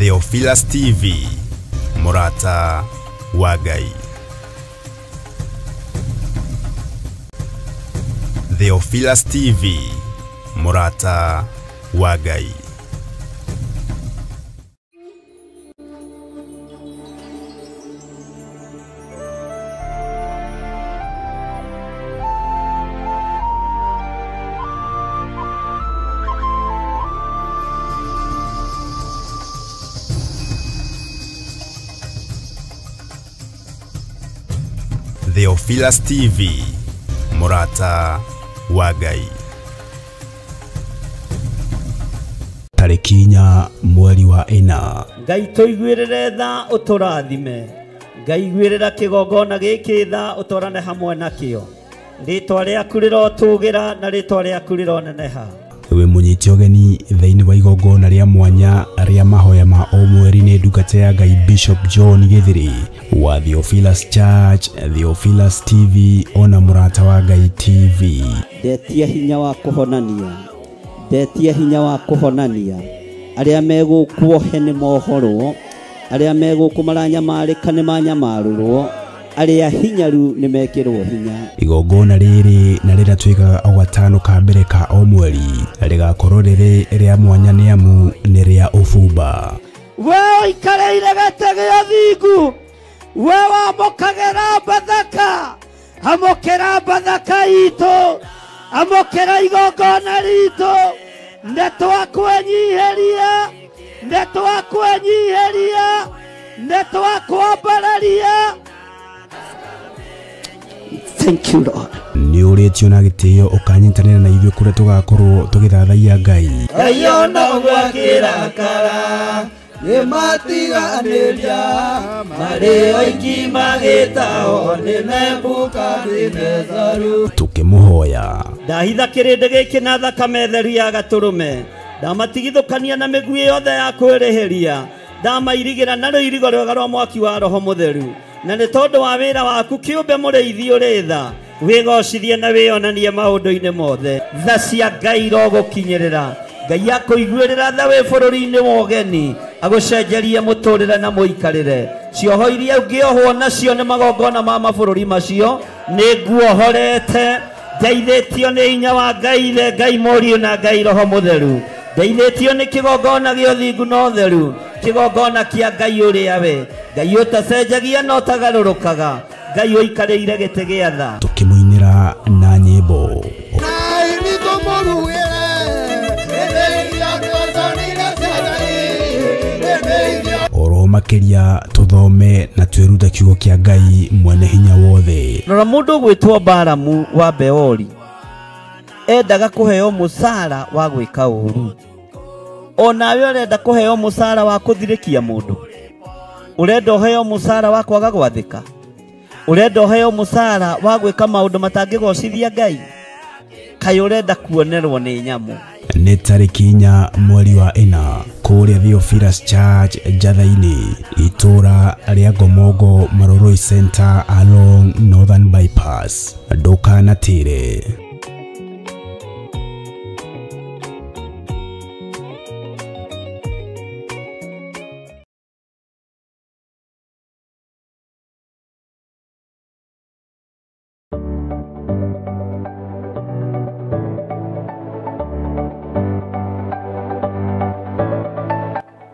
Theophilus TV, Mũrata wa Ngai. Theophilus TV, Mũrata wa Ngai. Theophilus TV, Mũrata wa Ngai. Tarĩki 4 mweri wa 4. Ngai tũiguĩrĩre tha ũtũrathime. Ngai iguĩrĩra kĩgongona gĩkĩ tha ũtwarane hamwe nakĩo. Rĩtwa rĩaku rĩrotũgĩra na rĩtwa rĩaku rĩroneneha. Wĩ mũnyite ũgeni thĩinĩ wa igongona rĩa mwanya rĩa mahoya ma o mweri nĩ ndungata ya Ngai Bishop John Githiri wa Theophilus Church, Theophilus TV ona Mũrata wa Ngai TV. Ndetia hinya wa kũhonania, ndetia hinya wa kũhonania. Arĩa megũkuohe nĩ mohorwo, arĩa megũkũ maranyamarĩka nĩ manyamarũrwo, arĩa hinyaru nĩ mekĩrwo hinya. Igongona rĩrĩ na rĩrĩa twĩkaga o gatano ka mbere ka o mweri rĩgakorwo rĩrĩ rĩa mwanya nĩ amu nĩ rĩa ũbumba. We ũikarĩire gĩtĩ gĩa thingu, we wamũkagĩra Bathaka, amũkĩra Bathaka itũ, amũkĩra igongona ritũ. Nĩ twakwenyiheria, nĩ twakwenyiheria, nĩ twakwambararia. Thank you, Lord. Nĩ ũrĩtio na gĩtĩo ũkanyitanĩra na ithuĩ kũrĩa tũgakorwo tũgĩthathaiya Ngai. Ngai ona ũgwakĩrakara nĩ matiganĩria marĩ oiki magĩtao nĩ Nebukadinetharu. Tũkĩmũhoya. Ndahitha kĩrĩndĩ gĩkĩ na thakame theru ya gatũrũme, ndamatigithũkania na mĩguĩ yothe ya kwĩrĩhĩria, ndamairigĩra na rũirigo rwega rwa mwaki wa Roho Mũtheru. Na nĩ tondũ wa wĩra waku kĩũmbe mũrĩithi ũrĩ tha, wĩgocithie na wĩonanie maũndũ-inĩ mothe. Tha cia Ngai irogũkinyĩrĩra. Ngai akũiguĩrĩra tha wĩ bũrũri-inĩ wa ũgeni, agũcenjerie mũtũrĩre na mũikarĩre. Cioho iria ũngĩohwo nacio nĩ magongona ma mabũrũri macio, nĩ nguohorete. Ndeithĩtio nĩ hinya wa Ngai Ithe, Ngai Mũriũ na Ngai Roho Mũtheru. Ndeithĩtio nĩ kĩgongona gĩa ũthingu na ũtheru, kĩgongona kĩa Ngai ũrĩa we Ngai ũtacenjagia na ũtagarũrũkaga, Ngai ũikarĩire gĩtĩ gĩa tha. Tũkĩmũinĩra na nyĩmbo. Oro makĩria tũthome na twĩrute kiugo kĩa Ngai mwene hinya wothe. Rora mũndũ ũgwĩtwo Balamu wa Beori endaga kũheo mũcara wa gwĩka ũru. Onawe ũrenda kũheo mũcara wa kũthirĩkia mũndũ, ũrenda ũheo mũcara wa kwaga gwathĩka, ũrenda ũheo mũcara wa gwĩka maũndũ matangĩgocithia Ngai, kaĩ ũrenda kuonerwo nĩ nyamũ. Nĩ tarĩki 4 mweri wa 4 kũrĩa Theophilus Church Njatha-inĩ, itũra rĩa Ngomongo Maroroi Center along Northern Bypass. Ndũkanatĩre.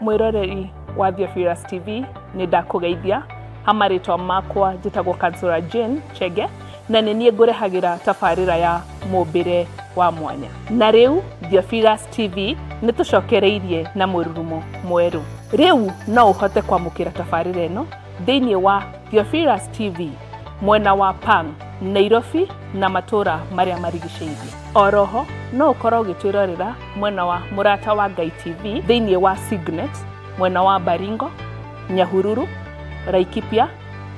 Mwiroreri wa Theophilus TV nĩ ndakũgeithia ha marĩtwa makwa njĩtagwo Kansura Jane Chege na nĩ niĩ ngũrehagĩra tabarĩra ya mũmbĩre wa mwanya. Na rĩu Theophilus TV nĩ tũcokereirie na mũrurumo mwerũ. Rĩu no ũhote kwamũkĩra tabarĩra ĩno thĩinĩ wa Theophilus TV mwena wa Pang, Nairobi na matũra marĩa marigicĩirie. Oroho no ũkorwo ũgĩtwĩrorera mwena wa Mũrata wa Ngai TV thĩinĩ wa Signet mwena wa Baringo, Nyahururu, Laikipia,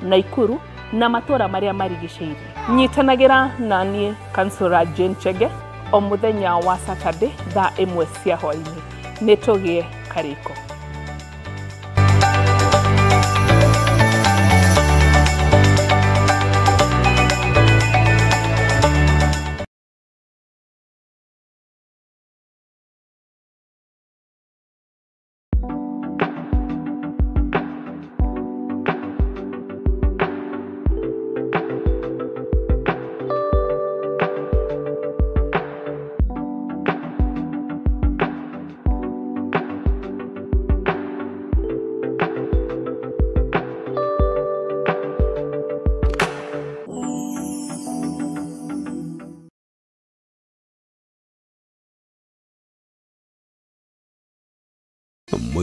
Naikuru na matũra marĩa marigicĩirie. Nyitanagĩra na niĩ Kansura Jane Chege o mũthenya wa Saturday thaa 1 cia hwaĩ-inĩ. Nĩ tũgĩe karĩko.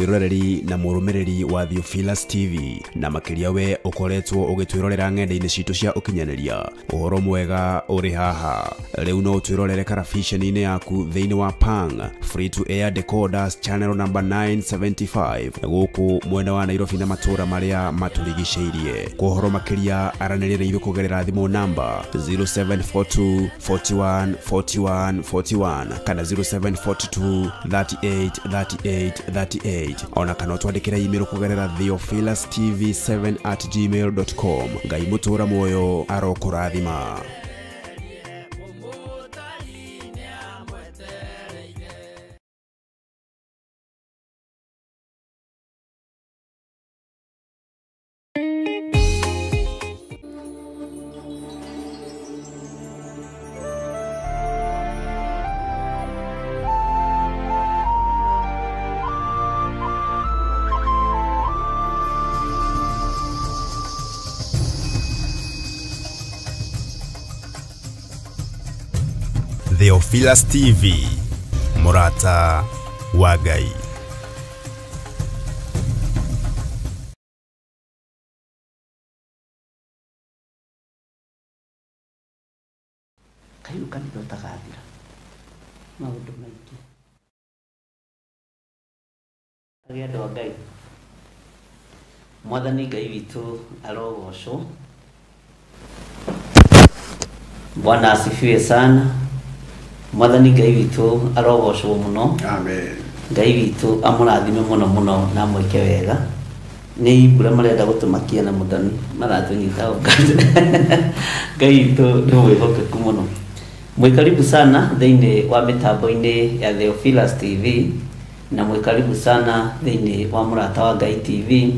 Mwiroreri na murumiriri wa Theophilus TV na makiria we ukoretwo ugitwirorera ng'enda-inĩ citũ cia ũkinyanĩria ũhoro mwega ũrĩ haha rĩu no ũtwĩrorere karabiceni-inĩ yaku thĩinĩ wa Pang free to air decoders channel number 975 gũkũ mwena wa Nairobi na matũra marĩa matũrigicĩirie. Kwa ũhoro makĩria aranĩria na ithuĩ kũgerera thimũ namba 0742 41 41 41 kana 0742 38 38 38 ona kana ũtwandĩkĩre email kũgerera theophilustv7@gmail.com. Ngai mũtũra muoyo arokũrathima. Theophilus TV, Murata wa Ngai. Kayu kanitha ũtagathira maũndũ maingĩ agĩa andũ a Ngai. Mwathani Ngai witũ arogocwo. Bwana asifiwe sana. Mwathani Ngai witũ arogocwo mũno. Amen. Ngai witũ amũrathime mũno mũno na amwĩke wega. Nĩ mbura marenda gũtũmakia na mũthoni maratũnyita ũkate. Ngai witũ nĩ mwĩhokeku mũno. Mwĩ sana thĩinĩ wa mĩtambo-inĩ ya Theophilus TV na mwĩ sana thĩinĩ wa Mũrata wa Ngai TV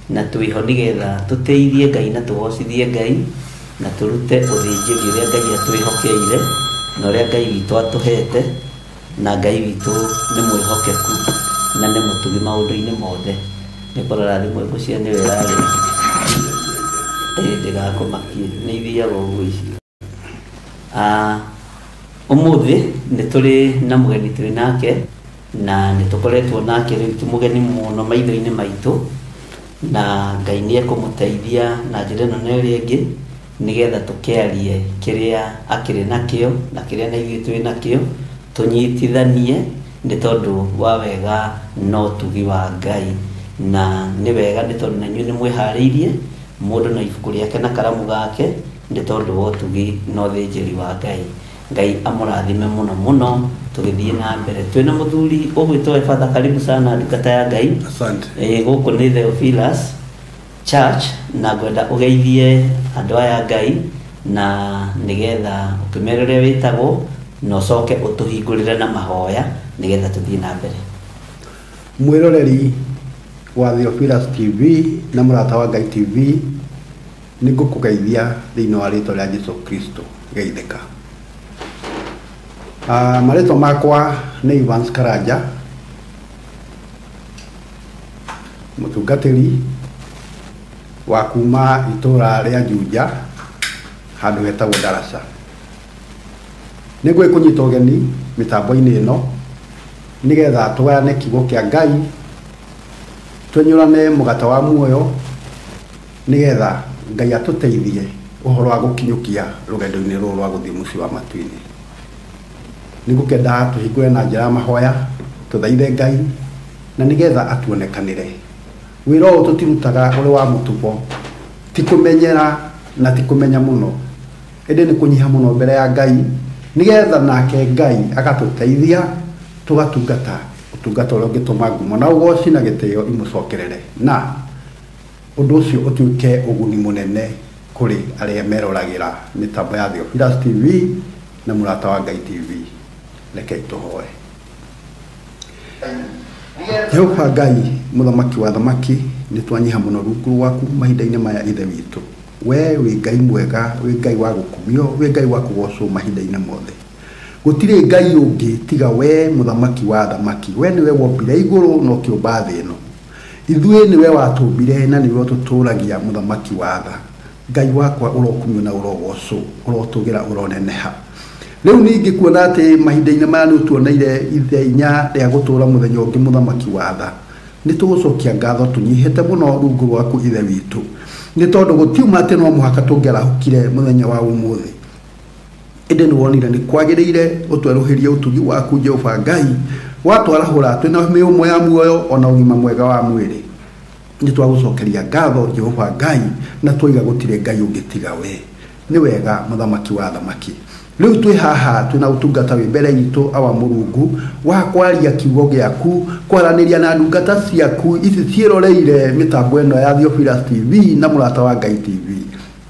na twĩho nĩgetha tũteithie Ngai na tũgocithie Ngai na tũrute ũthĩnjĩri ũrĩa Ngai atwĩhokeire na ũrĩa Ngai witũ atũhete na Ngai witũ nĩ mwĩhokeku na nĩ mũtugi maũndũ-inĩ mothe. Nĩ kũrora thimũ ngũcia nĩwe ĩrarĩ ndĩgakũmakie nĩ ithiaga ũguo ici. Ũmũthĩ nĩ tũrĩ na mũgeni twĩ nake na nĩ tũkoretwo nake rĩu ti mũgeni mũno maitho-inĩ maitũ na Ngai nĩ ekũmũteithia na njĩra ĩno na ĩrĩa ĩngĩ nĩgetha tũkĩarie kĩrĩa akĩrĩ nakĩo na kĩrĩa na ithuĩ twĩ nakĩo tũnyitithanie nĩ tondũ wa wega na ũtugi wa Ngai. Na nĩ wega nĩ tondũ na inyuĩ nĩ mwĩharĩirie mũndũ na ibuku rĩake na karamu gake nĩ tondũ wa ũtugi na ũthĩnjĩri wa Ngai. Ngai amũrathime mũno mũno tũgĩthiĩ na mbere. Twĩna mũthuri ũgwĩtwo Efatha, karibu sana ndungata ya Ngai. Asante. Gũkũ nĩ Theophilus Church na ngwenda ũgeithie andũ aya Ngai na nĩgetha ũkĩmere ũrĩa wĩtagwo na ũcoke ũtũhingũrĩre na mahoya nĩgetha tũthiĩ na mbere. Mwĩroreri wa Theophilus TV na Mũrata wa Ngai TV nĩ ngũkũgeithia thĩinĩ wa rĩtwa rĩa Jesũ Kristo geithĩka. Marĩtwa makwa nĩ Evans Karanja, mũtungatĩri wa kuma itũra rĩa Juja handũ hetagwo Daraca. Nĩ ngwĩkũnyita ũgeni mĩtambo-inĩ ĩno nĩgetha tũgayane kiugo kĩa Ngai, twenyũrane mũgate wa muoyo nĩgetha Ngai atũteithie ũhoro wa gũkinyũkia rũgendo-inĩ rũrũ rwa gũthiĩ mũciĩ wa matu-inĩ. Nĩ ngũkenda tũhingũre na njĩra ya mahoya tũthaithe Ngai na nĩgetha atuonekanĩre. Wĩra ũyũ tũtirutaga ũrĩ wa mũtugo, ti kũmenyera na ti kũmenya mũno, ĩndĩ nĩ kũnyiha mũno mbere ya Ngai nĩgetha nake Ngai agatũteithia tũgatungata ũtungata ũrĩa ũngĩtũma ngumo na ũgoci na gĩtĩo imũcokerere na ũndũ ũcio ũtuĩke ũguni mũnene kũrĩ arĩa meroragĩra mĩtambo ya Theophilus TV na Mũrata wa Ngai TV. Rekei tũhoe. Jehova Ngai mũthamaki wa thamaki, nĩ twanyiha mũno rungu rwaku mahinda-inĩ maya ithe witũ. We wĩ Ngai mwega, wĩ Ngai wa gũkumio, wĩ Ngai wa kũgocwo mahinda-inĩ mothe. Gũtirĩ Ngai ũngĩ tiga we mũthamaki wa thamaki. We nĩwe wombire igũrũ na ũkĩũmba thĩ ĩno. Ithuĩ nĩwe watũmbire na nĩwe ũtũtũragia mũthamaki wa tha. Ngai wakwa ũrokumio na ũrogocwo, ũrotũgĩra, ũroneneha. Rĩu ningĩ kuona atĩ mahinda-inĩ maya nĩ ũtuoneire ithenya rĩa gũtũra mũthenya ũngĩ mũthamaki wa tha. Nĩ tũgũcokia ngatho tũnyihĩte mũno rungu rwaku Ithe witũ, nĩ tondũ gũtiuma atĩ no mũhaka tũngĩarahũkire mũthenya wa ũmũthĩ, ĩndĩ nĩ wonire nĩ kwagĩrĩire ũtwerũhĩrie ũtugi waku Jehova Ngai, watwarahũra twĩna mĩũmũ ya muoyo ona ũgima mwega wa mwĩrĩ. Nĩ twagũcokeria ngatho Jehova Ngai, na twoiga gũtirĩ Ngai ũngĩtiga we. Nĩ wega mũthamaki wa thamaki. Rĩu twĩ haha twĩna ũtungata wĩ mbere itũ awa Mũrungu wa kwaria kiugo gĩaku, kwaranĩria na ndungata ciaku ici ciĩroreire mĩtambo ĩno ya Theophilus TV na Mũrata wa Ngai TV.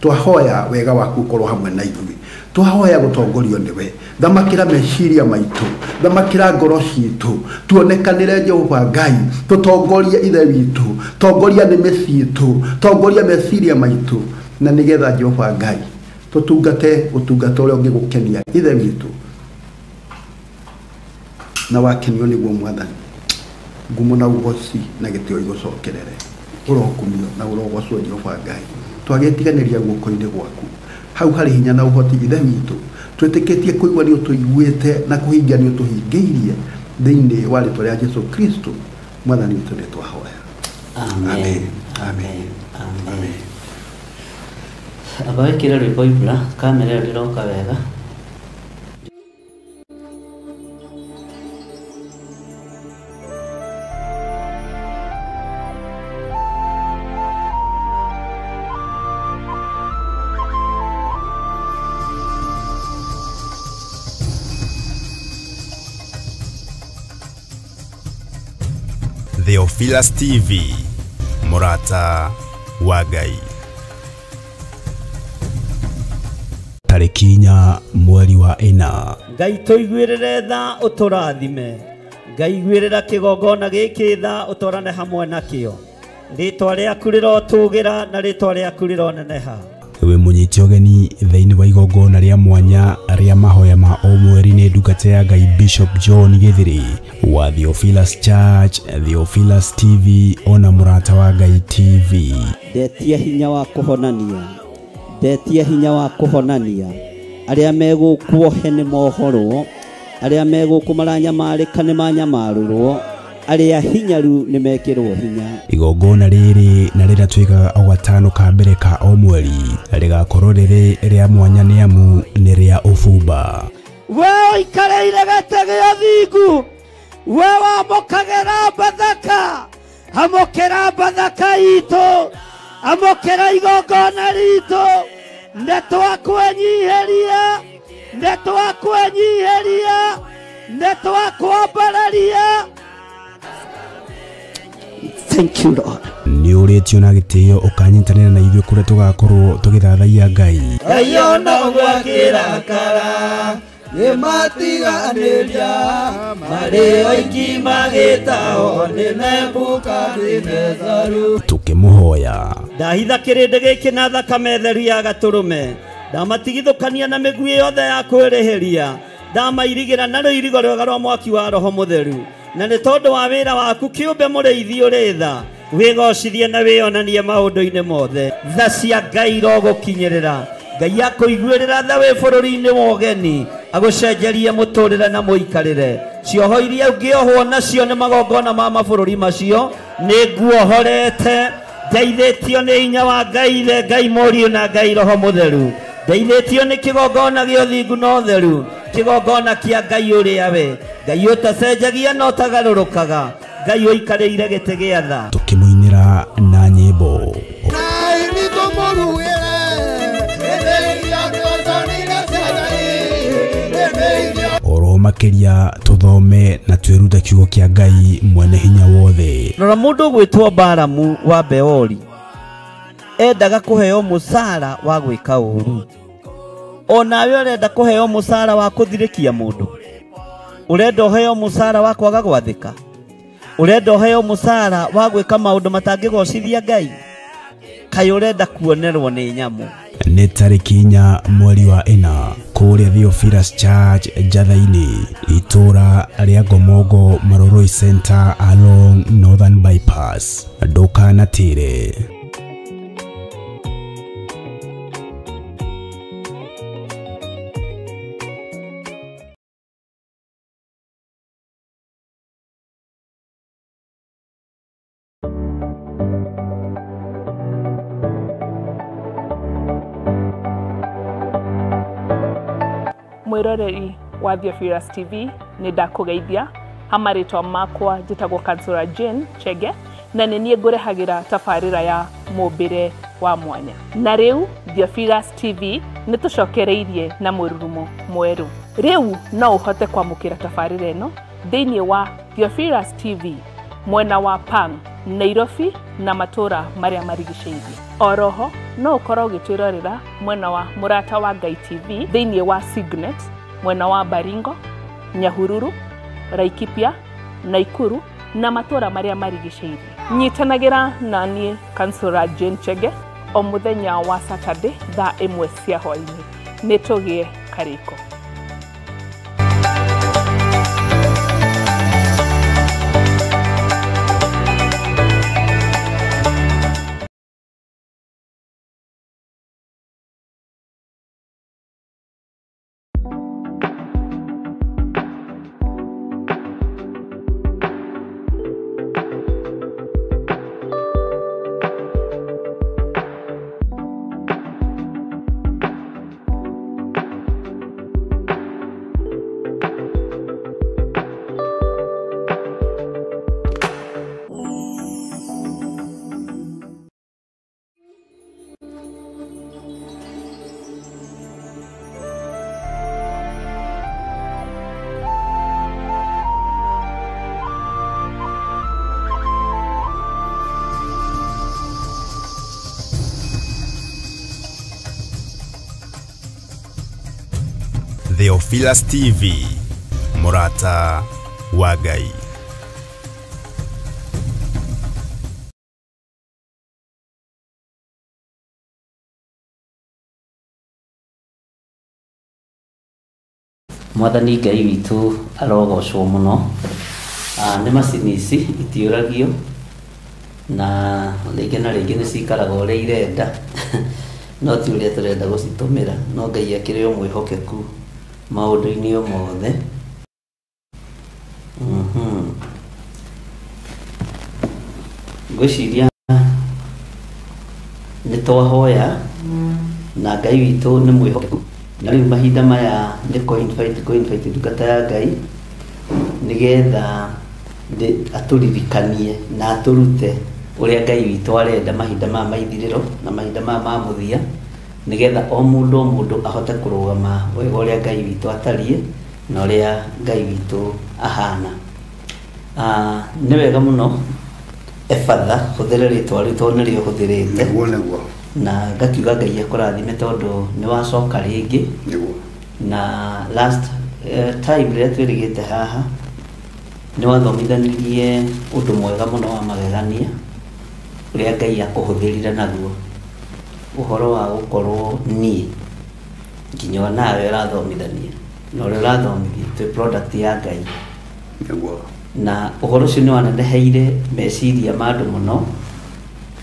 Twahoya wega waku ũkorwo hamwe na ithuĩ, twahoya gũtongorio nĩwe. Thamakĩra meciria maitũ, thamakĩra ngoro citũ, tuonekanĩre Jehova Ngai, tũtongorie Ithe witũ, tongoria nĩmĩ citũ, tongoria meciria maitũ, na nĩgetha Jehova Ngai tũtungate ũtungata ũrĩa ũngĩgũkenia Ithe witũ, na wakenio nĩguo Mwathani. Ngumo na ũgoci na gĩtĩo igũcokerere, ũrokumio na ũrogocwo Jehova Ngai. Twagĩtiganĩria guoko-inĩ gwaku, hau harĩ hinya na ũhoti Ithe witũ. Twĩtĩkĩtie kũigua nĩ ũtũiguĩte na kũhingia nĩ ũtũhingĩirie, thĩinĩ wa rĩtwa rĩa Jesu Kristo Mwathani witũ nĩ twahoya. Amen. Amen. Amen. Amba wĩkĩre rwĩmbo Ibra, kamera ĩyo ndĩroka wega. Theophilus TV, Mũrata wa Ngai. Tarĩki 4 mweri wa 4. Ngai tũiguĩrĩre tha ũtũrathime, Ngai iguĩrĩra kĩgongona gĩkĩ tha ũtwarane hamwe nakĩo. Rĩtwa rĩaku rĩrotũgĩra na rĩtwa rĩaku rĩroneneha. Wĩ mũnyiti ũgeni thĩinĩ wa igongona rĩa mwanya rĩa mahoya ma o mweri nĩ ndungata ya Ngai Bishop John Gĩthĩrĩ wa Theophilus Church, Theophilus TV ona Mũrata wa Ngai TV. Ndetia hinya wa kũhonania, ndetia hinya wa kũhonania, arĩa megũkuohe nĩ mohorwo, arĩa megũkũ maranyamarĩka nĩ manyamarũrwo, arĩa hinyaru nĩ mekĩrwo hinya. Igongona rĩrĩ na rĩrĩa twĩkaga o gatano ka mbere ka o mweri rĩgakorwo rĩrĩ rĩa mwanya nĩ amu nĩ rĩa ũbumba. We ũikarĩire gĩtĩ gĩa thingu, we wamũkagĩra Bathaka, amũkĩra Bathaka itũ, amũkĩra igongona ritũ. Nĩ twakwenyiheria, nĩ twakwenyiheria, nĩ twakwambararia. Thank you Lord. Nĩ ũrĩtio na gĩtĩo ũkanyitanĩra na ithuĩ kũrĩa tũgakorwo tũgĩthathaiya Ngai. Ngai ona ũguo akĩrakara, nĩmatiganĩria marĩ oiki magĩtahwo nĩ Nebukadinezaru. Tũkĩmũhoya. Ndahitha kĩrĩndĩ gĩkĩ na thakame theru ya gatũrũme, ndamatigithũkania na mĩguĩ yothe ya kwĩrĩhĩria, ndamairigĩra na rũirigo rwega rwa mwaki wa Roho Mũtheru, na nĩ tondũ wa wĩra waku kĩũmbe mũrĩithi ũrĩ tha, wĩgocithie na wĩonanie maũndũ-inĩ mothe. Tha cia Ngai irogũkinyĩrĩra, Ngai akũiguĩrĩra tha wĩ bũrũri-inĩ wa ũgeni, agũcenjerie mũtũrĩre na mũikarĩre. Cioho iria ũngĩohwo nacio nĩ magongona ma mabũrũri macio, nĩ nguohorete. Ndeithĩtio nĩ hinya wa Ngai Ithe, Ngai Mũriũ na Ngai Roho Mũtheru. Ndeithĩtio nĩ kĩgongona gĩa ũthingu na ũtheru, kĩgongona kĩa Ngai ũrĩa we Ngai ũtacenjagia na ũtagarũrũkaga, Ngai ũikarĩire gĩtĩ gĩa tha. Tũkĩmũinĩra na nyĩmbo. Oro makĩria tũthome na twĩrute kiugo kĩa Ngai mwene hinya wothe. Rora mũndũ ũgwĩtwo Balamu wa Beori endaga kũheo mũcara wa gwĩka ũru, onawe ũrenda kũheo mũcara wa kũthirĩkia mũndũ, ũrenda ũheo mũcara wa kwaga gwathĩka, ũrenda ũheo mũcara wa gwĩka maũndũ matangĩgocithia Ngai, kaĩ ũrenda kuonerwo nĩ nyamũ. Nĩ tarĩki 4 mweri wa 4 kũrĩa Theophilus Church Njatha-inĩ, itũra rĩa Ngomongo, Maroroi Center along Northern Bypass. Ndũkanatĩre. Mwĩroreri wa Theophilus TV nĩ ndakũgeithia hamarĩtwa makwa njĩtagwo Kansura Jane Chege na nĩ niĩ ngũrehagĩra tabarĩra ya mũmbĩre wa mwanya. Na rĩu Theophilus TV nĩ tũcokereirie na mũrurumo mwerũ. Rĩu no ũhote kwamũkĩra tabarĩra ĩno thĩinĩ wa Theophilus TV mwena wa Pang, Nairobi na matũra marĩa marigicĩirie. Oroho no ũkorwo ũgĩtwĩrorera mwena wa Mũrata wa Ngai TV thĩinĩ wa Signet mwena wa Baringo, Nyahururu, Laikipia, Naikuru na matũra marĩa marigicĩirie. Nyitanagĩra na niĩ Kansura Jane Chege o mũthenya wa Saturday thaa 1 cia hwaĩ-inĩ. Nĩ tũgĩe karĩko. Theophilus TV, Murata wa Ngai. Mwathani Ngai witũ arogocwo mũno. Nĩ macini ici itiũragio na rĩngĩ na rĩngĩ nĩ cikaraga ũrĩa irenda no ti ũrĩa tũrenda gũcitũmĩra, no Ngai akĩrĩ o mwĩhokeku maũndũ-inĩ o mothe. Ngwĩciria nĩ twahoya na Ngai witũ nĩ mwĩhokeku, na rĩu mahinda maya nĩ kũ-invite ndungata ya Ngai nĩgetha atũririkanie na atũrute ũrĩa Ngai witũ arenda mahinda maya ma ithirĩro na mahinda maya ma mũthia, nĩgetha o mũndũ ahote kũrũgama wega ũrĩa Ngai witũ atariĩ na ũrĩa Ngai witũ ahana. Nĩ wega mũno ebatha hũthĩre rĩtwa rĩu tondũ nĩrĩo hũthĩrĩte. Nĩguo nĩguo. Na ngakiuga Ngai akũrathime tondũ nĩ wacoka rĩngĩ. Nĩguo. Na last time rĩrĩa twĩrĩgĩte haha nĩ wathomithanirie ũndũ mwega mũno wa magegania ũrĩa Ngai akũhũthĩrire naguo, ũhoro wa gũkorwo niĩ nginya onawe ũrathomithania na ũrĩa ũrathomithia twĩ product ya Ngai. Nĩguo. Na ũhoro ũcio nĩ waneneheire meciria ma andũ mũno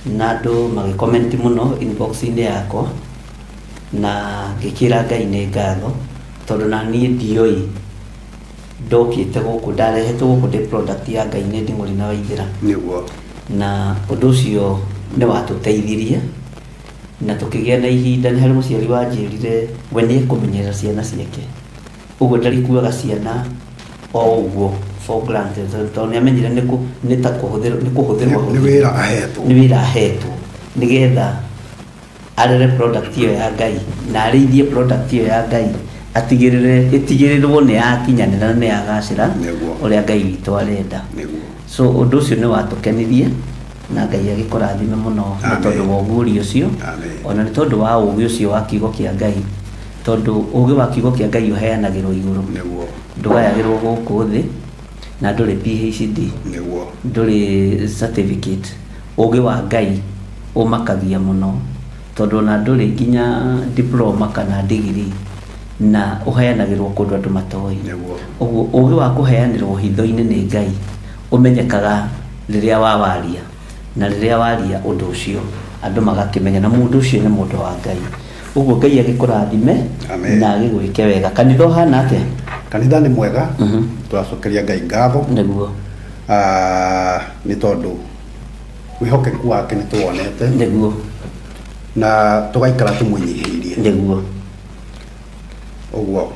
na andũ magĩkomenti mũno inbox-inĩ yakwa, na ngĩkĩra Ngai nĩ ngatho tondũ na niĩ ndiũĩ ndokĩte gũkũ ndarehetwo gũkũ ndĩ product ya Ngai nĩ Nding'ũri na Waithĩra. Nĩguo. Na ũndũ ũcio nĩ watũteithirie na tũkĩgĩa na ihinda. Nĩ harĩ mũciari wanjĩrire we nĩ ekũmenyerera ciana ciake, ũguo ndarikuaga ciana o ũguo for granted, tondũ nĩ amenyire nĩ ta kũhũthĩrwo nĩ kũhũthĩrwo Nĩ wĩra ahetwo. Nĩ wĩra ahetwo nĩgetha arere product ĩyo ya Ngai na arĩithie product ĩyo ya Ngai, atigĩrĩre ĩtigĩrĩrwo nĩ yakinyanĩra na nĩ yagacĩra ũrĩa Ngai witũ arenda. So ũndũ ũcio nĩ watũkenirie na Ngai agĩkũrathime mũno nĩ tondũ wa ũguũrio ũcio, ona nĩ tondũ wa ũũgĩ ũcio wa kiugo kĩa Ngai, tondũ ũũgĩ wa kiugo kĩa Ngai ũheanagĩrwo igũrũ, ndũgayagĩrwo gũkũ thĩ, na ndũrĩ PhD, ndũrĩ certificate. Ũũgĩ wa Ngai ũmakagia mũno tondũ ona ndũrĩ nginya diploma kana degree, na ũheanagĩrwo kũndũ andũ matoĩ. Ũguo ũũgĩ wa kũheanĩrwo hitho-inĩ nĩ Ngai ũmenyekaga rĩrĩa wawaria, na rĩrĩa waria ũndũ ũcio andũ magakĩmenya na mũndũ ũcio nĩ mũndũ wa Ngai. Ũguo Ngai agĩkũrathime na agĩgwĩke wega. Kanitha ũhana atĩa? Kanitha nĩ mwega, tũracokeria Ngai ngatho. Nĩguo. Nĩ tondũ wĩhokeku wake nĩ tũwonete. Nĩguo. Na tũgaikara tũmwĩnyihĩirie. Nĩguo. Ũguo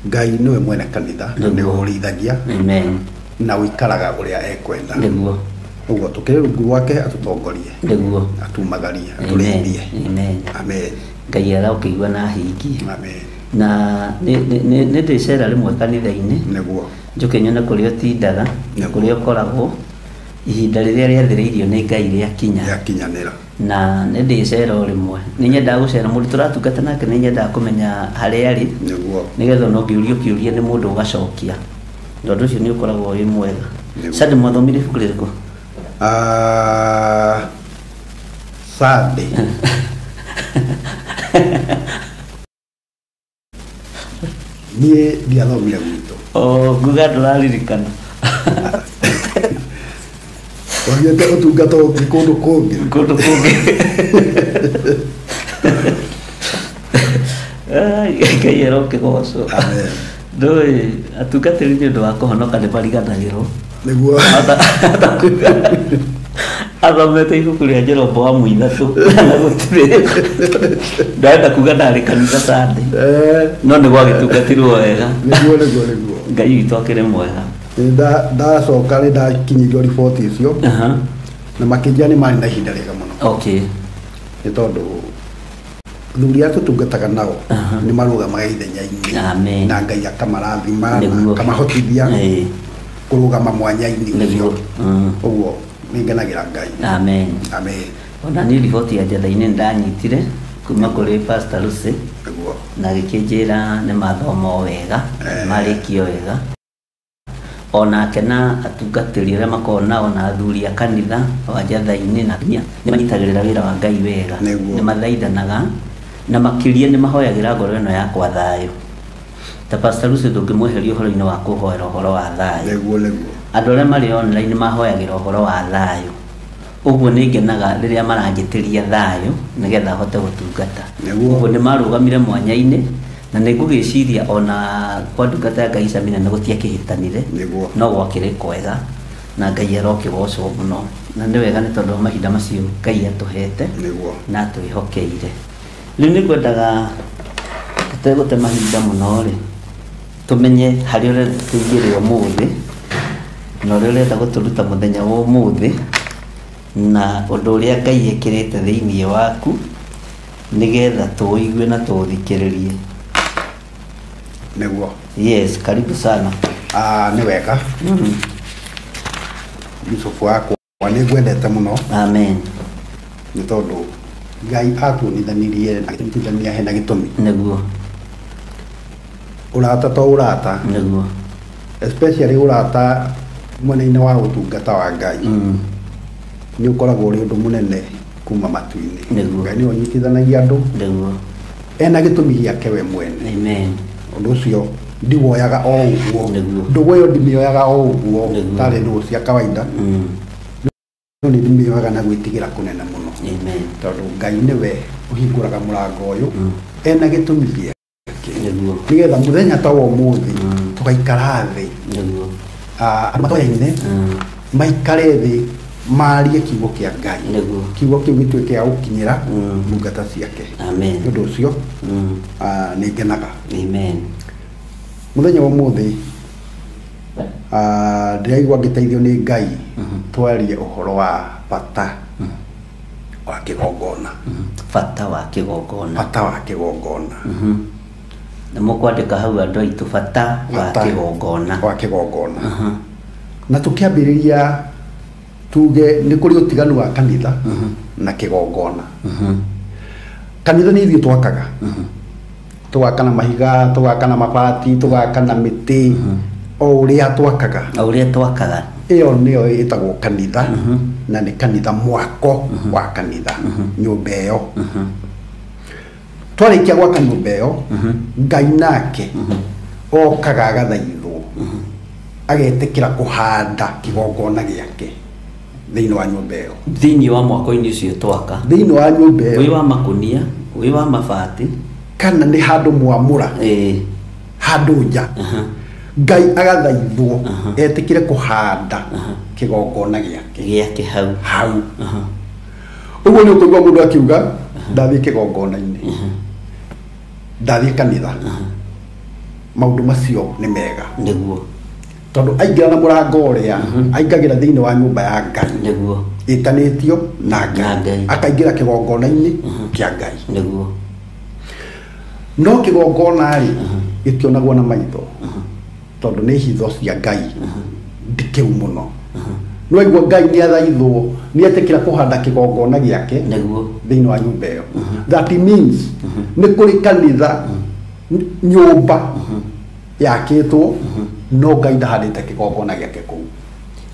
Ngai nĩwe mwene kanitha, nĩwe ũrĩithagia. Amen. Na ũikaraga ũrĩa ekwenda. Nĩguo. Ũguo tũkĩrĩ rungu rwake atũtongorie. Nĩguo. Atumagarie, atũrĩithie. Amen. Amen. Ngai arokĩigua na ahingie. Amen. Na nĩ ndĩcera rĩmwe kanitha-inĩ. Nĩguo. Njũke nyone kũrĩa ũtindaga, kũrĩa ũkoragwo, ihinda rĩrĩa rĩathĩrĩirio nĩ Ngai rĩakinya. Rĩakinyanĩra. Na nĩ ndĩcera o rĩmwe. Nĩ nyendaga gũcera mũndũ tũratungata nake, nĩ nyendaga kũmenya harĩa arĩ. Nĩguo. Nĩgetha ona ũngĩũrio kĩũria nĩ mũndũ ũgacokia. Tondũ ũcio nĩ ũkoragwo wĩ mwega. Sunday mwathomire ibuku rĩrĩkũ? Sunday. Niĩ ndiathomire gwitũ. Oh, nguga ndũraririkana. Wathiĩte ũtungata ũngĩ kũndũ kũngĩ. Kũndũ kũngĩ. Ngai arokĩgocwo. Amen. Ndũĩ atungatĩri nĩ ũndũ wa kũhonoka nĩ mariganagĩrwo. Nĩguo. Athomete ibuku rĩa Jeroboamu 3 na gũtirĩ. Ndarenda kuga ndarĩ kanitha Sunday. No nĩ gwagĩtungatirwo wega. Nĩguo nĩguo nĩguo. Ngai witũ akĩrĩ mwega. Ndacoka nĩ ndakinyirio riboti icio. Na makĩnjĩra nĩ marĩ na ihinda rĩega mũno. Okay. Nĩ tondũ athuri arĩa tũtungataga nao nĩ marũgamaga ithenya-inĩ. Na Ngai akamarathima na akamahotithia kũrũgama mwanya-inĩ ũcio. Ũguo nĩ ngenagĩra Ngai. Amen. Amen. Ona niĩ riboti ya njatha-inĩ nĩ ndanyitire kuma kũrĩ Pastor Lucy. Nĩguo. Na gĩkĩnjĩra nĩ mathoma o wega, marĩkio wega. Onake na atungatĩri arĩa makoragwo nao na athuri a kanitha wa njatha-inĩ na atumia nĩ manyitagĩrĩra wĩra wa Ngai wega. Nĩ mathaithanaga na makĩria nĩ mahoyagĩra ngoro ĩno yakwa thayũ. Ta Pastor Lucy ndũngĩmweheria ũhoro-inĩ wa kũhoera ũhoro wa thayũ. Nĩguo nĩguo. Andũ arĩa marĩ online mahoyagĩra ũhoro wa thayũ. Ũguo nĩ ngenaga rĩrĩa maranjĩtĩria thayũ nĩgetha hote gũtungata. Ũguo nĩ marũgamire mwanya-inĩ na nĩ ngũgĩciria ona kwa ndungata ya Ngai Samina nĩ gũtiakĩhĩtanire. No gwakĩrĩ kwega na Ngai arokĩgocwo mũno. Na nĩ wega nĩ tondũ wa mahinda macio Ngai atũhete na atwĩhokeire. Rĩu nĩ ngwendaga tũtegũte mahinda mũno rĩ, tũmenye harĩa ũrenda tũingĩre ũmũthĩ na ũrĩa ũrenda gũtũruta mũthenya wa ũmũthĩ na ũndũ ũrĩa Ngai ekĩrĩte thĩinĩ waku nĩgetha tũũigue na tũũthikĩrĩrie. Nĩguo. Yes, karibu sana. Nĩ wega. Yusufu wakwa nĩ ngwendete mũno. Amen. Nĩ tondũ Ngai atuonithanirie na agĩtũnyitithania hena gĩtũmi. Nĩguo. Ũrata to ũrata. Nĩguo. Especially ũrata mwena-inĩ wa ũtungata wa Ngai. Nĩ ũkoragwo ũrĩ ũndũ mũnene kuma matu-inĩ. Nĩguo. Ngai nĩwe ũnyitithanagia andũ. Nĩguo. Ena gĩtũmi gĩake we mwene. Amen. Ũndũ ũcio ndiwoyaga o ũguo. Ndũgũ ĩyo ndimĩoyaga o ũguo tarĩ ndũgũ cia kawaida. No nĩ ndimĩoyaga na gwĩtigĩra kũnene mũno. Amen. Tondũ Ngai nĩwe ũhingũraga mũrango ũyũ ena gĩtũmi gĩake. Nĩguo. Nĩgetha mũthenya ta wa ũmũthĩ tũgaikara thĩ. Nĩguo. Andũ matoyaine maikare thĩ marie kiugo kĩa Ngai. Nĩguo. Kiugo kĩu gĩtuĩke gĩa gũkinyĩra ndungata ciake. Amen. Nĩ ũndũ ũcio nĩ ngenaga. Amen. Mũthenya wa ũmũthĩ ndĩraigua ngĩteithio nĩ Ngai twarie ũhoro wa bata wa kĩgongona. Bata wa kĩgongona. Bata wa kĩgongona. Na mũkwandĩka hau andũ aitũ bata wa kĩgongona. Wa kĩgongona. Na tũkĩambĩrĩria tuge nĩ kũrĩ ũtiganu wa kanitha na kĩgongona. Kanitha nĩ ithuĩ twakaga. Tũgaka na mahiga, tũgaka na mabati, tũgaka na mĩtĩ, o ũrĩa twakaga. O ũrĩa twakaga. Ĩyo nĩyo ĩtagwo kanitha na nĩ kanitha mwako wa kanitha nyũmba ĩyo. Twarĩkia gwaka nyũmba ĩyo, Ngai nake okaga agathaithwo agetĩkĩra kũhanda kĩgongona gĩake thĩinĩ wa nyũmba ĩyo. Thĩinĩ wa mwako-inĩ ũcio twaka. Thĩinĩ wa nyũmba ĩyo. Wĩ wa makũnia, wĩ wa mabati. Kana nĩ handũ mwamũra. Handũ nja. Ngai agathaithwo etĩkĩre kũhanda kĩgongona gĩake. Gĩake hau. Hau. Ũguo nĩ ũkũigua mũndũ akiuga ndathiĩ kĩgongona-inĩ. Ndathiĩ kanitha. Maũndũ macio nĩ mega. Nĩguo. Tondũ aingĩra na mũrango ũrĩa aingagĩra thĩinĩ wa nyũmba ya Ngai. Nĩguo. Ĩtanĩtio na Ngai. Akaingĩra kĩgongona-inĩ kĩa Ngai. Nĩguo. No kĩgongona rĩ gĩtionagwo na maitho tondũ nĩ hitho cia Ngai ndikĩu mũno. No igua Ngai nĩ athaithwo nĩ etĩkĩra kũhanda kĩgongona gĩake nĩguo thĩinĩ wa nyũmba ĩyo. That means nĩ kũrĩ kanitha nyũmba yakĩtwo no Ngai ndahandĩte kĩgongona gĩake kũu.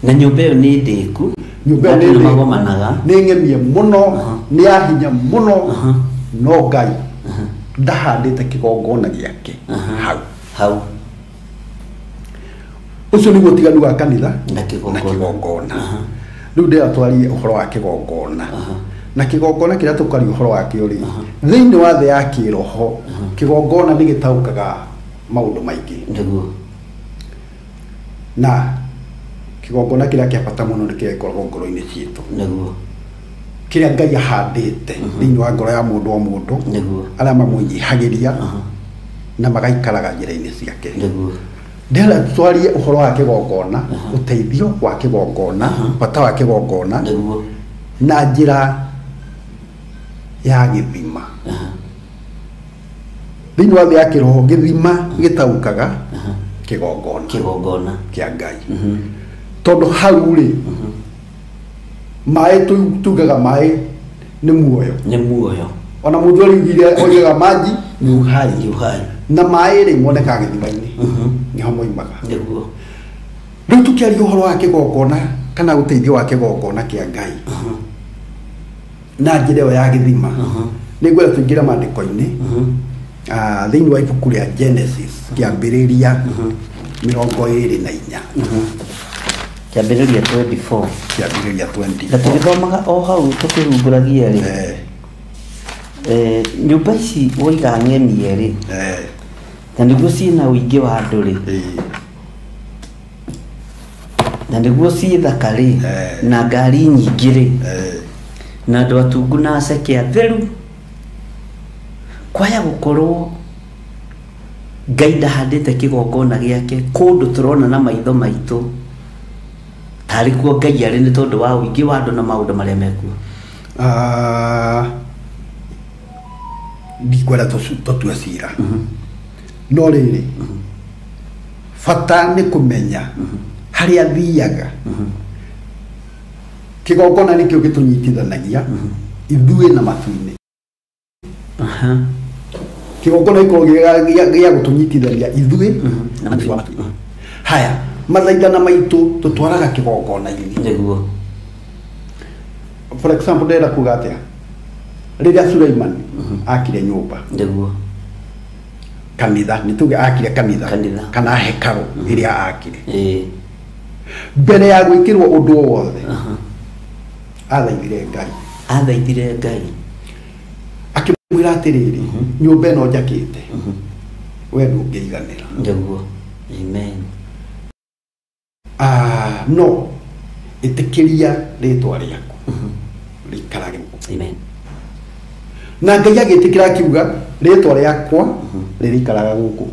Na nyũmba ĩyo nĩ ndĩku. Nyũmba ĩyo nĩ magomanaga. Nĩ ng'emie mũno, nĩ ya hinya mũno, no Ngai ndahandĩte kĩgongona gĩake hau. Hau. Ũcio nĩguo ũtiganu wa kanitha na kĩgongona. Rĩu ndĩra twarie ũhoro wa kĩgongona. Na kĩgongona kĩrĩa tũkaria ũhoro wakĩo rĩ, thĩinĩ wa thĩ ya kĩroho, kĩgongona nĩ gĩtaũkaga maũndũ maingĩ. Nĩguo. Na kĩgongona kĩrĩa kĩa bata mũno nĩ kĩrĩa gĩkoragwo ngoro-inĩ ciitũ. Nĩguo. Kĩrĩa Ngai ahandĩte thĩinĩ wa ngoro ya mũndũ o mũndũ. Nĩguo. Arĩa mamwĩnyihagĩria na magaikaraga njĩra-inĩ ciake. Nĩguo. Ndĩrenda twarie ũhoro wa kĩgongona, ũteithio wa kĩgongona, bata wa kĩgongona. Nĩguo. Na njĩra ya gĩthima. Thĩinĩ wa thĩ ya kĩroho gĩthima gĩtaũkaga kĩgongona. Kĩgongona kĩa Ngai. Tondũ hau rĩ maĩ tugaga maĩ nĩ muoyo. Nĩ muoyo. Ona mũndũ oigire oigaga maji ni uhai. Ni uhai. Na maĩ rĩ monekaga gĩthima-inĩ. Nĩho moimaga. Nĩguo. Rĩu tũkĩaria ũhoro wa kĩgongona kana ũteithio wa kĩgongona kĩa Ngai na njĩra ĩyo ya gĩthima, nĩngwenda tũingĩre maandĩko-inĩ thĩinĩ wa ibuku rĩa Genesis kĩambĩrĩria 24. Kĩambĩrĩria 24. Kĩambĩrĩria 24. Na tũgĩthomaga o hau tũkĩhumbũragia rĩ, nyũmba ici woiga ng'emie rĩ, na nĩguo ciĩna ũingĩ wa andũ rĩ, na nĩguo ciĩ thaka rĩ, na ngari nyingĩ rĩ, na andũ atungu na aceke atheru, kwaya gũkorwo Ngai ndahandĩte kĩgongona gĩake kũndũ tũrona na maitho maitũ tarĩ kuo Ngai arĩ nĩ tondũ wa ũingĩ wa andũ na maũndũ marĩa mekuo. Ndikwenda tũtue cira, no rĩrĩ bata nĩ kũmenya harĩa thiaga. Kĩgongona nĩkĩo gĩtũnyitithanagia ithuĩ na matu-inĩ. Kĩgongona gĩkoragwo gĩa gũtũnyitithania ithuĩ na matu-inĩ. Haya, mathaithana maitũ tũtwaraga kĩgongona-inĩ. Nĩguo. For example, ndĩrenda kuga atĩa, rĩrĩa Suleiman akire nyũmba. Nĩguo. Kanitha, nĩ tuge akire kanitha kana hekarũ ĩrĩa akire. Mbere ya gwĩkĩrwo ũndũ o wothe athaithire Ngai. Athaithire Ngai. Akĩmwĩra atĩrĩrĩ, nyũmba ĩno njakĩte we ndũngĩiganĩra. Nĩguo. Amen. No ĩtĩkĩria rĩtwa rĩaku rĩikarage. Amen. Na Ngai agĩtĩkĩra akiuga rĩtwa rĩakwa rĩrĩikaraga gũkũ,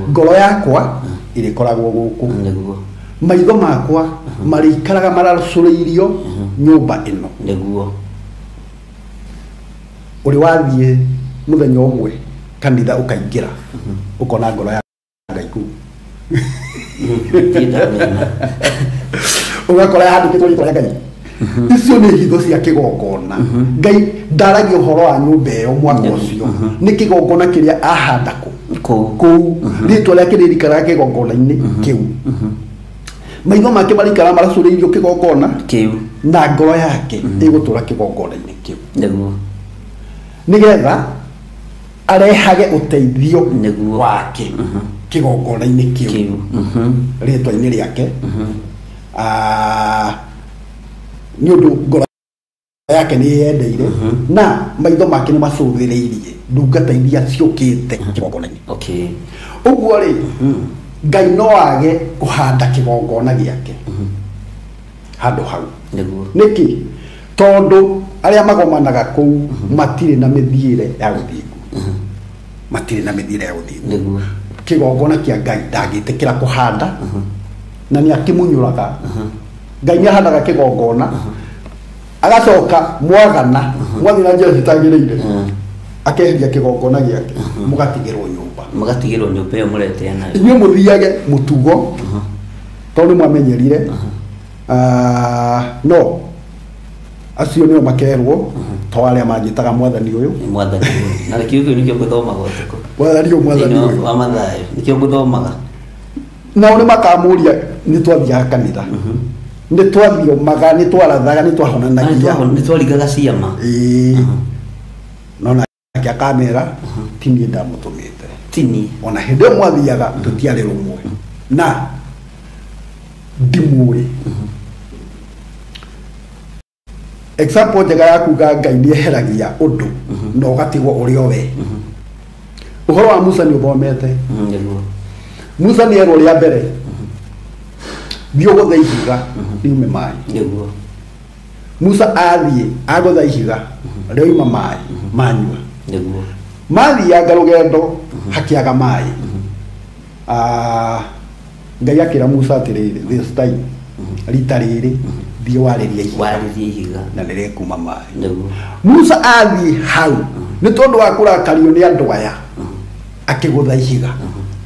ngoro yakwa ĩrĩkoragwo gũkũ. Nĩguo. Maitho makwa marĩikaraga maracũrĩirio nyũmba ĩno. Nĩguo. Ũrĩ wathiĩ mũthenya ũmwe kanitha ũkaingĩra ũkona ngoro ya Ngai kũu. Ũgakora yandĩkĩtwo rĩtwa rĩa Ngai. Icio nĩ hitho cia kĩgongona. Ngai ndaragia ũhoro wa nyũmba ĩyo mwaka ũcio. Nĩ kĩgongona kĩrĩa ahanda kũu. Rĩtwa rĩake rĩrĩikaraga kĩgongona-inĩ kĩu. Maitho make marĩikaraga maracũrĩirio kĩgongona kĩu, na ngoro yake ĩgũtũra kĩgongona-inĩ kĩu. Nĩguo. Nĩgetha arehage ũteithio Nĩguo wake kĩgongona-inĩ kĩu rĩtwa-inĩ rĩake. Nĩ ũndũ ngoro yake nĩ yendeire na maitho make nĩ macũthĩrĩirie ndungata iria ciũkĩte kĩgongona-inĩ. Okay. Ũguo rĩ, Ngai no age kũhanda kĩgongona gĩake handũ hau. Nĩguo. Nĩkĩ? Tondũ arĩa magomanaga kũu matirĩ na mĩthiĩre ya ũthingu. Matirĩ na mĩthiĩre ya ũthingu. Nĩguo. Kĩgongona kĩa Ngai ndangĩtĩkĩra kũhanda na nĩ akĩmunyũraga. Ngai nĩ ahandaga kĩgongona agacoka mwagana mwathiĩ na njĩra citagĩrĩire akeheria kĩgongona gĩake mũgatigĩrwo nyũmba. Mũgatigĩrwo nyũmba ĩyo mũretea nayo. Inyuĩ mũthiage mũtugo tondũ mwamenyerire no acio nĩo makerwo to arĩa manjĩtaga mwathani ũyũ. Mwathani ũyũ. Na kĩu kĩu nĩkĩo ngũthomaga ũtukũ. Mwathani ũyũ, mwathani ũyũ. Wa Mathayo nĩkĩo ngũthomaga. Nao nĩ makamũria nĩ twathiaga kanitha, nĩ twathiomaga, nĩ twarathaga, nĩ twahonanagia, nĩ twaringaga ciama. Ĩĩ. No nake akamera ti niĩ ndamũtũmĩte. Ti niĩ. Ona hĩndĩ ĩyo mwathiaga tũtiarĩ rũmwe na ndimũĩ. Example njega ya kuga Ngai nĩ eheragia ũndũ na ũgatigwo ũrĩ o we. Ũhoro wa Musa nĩ ũthomete. Musa nĩ erwo rĩa mbere thiĩ ũgũthe ihiga riume maĩ. Nĩguo. Musa athiĩ agũtha ihiga rĩoima maĩ manyua. Nĩguo. Mathianga rũgendo hakĩaga maĩ. Ngai akĩra Musa atĩrĩrĩ, this time rita rĩrĩ thiĩ warĩrie ihiga. Warĩrie ihiga. Na nĩrĩkuma maĩ. Nĩguo. Musa athiĩ hau nĩ tondũ wa kũrakario nĩ andũ aya akĩgũtha ihiga.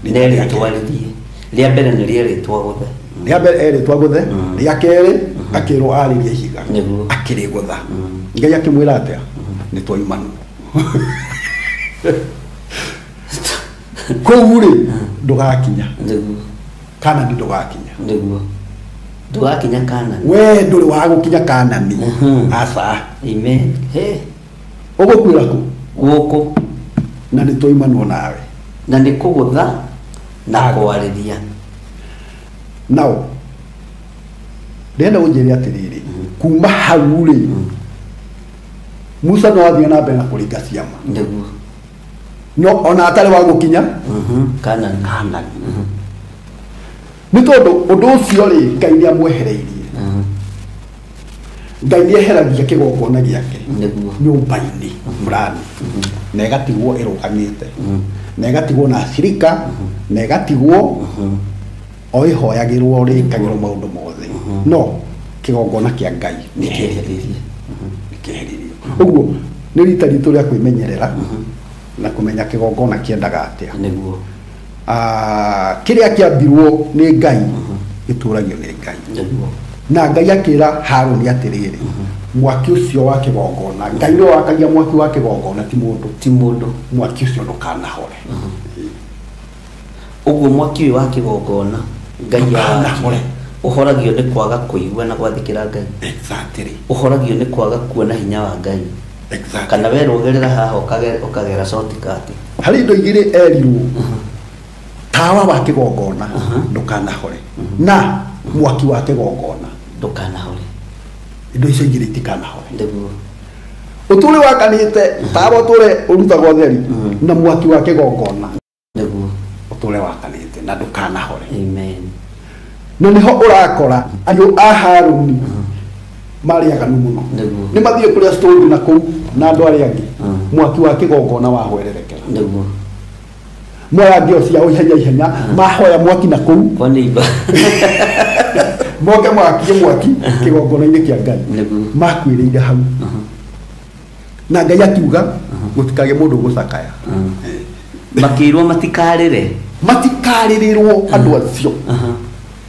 Nerĩtwarĩrie. Rĩa mbere nĩ rĩerĩtwo gũthe. Rĩa mbere erĩtwo gũthe, rĩa kerĩ akĩrwo arĩrie ihiga. Nĩguo. Akĩrĩgũtha. Ngai akĩmwĩra atĩa? Nĩ twaimanwo. Kũu rĩ ndũgakinya. Nĩguo. Kanani ndũgakinya. Nĩguo. Ndũgakinya Kanani. We ndũrĩ wa gũkinya Kanani. Aca. Amen. He. Ũgũkuĩra kũ? Gũkũ. Na nĩ twaimanwo nawe. Na nĩ kũgũtha na kwarĩria. Nao ndĩrenda ũnjĩre atĩrĩrĩ, kuma hau rĩ Musa no athiĩ na mbere na kũringa ciama. Nĩguo. No ona atarĩ wa gũkinya Kanani. Kanani. Nĩ tondũ ũndũ ũcio rĩ Ngai nĩ amwehereirie. Ngai nĩ eheragia kĩgongona gĩake nyũmba-inĩ fulani na ĩgatigwo ĩrũgamĩte na ĩgatigwo na acirika na ĩgatigwo o ĩhoyagĩrwo rĩkagĩrwo maũndũ mothe no kĩgongona kĩa Ngai nĩ kĩeheririe. Nĩ kĩeheririo. Ũguo nĩ rita ritũ rĩa kwĩmenyerera na kũmenya kĩgongona kĩendaga atĩa. Nĩguo. Kĩrĩa kĩambirwo nĩ Ngai gĩtũragio nĩ Ngai. Nĩguo. Na Ngai akĩra Harũni atĩrĩrĩ, mwaki ũcio wa kĩgongona, Ngai nĩwe wakagia mwaki wa kĩgongona, ti mũndũ. Ti mũndũ. Mwaki ũcio ndũkanahore. Ũguo mwaki ũyũ wa kĩgongona Ngai Ndũkanahore. Ũhoragio nĩ kwaga kũigua na gwathĩkĩra Ngai. Exactly. Ũhoragio nĩ kwaga kuona hinya wa Ngai. Exactly. Kana we rũgĩrĩra haha ũkagera shortcut. Harĩ indo igĩrĩ erirwo. Tawa wa kĩgongona ndũkanahore na mwaki wa kĩgongona ndũkanahore. Indo icio igĩrĩ itikanahore. Nĩguo. Ũtũre wakanĩte tawa ũtũre ũrutagwo ũtheri na mwaki wa kĩgongona. Nĩguo. Ũtũre wakanĩte na ndũkanahore. Amen. Na nĩho ũrakora ariũ a Harũni marĩ aganu mũno. Nĩguo. Nĩ mathiĩ kũrĩa stovu na kũu na andũ arĩa angĩ. Mwaki wa kĩgongona wahwererekera. Nĩguo. Moya ngĩo ciao ihenya ihenya mahoya mwaki na kũu. Kwa neighbor. Moke mwakie mwaki kĩgongona-inĩ kĩa Ngai. Nĩguo. Makuĩrĩire hau. Na Ngai akiuga gũtikagĩe mũndũ ũgũcakaya. Makĩirwo matikarĩre. Matikarĩrĩrwo andũ acio.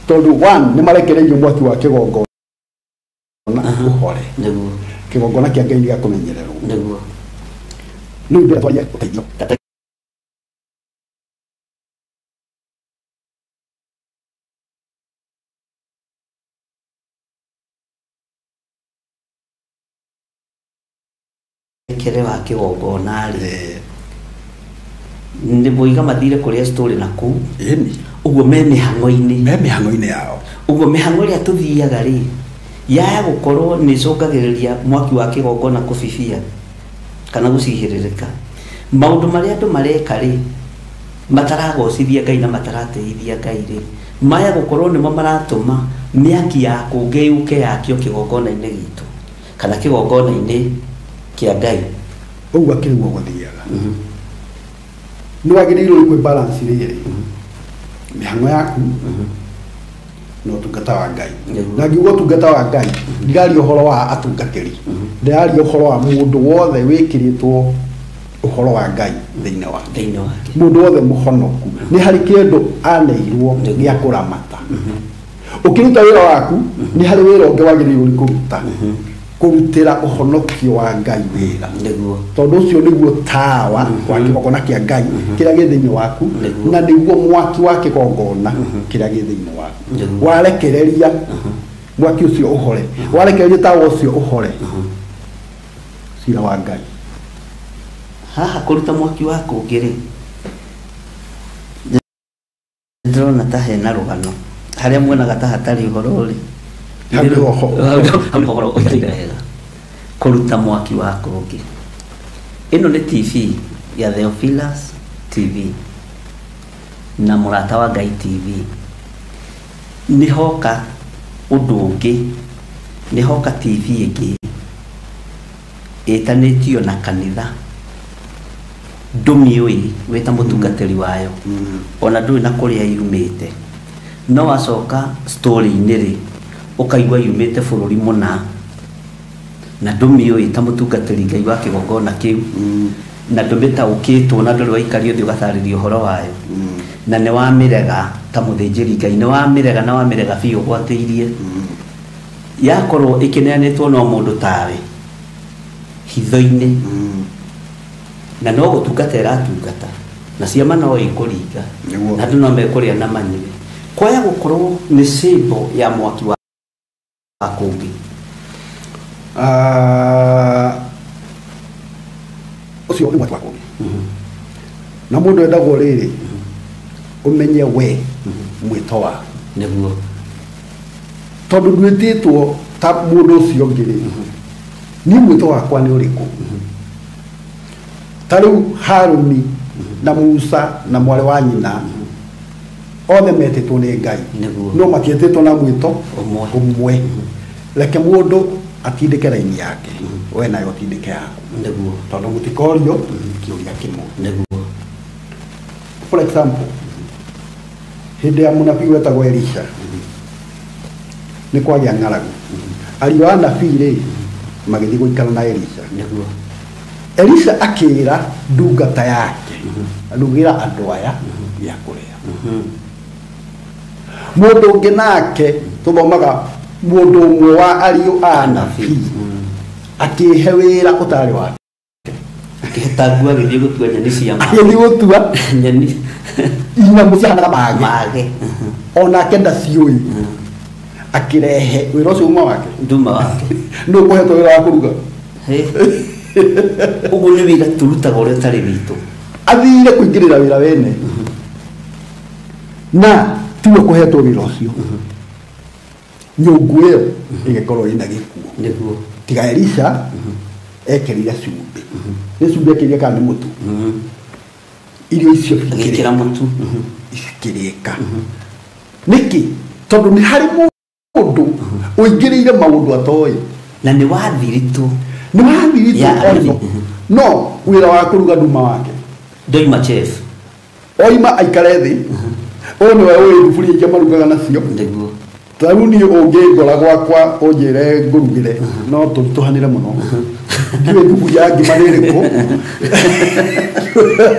Tondũ one nĩ marekereirio mwaki wa kĩgongona ũhore. Nĩguo. Kĩgongona kĩa Ngai nĩ gĩa kũmenyererwo. Nĩguo. Rĩu ndĩrenda twarie ũteithio. Kere wa kĩgongona rĩ. Nĩ boiga mathire kũrĩa story na kũu. Ĩni. Ũguo me mĩhang'o-inĩ. Me mĩhang'o-inĩ yao. Ũguo mĩhang'o ĩrĩa tũthiaga rĩ yaya gũkorwo nĩ ĩcũngagĩrĩria mwaki wa kĩgongona kũbibia kana gũcihĩrĩrĩka. Maũndũ marĩa andũ mareka rĩ mataragocithia Ngai na mataratĩithia Ngai rĩ maya gũkorwo nĩmo maratũma mĩaki ya kũngĩ yũke yakio kĩgongona-inĩ gitũ kana kĩgongona-inĩ kĩa Ngai. Ũguo akĩrĩguo gũthiaga. Nĩ wagĩrĩirwo nĩ kwĩ balance rĩrĩ mĩhang'o yaku na ũtungata wa Ngai. Na ngiuga ũtungata wa Ngai ndiraria ũhoro wa atungatĩri, ndiraria ũhoro wa mũndũ wothe wĩkĩrĩtwo ũhoro wa Ngai thĩinĩ wake, mũndũ wothe mũhonoku nĩ harĩ kĩndũ aneirwo gĩa kũramata. Ũkĩruta wĩra waku nĩ harĩ wĩra ũngĩ wagĩrĩirwo nĩ kũruta, kũrutĩra ũhonokio wa Ngai wĩra, tondũ ũcio nĩguo tawa wa kĩgongona kĩa Ngai kĩrĩa gĩ thĩinĩ waku, na nĩguo mwaki wa kĩgongona kĩrĩa gĩ thĩinĩ waku. Warekereria mwaki ũcio ũhore, warekereria tawa ũcio ũhore, cira wa Ngai. Haha kũruta mwaki wa kũngĩ rĩ, ndĩrona ta hena rũgano harĩa muonaga ta hatarĩ ũhoro rĩ, hau ũhoro wega. Kũruta mwaki wa kũngĩ. Ĩno nĩ TV ya Theophilus TV na Mũrata wa Ngai TV. Nĩ hoka ũndũ ũngĩ, nĩ hoka TV ĩngĩ ĩtanĩtio na kanitha, ndũmĩũĩ wĩ ta mũtungatĩri wayo, ona ndũĩ na kũrĩa yumĩte, no wacoka story-inĩ rĩ ũkaigua yumĩte bũrũri mũna na ndũmĩũĩ ta mũtungatĩri Ngai wa kĩgongona kĩu, na ndũmĩtaũkĩtwo na ndũrĩ waikario thĩ ũgatarĩria ũhoro wayo, na nĩ wamĩrega ta mũthĩnjĩri Ngai, nĩ wamĩrega na wamĩrega biũ ũgwatĩirie. Yakorwo ĩkĩneanĩtwo no mũndũ tawe hitho-inĩ, na no gũtungata ĩratungata, na ciama no ĩkũringa, na andũ no mekũrĩa na manyue. Kwaya gũkorwo nĩ symbol ya mwaki wa kũngĩ. Ũcio nĩ mwaki wa kũngĩ. Na mũndũ endagwo rĩrĩ ũmenye we mwĩto waku, nĩguo, tondũ ndwĩtĩtwo ta mũndũ ũcio ũngĩ rĩ, niĩ mwĩto wakwa nĩ ũrĩkũ? Ta rĩu Haruni na Musa na mwarĩ wa nyina othe metĩtwo nĩ Ngai, no matiĩtĩtwo na mwĩto ũmwe. Reke mũndũ atindĩke raini yake, we nayo ũtindĩke yaku, nĩguo, tondũ mũtikorio kĩũria kĩmwe, nĩguo. For example, hĩndĩ ya mũnabii wetagwo Elisha nĩ kwagĩa ng'aragu, ariũ a anabii rĩ magĩthiĩ gũikara na Elisha, nĩguo. Elisha akĩra ndungata yake, rugĩra andũ aya gĩa kũrĩa. Mũndũ ũngĩ nake tũthomaga mũndũ ũmwe wa ariũ a anabii akĩhe wĩra ũtarĩ wake, akĩhĩta nguo agĩthiĩ gũtua nyeni cia mage, agĩthiĩ gũtua nyeni nyamũ cihanaga mage, mage, onake ndaciũĩ, akĩrehe wĩra ũcio uma wake, nduma wake, nũ ũkũhetwo wĩra wa kũruga. Ũguo nĩ wĩra tũrutaga ũrĩa ũtarĩ witũ. Athire kũingĩrĩra wĩra wene na tiwe kũhetwo wĩra ũcio, nyũngũ ĩyo ĩgĩkorwo ĩna gĩkuũ, nĩguo. Tiga Elisha ekĩrire cumbĩ, nĩ cumbĩ ekĩrire kana nĩ mũtu, irio icio agĩkĩra mũtu cikĩrĩka. Nĩkĩ? Tondũ nĩ harĩ mũndũ ũingĩrĩire maũndũ atoĩ, na nĩ wathiritũ, nĩ wathiritũ, no wĩra wa kũruga nduma wake ndoima chef, oima aikare thĩ, ũyũ nĩwe ũĩ thuburia iria marugaga nacio, nĩguo. Ta rĩu niĩ ũngĩngora gwakwa ũnjĩre ngũrugĩre, no tũritũhanĩre mũno, ndiũĩ thuburia ya ngima nĩ ĩrĩkũ,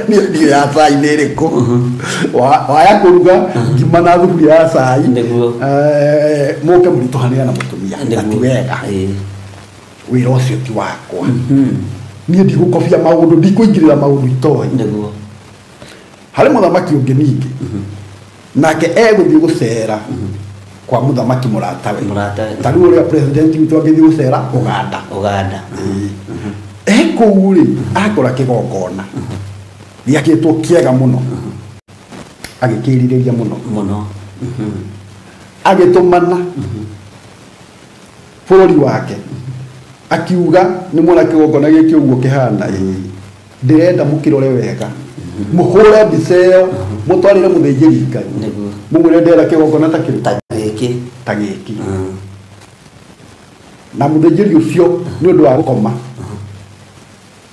niĩ ya cai nĩ ĩrĩkũ. Waya kũruga ngima na thuburia ya cai, nĩguo, mũke mũritũhanĩre na mũtumia, na ti wega. Wĩra ũcio ti wakwa, niĩ ndigũkobia maũndũ, ndikũingĩrĩra maũndũ itoĩ, nĩguo. Harĩ mũthamaki ũngĩ ningĩ, nake egũthiĩ gũcera kwa mũthamaki mũratawe, ta rĩu ũrĩa president witũ angĩthiĩ gũcera Uganda, Uganda. E kũu rĩ akora kĩgongona gĩakĩtwo kĩega mũno, agĩkĩrirĩria mũno mũno, agĩtũmana bũrũri wake akiuga nĩ mwona kĩgongona gĩkĩ ũguo kĩhana, ndĩrenda mũkĩrore wega, mũhũre mbica ĩyo mũtwarĩre mũthĩnjĩri Ngai, mũmwĩre ndĩrenda kĩgongona ta kĩrĩkũ, ta gĩkĩ, ta gĩkĩ. Na mũthĩnjĩri ũcio nĩ ũndũ wa gũkoma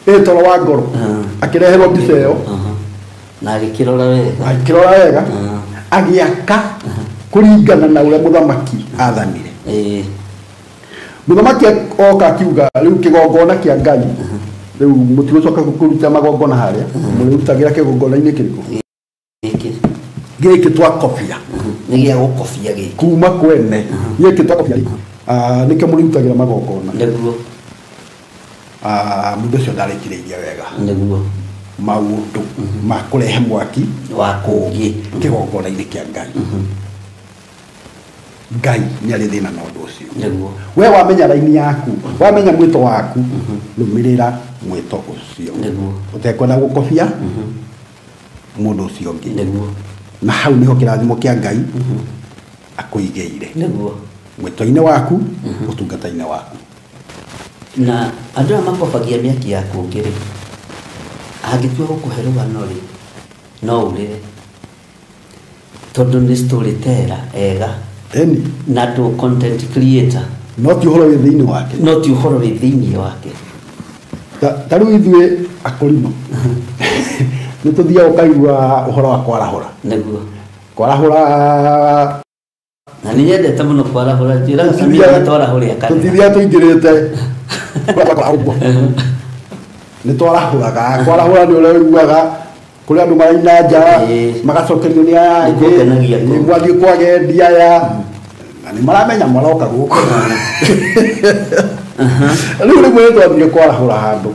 ĩ toro wa ngoro, akĩreherwo mbica ĩyo. Na agĩkĩrora wega. Agĩkĩrora wega. Agĩaka kũringana na ũrĩa mũthamaki aathanire. Mũthamaki oka akiuga rĩu kĩgongona kĩa Ngai rĩu mũtigũcoka kũruta magongona harĩa mũrĩrutagĩra kĩgongona-inĩ kĩrĩkũ? Gĩkĩ twakobia. Nĩ gĩa gũkobia gĩkĩ. Kuma kwene. Gĩkĩ twakobia nĩkĩo mũrĩrutagĩra magongona. Nĩguo. Mũndũ ũcio ndarĩkĩrĩirie wega. Nĩguo. Maũndũ ma kũrehe mwaki wa kũngĩ kĩgongona-inĩ kĩa Ngai. Ngai nĩ arĩ thĩna na ũndũ ũcio. Nĩguo. We wamenya raini yaku, wamenya mwĩto waku, rũmĩrĩra mwĩto ũcio. Nĩguo. Ũtekwenda gũkobia mũndũ ũcio ũngĩ. Nĩguo. Na hau nĩho kĩrathimo kĩa Ngai akũigĩire. Nĩguo. Mwĩto-inĩ waku, ũtungata-inĩ waku. Na andũ aya makobagia mĩaki ya kũngĩ rĩ, angĩtua gũkũhe rũgano rĩ, no ũrĩre. Tondũ nĩ storyteller ega. Eni. Na andũ content creator. No ti ũhoro wĩ thĩinĩ wake. No ti ũhoro wĩ thĩinĩ wake. Ta rĩu ithuĩ akũrinũ nĩ tũthiaga ũkaigua ũhoro wa kwarahũra. Nĩguo. Kwarahũra. Na nĩ nyendete mũno kwarahũra, njĩraga Samira nĩ twarahũre kanitha. Tũtithiaga tũingĩrĩte. Nĩ twarahũraga. Kwarahũra nĩ ũrĩa ũiguaga kũrĩ andũ maraina nja magacokerio nĩ aya angĩ, mwathiĩ kwagendi aya na nĩ maramenya maroka gũkũ. Rĩu rĩmwe nĩ twathire kwarahũra handũ.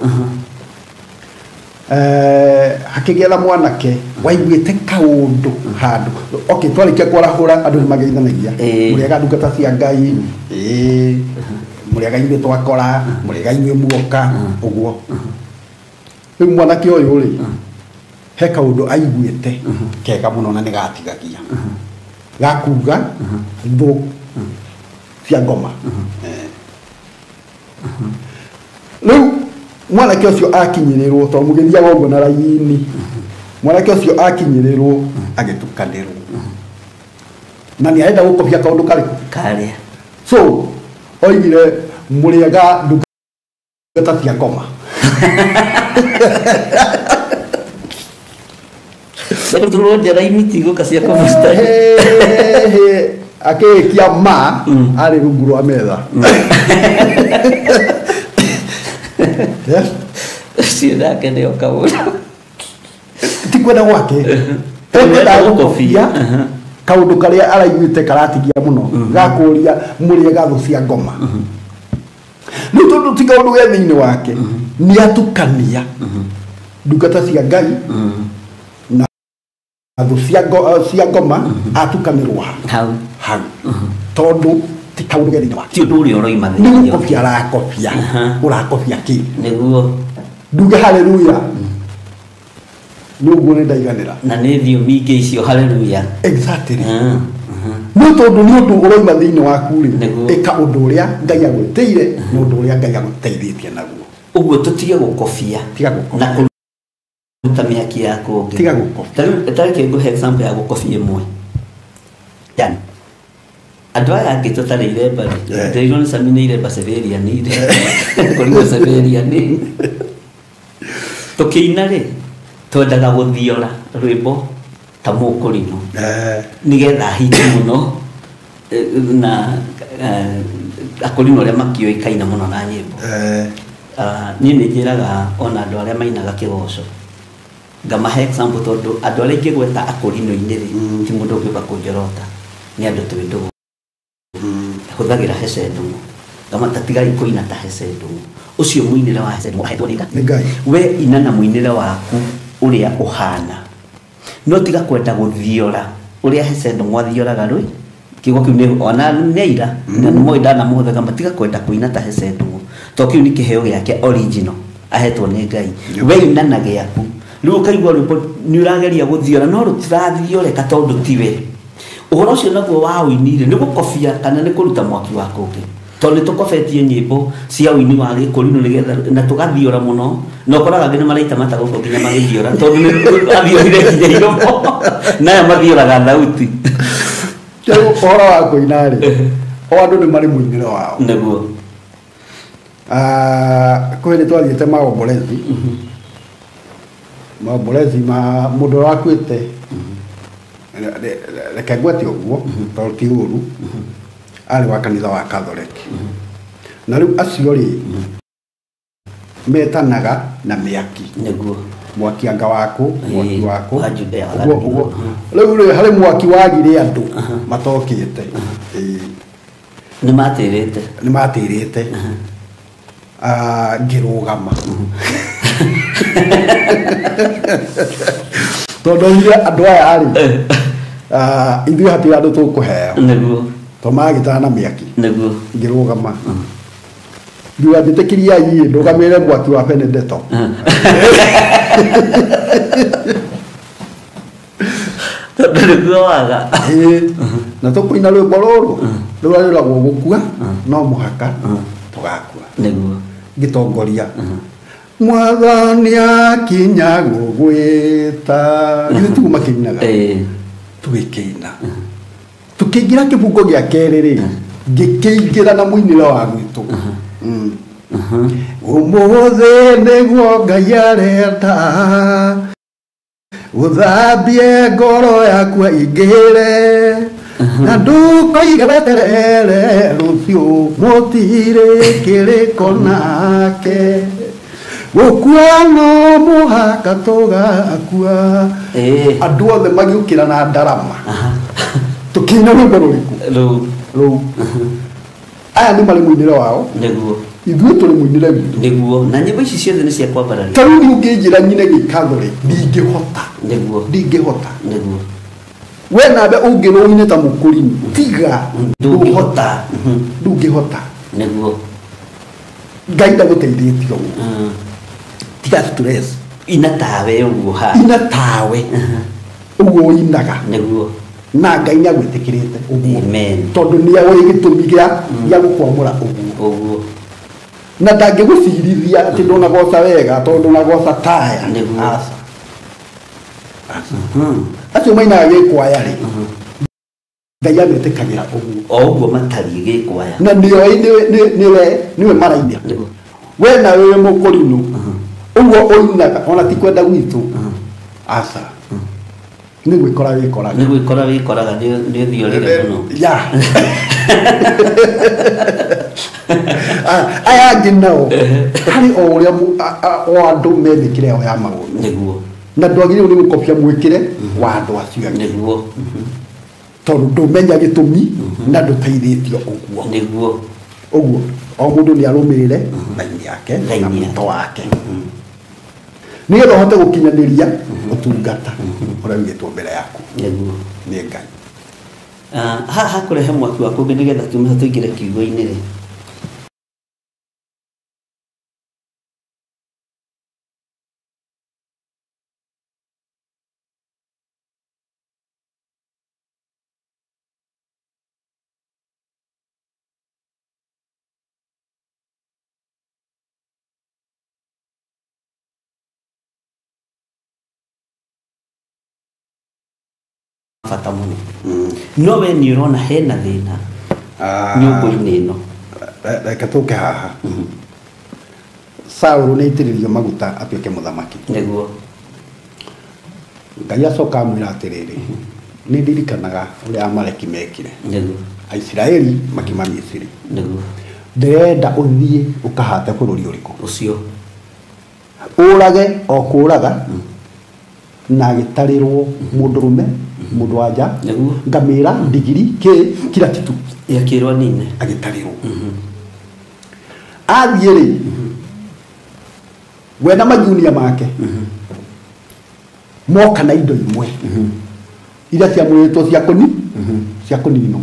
Hakĩgĩa na mwanake waiguĩte kaũndũ handũ. Okay, twarĩkia kwarahũra andũ nĩ mageithanagia. Mũrĩega ndungata cia Ngai, mũrĩega inyuĩ twakora, mũrĩega inyuĩ muoka, ũguo. Rĩu mwanake ũyũ rĩ, he kaũndũ aiguĩte kega mũno na nĩ gatigagia. Gakuga thũ cia ngoma. Rĩu mwanake ũcio akinyĩrĩrwo tondũ mũgĩthiaga ũguo na raini. Mwanake ũcio akinyĩrĩrwo agĩtukanĩrwo. Na nĩ arenda gũkobia kaũndũ karĩkũ? Karĩa. So oigire mũrĩega ndungata cia ngoma. Rĩu njĩra-inĩ tigũka cia kũmũcitari. Akĩĩkia ma arĩ rungu rwa metha. Yes. Ũcio nake nĩo kaũndũ. Ti kwenda gwake. Ekwenda gũkobia kaũndũ karĩa araiguĩte karatigia mũno gakũria mũrĩega thũ cia ngoma. Nĩ tondũ ti kaũndũ ge thĩinĩ wake nĩ atukania ndungata cia Ngai na thũ cia ngoma atukanĩrwo hau hau tondũ ti kaũndũ ge thĩinĩ wake. Ti ũndũ ũrĩa ũroima Nĩ thĩinĩ. gũkobia arakobia. Ũrakobia kĩ? Nĩguo. Nduge haleluya. Nĩ ũguo nĩ ndaiganĩra. Na nĩ thiomi ingĩ icio haleluya. Exactly. Nĩ tondũ nĩ ũndũ ũroima thĩinĩ waku rĩ, ĩka ũndũ ũrĩa Ngai agwĩtĩire na ũndũ ũrĩa Ngai agũteithĩtie naguo. Ũguo tũtige gũkobia. Tiga gũkobia. Na kũruta mĩaki ya kũngĩ. Tiga gũkobia. Ta rĩu tareke ngũhe example ya gũkobia ĩmwe. Yani andũ aya angĩ tũtarĩ iremba rĩ, ndĩrirwo nĩ Sami nĩ iremba Severian rĩ, kũrigwo Severian. Tũkĩina rĩ, twendaga gũthiora rwĩmbo ta mũkũrinũ nĩgetha ahite mũno na akũrinũ arĩa makĩũĩkaine mũno na nyĩmbo. Niĩ nĩ njĩraga ona andũ arĩa mainaga kĩgoco ngamahe example tondũ andũ arĩa ingĩgweta akũrinũ-inĩ rĩ, ti mũndũ ũngĩũka kũnjorota, nĩ andũ twĩ ndũgũ. Hũthagĩra Hece Ndung'u. Ngamata tigai kũina ta Hece Ndung'u. Ũcio mũinĩre wa Hece Ndung'u ahetwo nĩ Ngai. We ina na mũinĩre waku ũrĩa ũhana. No tiga kwenda gũthiora ũrĩa Hece Ndung'u athioraga rĩ, kiugo kĩu nĩ ona nĩ aira, na nĩ moĩ ndanamũhũthĩra, ngamba kwenda kũina ta Hece Ndung'u. To kĩu nĩ kĩheo gĩake original ahetwo nĩ Ngai. We ina na gĩaku. Rĩu ũkaigua rwĩmbo nĩ ũrageria gũthiora no rũtirathioreka tondũ tiwe. Ũhoro ũcio naguo wa ũini rĩ, nĩ gũkobia kana nĩ kũruta mwaki wa kũngĩ. Tondũ nĩ tũkobetie nyĩmbo cia ũini wa gĩkũrinũ nĩgetha na tũgathiora mũno, na ũkoraga angĩ nĩ maraita mata gũkũ nginya magĩthiora tondũ nĩ athiorire nginya iromo. Naya mathioraga thauti. Rĩu ũhoro wa kũina rĩ, o andũ nĩ marĩ mũinĩre wao. Nĩguo. Kwĩ nĩ twathiĩte maombolezi. Maombolezi ma mũndũ ũrĩa wakuĩte reke ngwete ũguo tondũ ti ũru arĩ wa kanitha wa Catholic na rĩu acio rĩ metanaga na mĩaki nĩguo mwaki anga waku mwaki waku wa Judea ũguo rĩu rĩ harĩ mwaki wagire andũ matokĩte nĩ matĩrĩte nĩ matĩrĩte ngĩrũgama tondũ onire andũ aya rĩ ithuĩ hatirĩ andũ tũkũheo nĩguo tondũ magĩtana na mĩaki nĩguo ngĩrũgama ngiuga njĩtĩkĩriai ndũgamĩrĩre mwaki wa Benedetto tondũ nĩguo waga na tũkũina rwĩmbo rũrũ rũrĩa rwĩragwo gũkua no mũhaka tũgakua nĩguo ngĩtongoria mwathani akinya gũgwĩta githĩ tiguo makĩinaga tũgĩkĩina tũkĩingĩra kĩbungo gĩa kerĩ rĩ ngĩkĩingĩra na mũinĩre wa gwitũ ũmũthĩ nĩguo Ngai arenda ũthambie ngoro yaku aingĩre na ndũkoige weterere rũciũ mũtirĩ kĩrĩko nake gũkua no mũhaka tũgakua andũ othe magĩũkĩra na ndarama tũkĩina rwĩmbo rũrĩkũ rũu aya nĩ marĩ mũinĩre wao nĩguo ithuĩ tũrĩ mũinĩre witũ nĩguo na nyĩmbo ici ciothe nĩ cia kwambararia ta rĩu niĩ ũngĩnjĩra nyine gĩkathorĩ ndingĩhota nĩguo ndingĩhota nĩguo we nawe ũngĩrwo ũine ta mũkũrinũ tiga ndũngĩhota ndũngĩhota nĩguo Ngai ndagũteithĩtie ũguo tiga stress ina tawe ũguo ha ina tawe ũguo ũinaga nĩguo na Ngai nĩ agwĩtĩkĩrĩte ũguo amen tondũ nĩ oĩ gĩtũmi gĩa gũkwamũra ũguo ũguo na ndangĩgũcirithia atĩ ndũnagoca wega tondũ ndũnagoca taya Nĩguo. aca acio mainaga gĩkwaya rĩ Ngai ametĩkagĩra ũguo o ũguo matariĩ gĩkwaya na nĩoĩ nĩwe marainĩra nĩguo we nawe wĩ mũkũrinũ ũguo ũinaga ona ti kwenda gwitũ aca nĩ gwĩkora wĩkoraga nĩ gwĩkora wĩkoraga nĩ ũthiorire mũno ya aya angĩ nao harĩ o ũrĩa o andũ me mĩkĩre yao ya maũndũ nĩguo na ndwagĩrĩirwo nĩ gũkobia mwĩkĩre wa andũ acio angĩ nĩguo tondũ ndũmenya gĩtũmi na ndũteithĩtio ũguo nĩguo ũguo o mũndũ nĩ arũmĩrĩre raini yake na Raini mwĩto wake nĩgetha ũhote gũkinyanĩria ũtungata ũrĩa ũigĩtwo mbere yaku nĩguo nĩ Ngai haha kũrehe mwaki wa kũngĩ nĩgetha tume tũingĩre kiugo-inĩ rĩ bata mũno no we nĩ ũrona hena thĩna nyũngũ-inĩ ĩno reke tũke haha Saũlũ nĩ aitĩrĩrio maguta atuĩke mũthamaki nĩguo Ngai acoka amwĩra atĩrĩrĩ nĩ ndirikanaga ũrĩa Amaleki mekire nĩguo Aisiraeli makiuma Misiri nĩguo ndĩrenda ũthiĩ ũkahate bũrũri ũrĩkũ ũcio ũrage o kũraga na agĩtarĩrwo mũndũrũme mũndũ wa nja Nĩguo. ngamĩra ndigiri kĩ kila kitu yakĩrwo nine agĩtarĩrwo athiĩ rĩ we na majunia make moka na indo imwe iria ciamũrĩtwo cia kũni cia kũninwo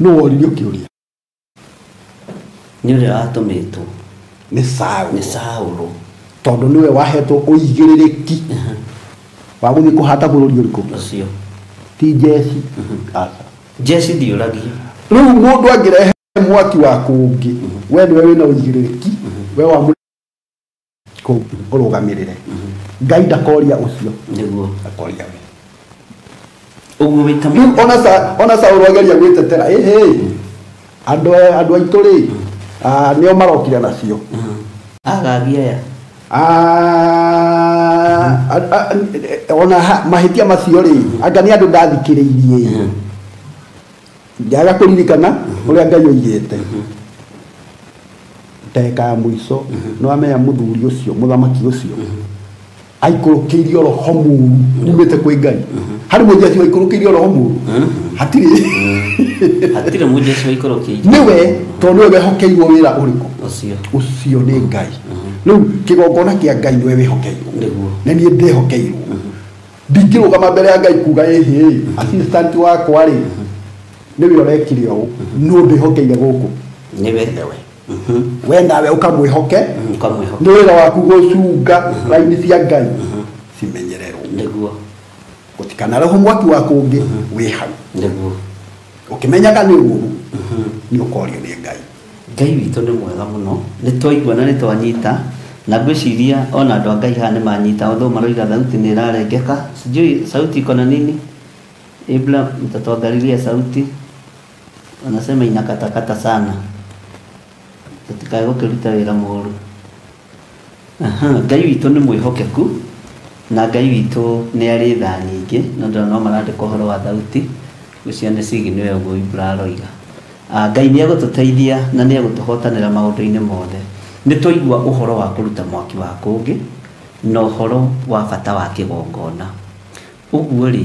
nũ woririo kĩũria nĩ ũrĩa watũmĩtwo nĩ Saũlũ nĩ Saũlũ tondũ nĩwe wahetwo ũigĩrĩrĩki wa gũthiĩ kũhata bũrũri ũrĩkũ ũcio ti jeci aca jeci ndiũragia rĩu mũndũ angĩrehe mwaki wa kũngĩ we nĩwe wĩna ũigĩrĩrĩki we wa kũu ũrũgamĩrĩre Ngai ndakoria ũcio nĩguo akoria we ũguo wĩta rĩu ona Saũlũ ageria gwĩtetera ĩhĩ andũ andũ aitũ rĩ nĩo marokire nacio agagi aya Ona mahĩtia macio rĩ anga nĩ andũ ndathikĩrĩirie ndiaga kũririkana ũrĩa Ngai oigĩte ndagĩka ya mũico nĩ wamenya mũthuri ũcio mũthamaki ũcio aikũrũkĩirio roho mũru umĩte kwĩ Ngai. Harĩ mũjeshi waikũrũkĩirio roho mũru? Hatirĩ. Hatirĩ mũjeshi waikũrũkĩirio. Nĩwe tondũ nĩwe wehokeirwo wĩra ũrĩkũ? Ũcio nĩ Ngai. Rĩu kĩgongona kĩa Ngai nĩwe wĩhokeirwo. Na niĩ ndĩhokeirwo. Ndingĩrũgama mbere ya Ngai kuga ĩhĩ assistant wakwa rĩ nĩwe ũrekire ũũ, nũ ndĩhokeire gũkũ? Nĩwe. We nawe ũkamwĩhoke, nĩ wĩra waku gũcunga raini cia Ngai cimenyererwo. Nĩguo. Gũtikanareho mwaki wa kũngĩ wĩ hau. Nĩguo. Ũkĩmenyaga nĩ ũũru nĩ ũkorio nĩ Ngai. Ngai witũ nĩ mwega mũno, nĩ twaigua na nĩ twanyita, na ngwĩciria ona andũ a Ngai haha nĩ manyita, although maroiga thauti nĩ ĩrarengeka. Sijui sauti iko na nini? Ibla, mtatuangalilia sauti. Wanasema inakatakata sana. Tutikae gũkĩruta wĩra mũru. Ngai witũ nĩ mwĩhokeku na Ngai witũ nĩ arĩ tha nyingĩ, no ndĩrona no marandĩka ũhoro wa thauti, ngwĩciria nĩ cigi nĩwe ũguo Ibra aroiga. Ngai nĩ egũtũteithia na nĩ egũtũhotanĩra maũndũ-inĩ mothe. Nĩ twaigua ũhoro wa kũruta mwaki wa kũngĩ na ũhoro wa bata wa kĩgongona. Ũguo rĩ,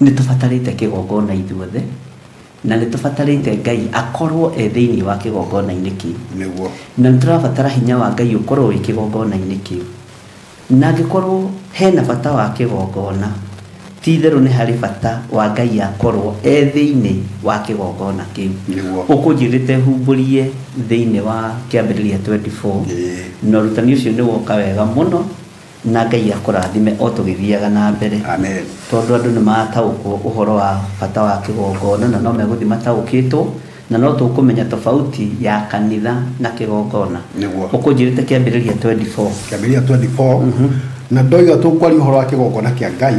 nĩ tũbatarĩte kĩgongona ithuothe na nĩ tũbatarĩte Ngai akorwo e thĩinĩ wa kĩgongona-inĩ kĩu. Nĩguo. Na nĩ tũrabatara hinya wa Ngai ũkorwo wĩ kĩgongona-inĩ kĩu. Na angĩkorwo hena bata wa kĩgongona, ti itherũ nĩ harĩ bata wa Ngai akorwo e thĩinĩ wa kĩgongona kĩu. Nĩguo. Ũkũnjĩrĩte humbũrie thĩinĩ wa kĩambĩrĩria 24. Na ũrutani ũcio nĩ woka wega mũno na Ngai akũrathime o tũgĩthiaga na mbere. Amen. Tondũ andũ nĩ mataũkwo ũhoro wa bata wa kĩgongona na no megũthiĩ mataũkĩtwo na no tũkũmenya tofauti ya kanitha na kĩgongona. Nĩguo. Ũkũnjĩrĩte kĩambĩrĩria 24. Kĩambĩrĩria 24. Na ndoiga tũkwaria ũhoro wa kĩgongona kĩa Ngai,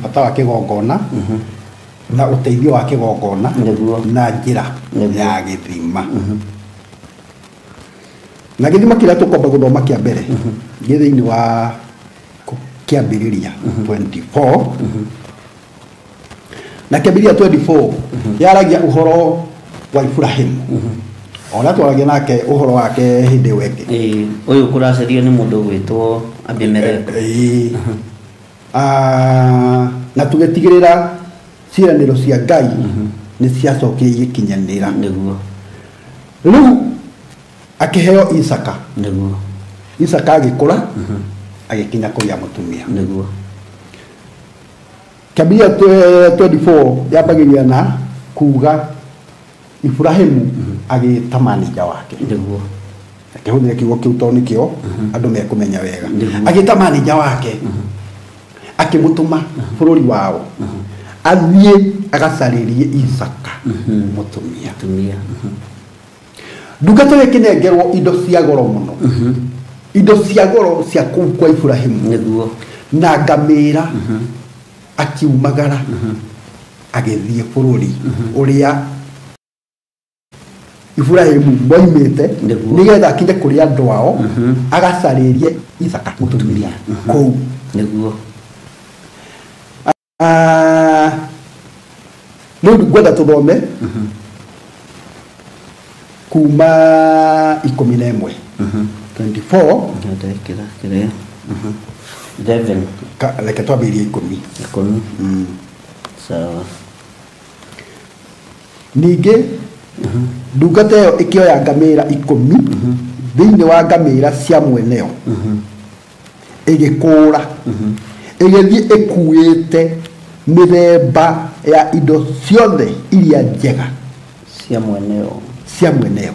bata wa kĩgongona na ũteithio wa kĩgongona na njĩra ya gĩthima. Na gĩthima kĩrĩa tũkwamba gũthoma kĩa mbere gĩ thĩinĩ wa kĩambĩrĩria 24. Na kĩambĩrĩria 24 yaragia ũhoro wa Ibrahimu. Ona twaragia nake ũhoro wake hĩndĩ ĩyo ĩngĩ. Ũyũ kũracario nĩ mũndũ ũgwĩtwo Abimeleki. Na tũgĩtigĩrĩra ciĩranĩro cia Ngai nĩ ciacokire igĩkinyanĩra. Nĩguo. Rĩu akĩheo Isaka. Nĩguo. Isaka agĩkũra agĩkinya kũgĩa mũtumia. Nĩguo. Kĩambĩrĩria 24 yambagĩrĩria na kuga Ibrahimu agĩta manĩja wake. Nĩguo. Akĩhũthĩra kiugo kĩu tondũ nĩkĩo andũ mekũmenya wega. Agĩta manĩja wake akĩmũtũma bũrũri wao athiĩ agacarĩrie Isaka mũtumia. Ndungata ĩyo ĩkĩnengerwo indo cia goro mũno. Indo cia goro cia kũu kwa Ibrahimu. Nĩguo. Na ngamĩra akiumagara agĩthiĩ bũrũri ũrĩa Ibrahimu moimĩte nĩgetha akinye kũrĩ andũ ao agacarĩrie Isaka mũtumia kũu. Nĩguo. Rĩu ngwenda tũthome kuma 11 24. Ndekĩra kĩrĩa 11. Reke twambĩrĩrie 10. 10. Sawa. Ningĩ ndungata ĩyo ĩkĩoya ngamĩra 10 thĩinĩ wa ngamĩra cia mweneo ĩgĩkũũra ĩgĩthiĩ ĩkuĩte mĩthemba ya indo ciothe iria njega cia mweneo. Cia mweneo.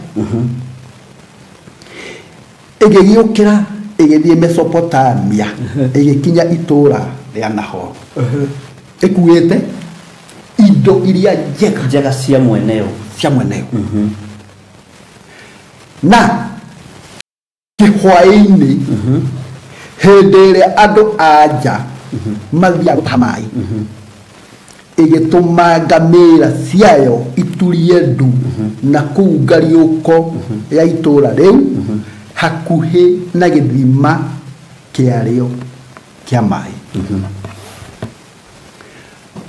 Ĩgĩgĩũkĩra ĩgĩthiĩ Mesopotamia ĩgĩkinya itũũra rĩa Nahor ĩkuĩte indo iria njega njega cia mweneo. Cia mweneo. Na kĩhwaĩ-inĩ hĩndĩ ĩrĩa andũ a nja mathiaga gũtaha maĩ ĩgĩtũma ngamĩra ciayo iturie ndu na kũu ngariũko ya itũũra rĩu hakuhĩ na gĩthima kĩarĩo. Kĩa maĩ.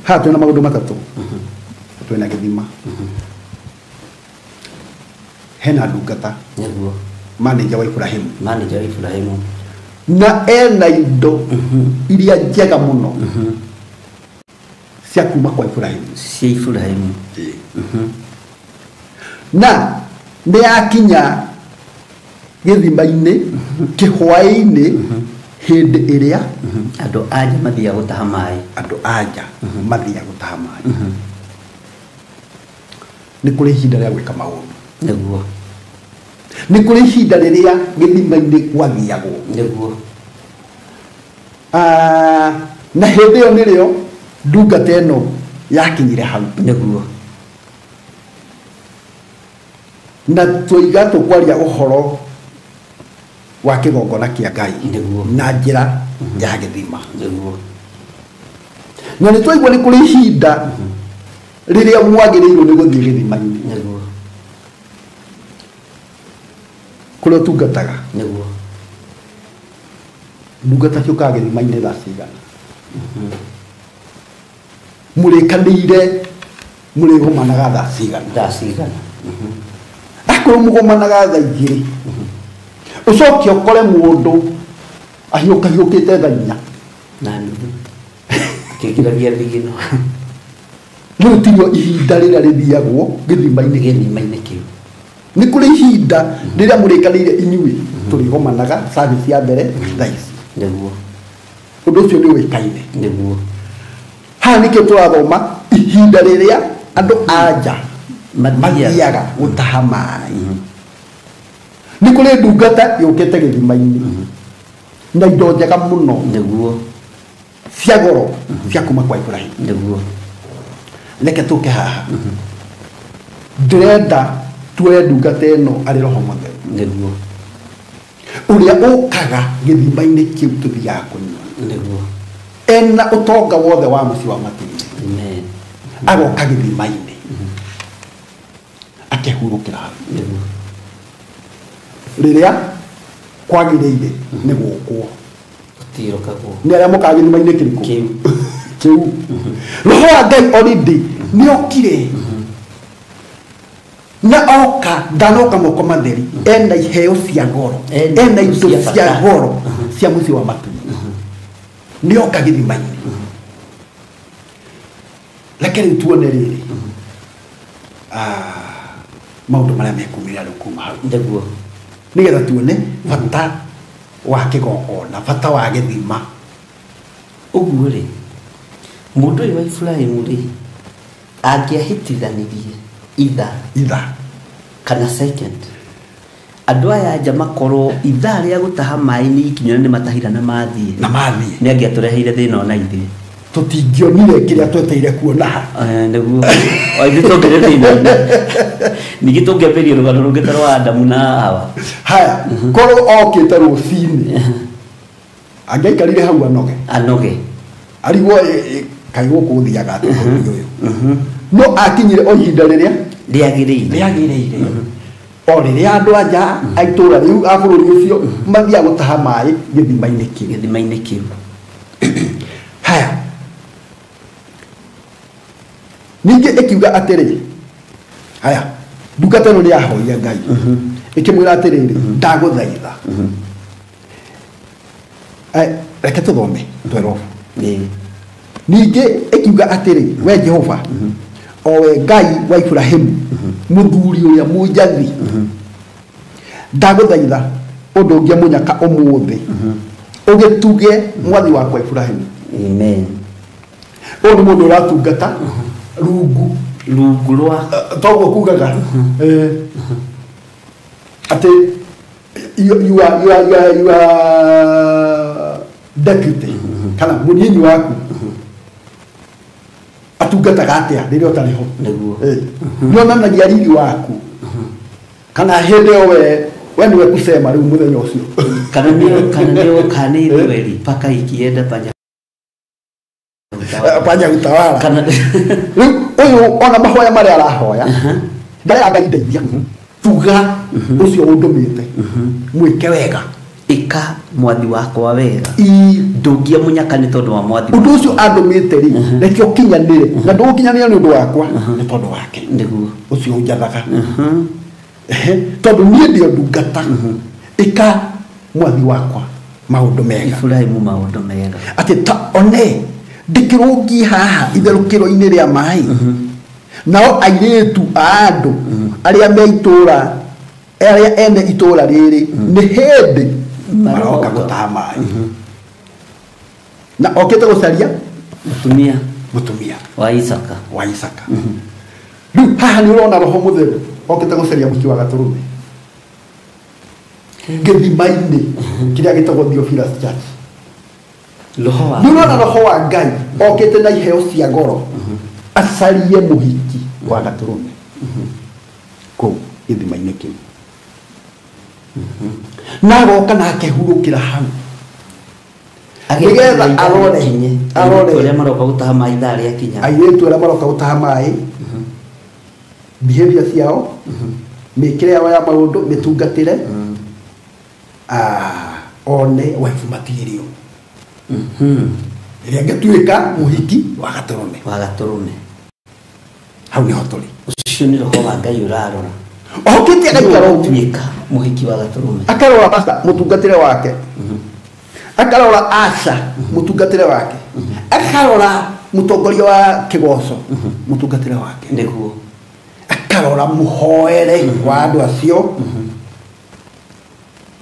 Haha twĩna maũndũ matatũ. Twĩna gĩthima, hena ndungata, nĩguo, manager wa Ibrahimu, manager wa Ibrahimu, na ena indo iria njega mũno cia kuma kwa Ibrahimu, cia Ibrahimu. Na nĩ yakinya gĩthima-inĩ kĩhwaĩ-inĩ hĩndĩ ĩrĩa andũ anja mathiaga gũtaha maĩ, andũ anja mathiaga gũtaha maĩ. Nĩ kũrĩ ihinda rĩa gwĩka maũndũ, nĩguo, nĩ kũrĩ ihinda rĩrĩa gĩthima-inĩ gwathiagwo, nĩguo. Na hĩndĩ ĩyo nĩrĩo ndungata ĩno yakinyire hau, nĩguo. Na tũiga tũkwaria ũhoro wa kĩgongona kĩa Ngai, nĩguo, na njĩra ya gĩthima, nĩguo. Na nĩ twaigua nĩ kũrĩ ihinda rĩrĩa mwagĩrĩirwo nĩ gũthiĩ gĩthima-inĩ, nĩguo, kũrĩa ũtungataga, nĩguo. Ndungata ciũkaga gĩthima-inĩ thaa cigana? Mũrĩkanĩire mũrĩgomanaga thaa cigana? Thaa cigana? Akorwo mũgomanaga thaa 2, ũcoke ũkore mũndũ ahiũkahiũkĩte thaa 4 na nuthu akĩgiragia thigino. Rĩu tirio ihinda rĩrĩa rĩthiagwo gĩthima-inĩ, gĩthima-inĩ kĩu. Nĩ kũrĩ ihinda rĩrĩa mũrĩkanĩire inyuĩ tũrĩgomanaga service ya mbere thaa ici, nĩguo. Ũndũ ũcio nĩ ũĩkaine, nĩguo. Haha nĩkĩo tũrathoma ihinda rĩrĩa andũ anja mathiaga gũtaha maĩ. Nĩ kũrĩ ndungata yũkĩte gĩthima-inĩ na indo njega mũno, nĩguo, cia goro cia kuma kwa Ibrahimu, nĩguo. Reke tũke haha, ndĩrenda tuoye ndungata ĩno arĩ Roho Mũtheru, nĩguo, ũrĩa ũkaga gĩthima-inĩ kĩu tũthiaga kũnyua, nĩguo, ena ũtonga wothe wa mũciĩ wa matu-inĩ. Amen. Agoka gĩthima-inĩ akehurũkĩra hau, nĩguo, rĩrĩa kwagĩrĩire nĩ gũkwo, gũtirũkagwo nĩ arĩa mokaga gĩthima-inĩ kĩrĩkũ? Kĩu. Kĩu. Roho wa Ngai already nĩ okire, na oka ndanoka moko matheri, ena iheo cia goro, ena indo cia goro cia mũciĩ wa matu-inĩ, nĩ oka gĩthima-inĩ. Reke rĩu tuone rĩrĩ maũndũ marĩa mekumĩra rĩu kuma hau, nĩguo, nĩgetha tuone bata wa kĩgongona, bata wa gĩthima. Ũguo rĩ, mũndũ ũyũ wa Ibrahimu rĩ, angĩahĩtithanirie ithaa kana second, andũ aya anja makorwo ithaa rĩa gũtaha maĩ nĩ ikinyĩra nĩ matahira na mathiĩ, na mathiĩ, nĩ angĩatũreheire thĩna ona ithuĩ. Tũtingĩonire kĩrĩa tweteire kuona ha. Nĩguo, o ithuĩ tũngĩrĩ thĩna-inĩ. Ningĩ tũngĩambĩrĩria rũgano rũngĩ ta rwa Adamu na Hawa. Haya, korwo okĩte rũcinĩ, angĩaikarire hau anoge. Anoge. Arigwo kaĩ gũkũ gũthiaga atĩa bũrũri ũyũ. No akinyire o ihinda rĩrĩa rĩagĩrĩire. Rĩagĩrĩire. O rĩrĩa andũ anja a itũũra rĩu a bũrũri ũcio mathiaga gũtaha maĩ gĩthima-inĩ kĩu. Gĩthima-inĩ kĩu. Haya. Ningĩ ĩkiuga atĩrĩ, haya, ndungata ĩno nĩ yahoire Ngai. Ĩkĩmwĩra atĩrĩrĩ, ndagũthaitha. Reke tũthome 12. Ningĩ ĩkiuga atĩrĩ, we Jehova, o we Ngai wa Ibrahimu, mũthuri ũrĩa mũnjathi, ndagũthaitha ũndũngie mũnyaka ũmũthĩ, ũgĩtuge mwathi wakwa Ibrahimu. Amen. Ũyũ nĩ mũndũ ũratungata rungu rungu rwa toguo kugaga atĩ you are deputy kana mũnyinyi waku atungataga atĩa rĩrĩa ũtarĩ ho, nĩguo, nĩonanagia riri waku kana hĩndĩ ĩyo we nĩwe kusema rĩu mũthenya ũcio, kana nĩo kana ithweri paka ikienda panya panya utawala. Kana rĩu ũyũ ona mahoya marĩa arahoya ndarĩa Ngai ndeithia, tuga ũcio ũndũmĩte mwĩke wega, Ĩka mwathi wakwa wega. Ndũngia mũnyaka nĩ tondũ wa mwathi. Ũndũ ũcio andũmĩte rĩ, reke ũkinyanĩre. Na ndũgũkinyanĩra nĩ ũndũ wakwa, nĩ tondũ wake. Nĩguo. Ũcio ũnjathaga. Tondũ niĩ ndĩ o ndungata. Ĩka mwathi wakwa maũndũ mega. Iburahĩmu maũndũ mega. Atĩ ta one ndĩkĩrũngie haha itherũkĩro-inĩ rĩa maĩ. Nao airĩtu a andũ arĩa me itũũra, arĩa ene itũũra rĩrĩ, nĩ hĩndĩ maroka gũtaha maĩ. Na okĩte gũcaria mũtumia wa Isaka. Wa Isaka. Rĩu haha nĩ ũrona Roho Mũtheru okĩte gũcaria mũhiki wa gatũrũme gĩthima-inĩ kĩrĩa gĩtagwo Theophilus Church. Nĩ ũrona Roho wa Ngai okĩte na iheo cia goro acarie mũhiki wa gatũrũme kũu gĩthima-inĩ kĩu. Na agoka na akehurũkĩra hau nĩgetha arore arĩa maroka gũtaha maĩ ithaa rĩakinya. Airĩtu arĩa maroka gũtaha maĩ, behavior ciao, mĩkĩre yao ya maũndũ, mĩtungatĩre, one wife material. Ĩrĩa ĩngĩtuĩka mũhiki wa gatũrũme. Wa gatũrũme. Hau nĩho tũrĩ. Ũcio nĩ Roho wa Ngai ũrarora. Okĩte agaikara ũguo. Gũtuĩka mũhiki wa gatũrũme. Akarora pastor mũtungatĩre wake. Akarora Asha mũtungatĩre wake. Akarora mũtongoria wa kĩgoco mũtungatĩre wake. Nĩguo. Akarora mũhoere wa andũ acio.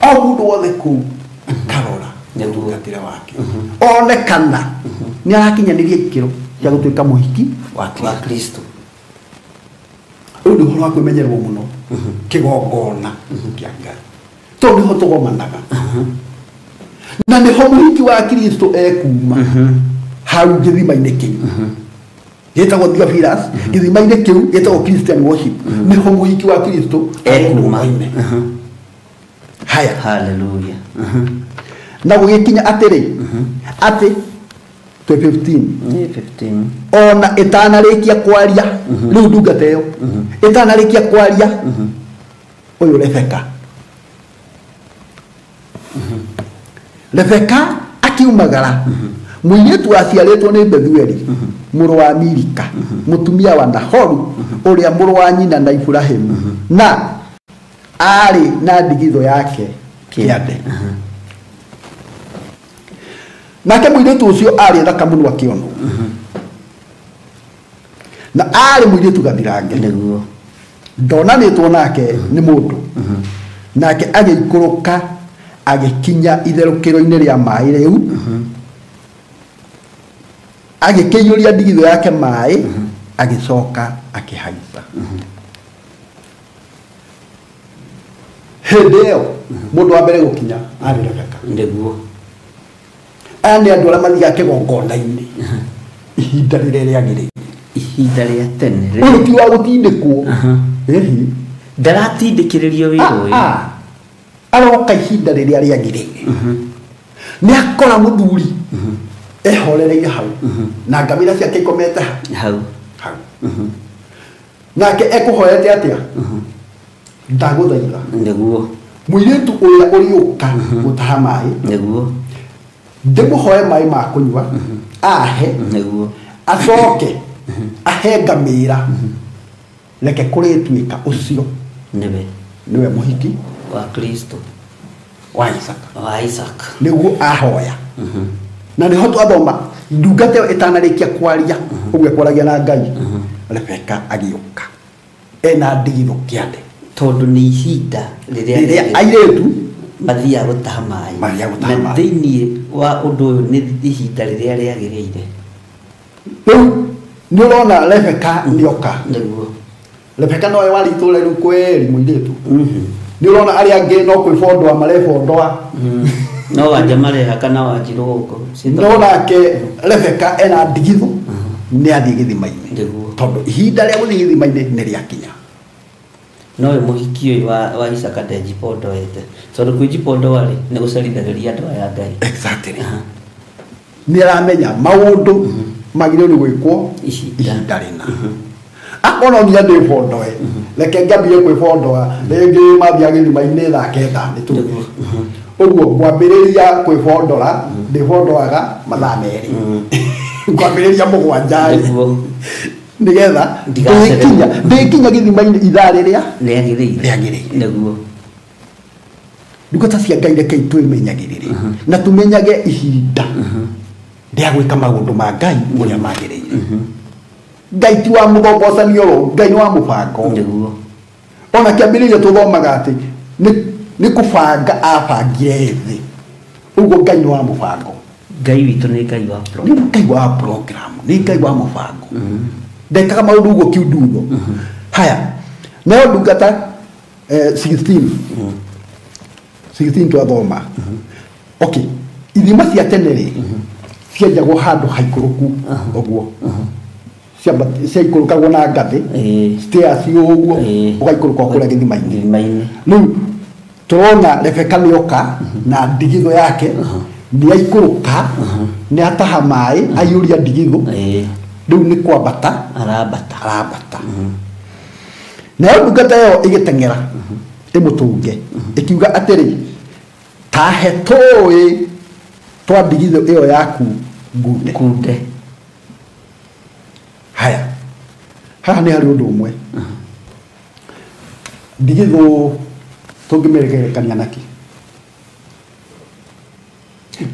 O mũndũ wothe kũu akarora mũtungatĩre wake. One kana nĩ arakinyanĩria ikĩro cia gũtuĩka mũhiki wa Kristo. Ũyũ nĩ ũhoro wa kwĩmenyerwo mũno kĩgongona kĩa Ngai. Tondũ nĩho tũgomanaga. Na nĩho mũhiki wa Kristo ekuma hau gĩthima-inĩ kĩu gĩtagwo Theophilus, gĩthima-inĩ kĩu gĩtagwo Christian worship, nĩho mũhiki wa Kristo ekuma. Haya. Hallelujah. Na gũgĩkinya atĩrĩ, atĩ 15 15 ona ĩtanarĩkia kwaria, rĩu ndungata ĩyo ĩtanarĩkia kwaria, ũyũ Rebeka. Rebeka akiumagara, mũirĩtu waciarĩtwo nĩ Bethueli, mũrũ wa Milika, mũtumia wa Nahoru, ũrĩa mũrũ wa nyina na Iburahĩmu, na aarĩ na ndigithũ yake kĩande. Nake mũirĩtu ũcio aarĩ thaka mũno akĩonwo. Na aarĩ mũirĩtu gathirange. Nĩguo. Ndonanĩtwo nake nĩ mũndũ. Nake agĩikũrũka agĩkinya itherũkĩro-inĩ rĩa maĩ rĩu. Agĩkĩiyũria ndigithũ yake maĩ, agĩcoka akĩhaica. Hĩndĩ ĩyo mũndũ wa mbere gũkinya aarĩ Rebeka. Nĩguo. Aya nĩ andũ arĩa mathiaga kĩgongona-inĩ ihinda rĩrĩa rĩagĩrĩire. Ihinda rĩa tene. Ũyũ ti wa gũtindĩkwo. Ndaratindĩkĩrĩrio wĩra ũyũ. Aroka ihinda rĩrĩa rĩagĩrĩire. Nĩ akora mũthuri ehorereire hau na ngamĩra ciake ikomete hau. Hau. Nake ekũhoete atĩa? Ndagũthaitha. Nĩguo. Mũirĩtu ũrĩa ũrĩũka gũtaha maĩ. Nĩguo. Ndĩmũhoe maĩ ma kũnyua, ahe. Nĩguo. Acoke ahe ngamĩra. Reke kũrĩtuĩka ũcio nĩwe nĩwe mũhiki wa Kristo wa Isaka. Wa Isaka. Nĩguo ahoya. Na nĩho twathoma ndungata ĩyo ĩtanarĩkia kwaria, ũguo ekwaragia na Ngai, Rebeka agĩũka ena ndigithũ kĩande. Tondũ nĩ ihinda rĩrĩa airĩtu mathiaga gũtaha maĩ. Mathiaga gũtaha maĩ. Na thĩinĩ wa ũndũ ũyũ nĩ ihinda rĩrĩa rĩagĩrĩire. Rĩu nĩ ũrona Rebeka nĩoka. Nĩguo. Rebeka nowe warĩ itũũra rĩu kweri mũirĩtu. Nĩ ũrona arĩa angĩ no kwĩbondoa marebondoa. No wanja mareha kana wanjirũ gũkũ. No nake Rebeka ena ndigithũ nĩ athiĩ gĩthima-inĩ. Nĩguo. Tondũ ihinda rĩa gũthiĩ gĩthima-inĩ nĩ rĩakinya. No we mũhiki ũyũ wa Isaka ndejipondoete. Tondũ kwĩjipondoa rĩ, nĩ gũcerithagĩria andũ aya Ngai. Exactly. Nĩ aramenya maũndũ magĩrĩirwo nĩ gwĩkwo ihinda rĩna. Akorwo no nginya ndĩbondoe, reke ngambie kwĩbondoa, rĩngĩ mathiaga gĩthima-inĩ thaa 9 nĩ tuge. Ũguo ngwambĩrĩria kwĩbondora ndĩbondoraga mathaa 2 ngwambĩrĩria 7 Nĩguo. Nĩgetha Ndigacererwo. ndĩkinya gĩthima-inĩ ithaa rĩrĩa Rĩagĩrĩire. Rĩagĩrĩire. Nĩguo. Ndungata cia Ngai rekei twĩmenyagĩrĩre na tũmenyage ihinda rĩa gwĩka maũndũ ma Ngai ũrĩa magĩrĩire. Ngai ti wa mũthombocanio ro, Ngai nĩ wa mũbango. Nĩguo. Ona kĩambĩrĩria tũthomaga atĩ nĩ kũbanga abangire thĩ. Ũguo Ngai nĩ wa mũbango. Ngai witũ nĩ Ngai wa Nĩ Ngai wa program, nĩ Ngai wa mũbango. Ndekaga maũndũ ũguo kiundutho. Haya, nayo ndungata 16 16 twathoma. Okay, ithima cia tene rĩ cienjagwo handũ haikũrũku ũguo. Ciaikũrũkagwo na ngathĩ stairs ũguo ũgaikũrũka kũrĩa gĩthima-inĩ. Gĩthima-inĩ. Rĩu tũrona Rebeka nĩoka na ndigithũ yake nĩaikũrũka nĩataha maĩ aiyũria ndigithũ rĩu nĩ kwambata Arambata. Arambata. Nayo ndungata ĩyo ĩgĩteng'era ĩmũtũnge ĩkiuga atĩrĩ tahe tũĩ twa ndigithũ ĩyo yaku ngunde. Ngunde. Haya, haha nĩ harĩ ũndũ ũmwe. Ndigithũ tũngĩmĩgerekania nakĩ?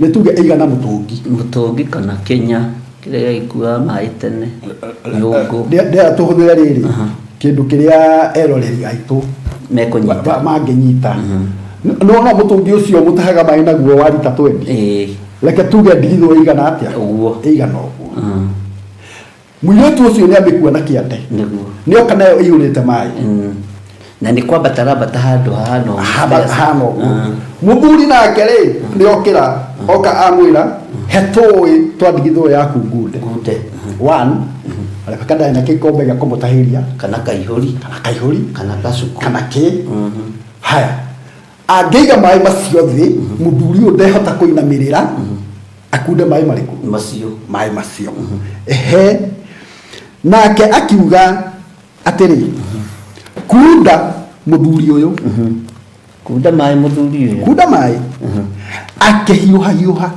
Nĩ tuge ĩigana mũtũngi. Mũtũngi kana kĩnya kĩrĩa gĩkuaga maĩ tene. Nyũngũ. Ndĩrenda tũhũthĩre rĩrĩ kĩndũ kĩrĩa eroreri aitũ Mekũnyita. Mangĩnyita. Nĩwona mũtũngi ũcio mũtahaga maĩ naguo wa rita 20. Reke tuge ndigithũ ĩigana atĩa? Ũguo. Ĩigana ũguo. Mũirĩtu ũcio nĩamĩkua na kĩande. Nĩguo. Nĩoka nayo ĩiyũrĩte maĩ. Na nĩ kwambata arambata handũ hahana ũguo. Hahana ũguo. Mũthuri nake rĩ nĩokĩra oka amwĩra he tũĩ twa ndigithũ yaku ngunde. Ngunde. One, Rebeka ndarĩ na gĩkombe gĩa kũmũtahĩria. Kana kaihũri. Kana kaihũri. Kana gacuku. Kana kĩ. Haya. Angĩiga maĩ macio thĩ, mũthuri ũyũ ndehota kũinamĩrĩra akunde maĩ marĩkũ? Macio. Maĩ macio. Ehe. Nake akiuga atĩrĩ, kunda mũthuri ũyũ. Kunda maĩ mũthuri ũyũ. Kunda maĩ. Akĩhiũha hiũha.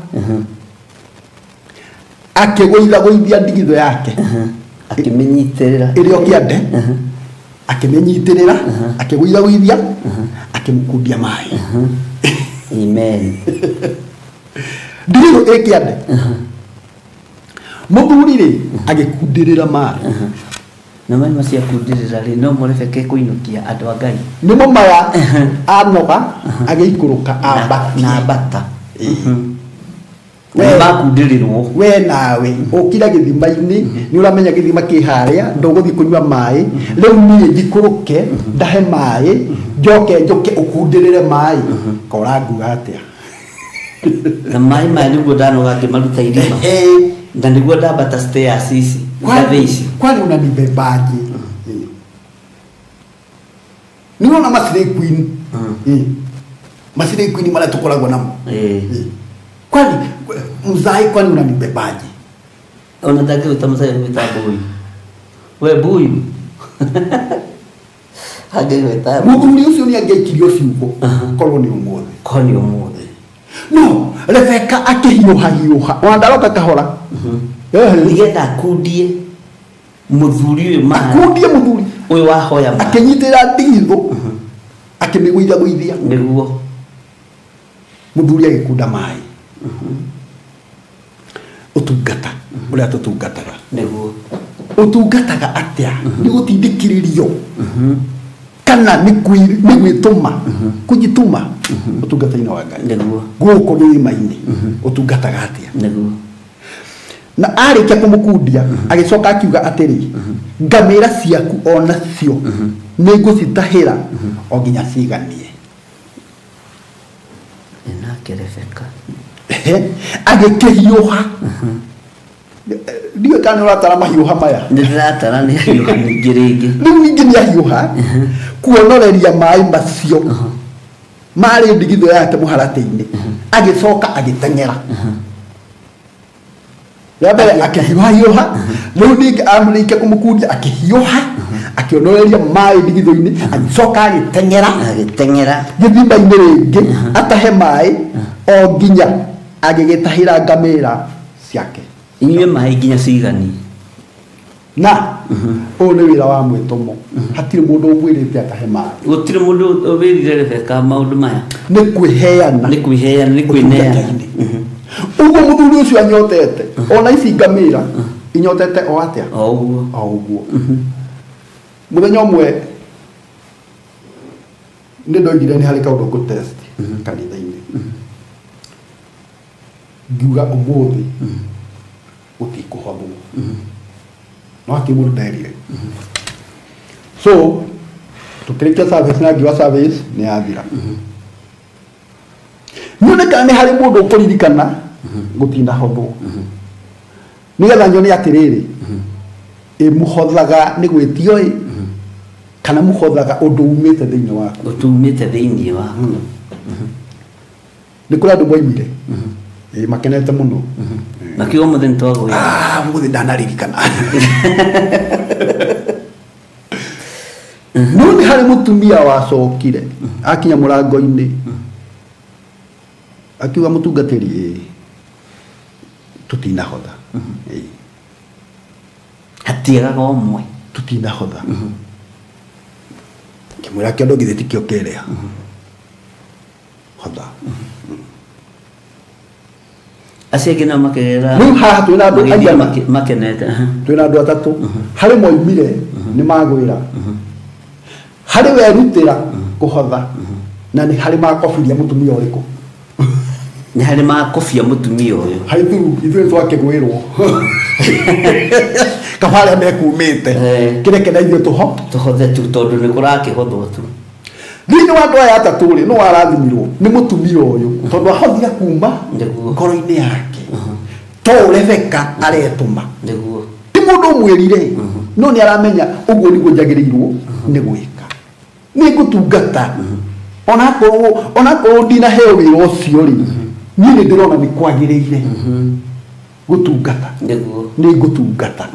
Akĩgũithagũithia ndigithũ yake. Akĩmĩnyitĩrĩra. Ĩrĩ o kĩande. Akĩmĩnyitĩrĩra, akĩgũithagũithia, akĩmũkundia maĩ. Amen. Ndigithũ ĩ kĩande. Mũthuri rĩ agĩkundĩrĩra maĩ. Na maĩ macio akundĩrĩra rĩ no mo Rebeka ekũinũkia andũ a Ngai. Nĩmo maya anoga agĩikũrũka ambatie. Na ambata. Na makundĩrĩrwo. We nawe ũkira gĩthima-inĩ nĩ ũramenya gĩthima kĩ harĩa ndũgũthiĩ kũnyua maĩ rĩu niĩ njikũrũke ndahe maĩ njoke njũke ũkundĩrĩre maĩ kora nguga atĩa? Na maĩ maya nĩguo ndanoga ngĩmaruta irima. Na nĩguo ndambata stairs ici ngathĩ ici. Kwani unanibebaje? Nĩwona Maslay Queen. Maslay Queen marĩa tũkoragwo namo. Kwani mzai kwani unanibebaje? Ona ndangĩgwĩta mzai agwĩta mbuyu. We mbuyu. Angĩgwĩta mũthuri ũcio nĩangĩaikirio ciugo korwo nĩ ũmũthĩ. Korwo nĩ ũmũthĩ. No Rebeka akĩhiũha hiũha ona ndaroka kahora. Nĩgetha akundie mũthuri ũyũ maĩ. Akundie mũthuri ũyũ wahoya maĩ. Akĩnyitĩrĩra ndigithũ akĩmĩgũithagũithia. Nĩguo. Mũthuri agĩkunda maĩ. Ũtungata ũrĩa tũtungataga. Nĩguo. Ũtungataga atĩa? Nĩ gũtindĩkĩrĩrio kana nĩ gwĩtũma kũjitũma ũtungata-inĩ wa Ngai. Nĩguo. Gũkũ gĩthima-inĩ ũtungataga atĩa? Nĩguo. Na arĩkia kũmũkundia agĩcoka akiuga atĩrĩ ngamĩra ciaku onacio nĩngũcitahĩra o nginya ciganie. Nake Rebeka Agĩkĩhiũha. Ndiũĩ kana nĩũratara mahiũha maya. Nĩndĩratara nĩ ahiũha ningĩ rĩngĩ. Rĩu ningĩ nĩahiũha kuonoreria maĩ macio marĩ ndigithũ yake mũharatĩ-inĩ agĩcoka agĩteng'era. Rĩa mbere akĩhiũhahiũha rĩu ningĩ amũrĩkia kũmũkundia akĩhiũha Akĩonoreria maĩ ndigithũ-inĩ, agĩcoka agĩteng'era gĩthima-inĩ rĩngĩ atahe maĩ o nginya agĩgĩtahĩra ngamĩra ciake. Inyue maĩ nginya cigani. Na ũyũ nĩ wĩra wa mwĩtũmo. Hatirĩ mũndũ ũmwĩrĩte atahe maĩ. Gũtirĩ mũndũ wĩrire Rebeka maũndũ maya. Nĩ kwĩheana. Nĩ kwĩheana, nĩ kwĩneana. Ũguo mũthuri ũcio anyotete ona ici ngamĩra inyotete o atĩa? O ũguo. O ũguo. Mũthenya ũmwe nĩ ndoigire nĩ harĩ kaũndũ ngũ test kanitha-inĩ. Ngiuga ũmũthĩ gũtikũhothwo. No hatirĩ mũndũ nderire. So tũkĩrĩkia service na ngiuga service nĩ yathira. Nyone kana nĩ harĩ mũndũ ũkũririkana gũtinahothwo. Nĩgetha nyone atĩrĩrĩ, ĩ mũhothaga nĩ gwĩtio ĩ kana mũhothaga ũndũ umĩte thĩinĩ waku. Ũndũ umĩte thĩinĩ waku. Nĩ kũrĩ andũ moimire ĩ makenete mũno. Makiuga ũmũthĩ nĩ twagũire. Ũmũthĩ ndanaririkana. No nĩ harĩ mũtumia wacokire akinya mũrango-inĩ akiuga mũtungatĩri ĩ tũtinahotha. Hatiagaga ũmwe. Tũtinahotha. Ngĩmwĩra kĩondo githĩ tikĩo kĩrĩa. Hotha. Acio angĩ nao makĩgera. Rĩu haha twĩna andũ aigana? Makenete. Twĩna andũ atatũ. Harĩ moimire nĩ magwĩra. Harĩ werutĩra kũhotha. Na nĩ harĩ makobiria mũtumia ũrĩkũ? Nĩ harĩ makobia mũtumia ũyũ. Harĩ tu ithuĩ twakĩgwĩrwo. Kaba arĩa mekumĩte. Kĩreke na ithuĩ tũho. Tũhothe tu tondũ nĩ kũrakĩhothwo tu. Thĩinĩ wa andũ aya atatũ rĩ, nũ warathimirwo? Nĩ mũtumia ũyũ. Tondũ ahothire kuma ngoro-inĩ yake. To Rebeka aretũma. Nĩguo. Ti mũndũ ũmwĩrire. No nĩ aramenya ũguo nĩguo njagĩrĩirwo nĩ gwĩka. Nĩ ngũtungata. Onakorwo ndinaheo wĩra ũcio rĩ, niĩ nĩ ndĩrona nĩ kwagĩrĩire gũtungata. Nĩguo. Nĩ ngũtungata.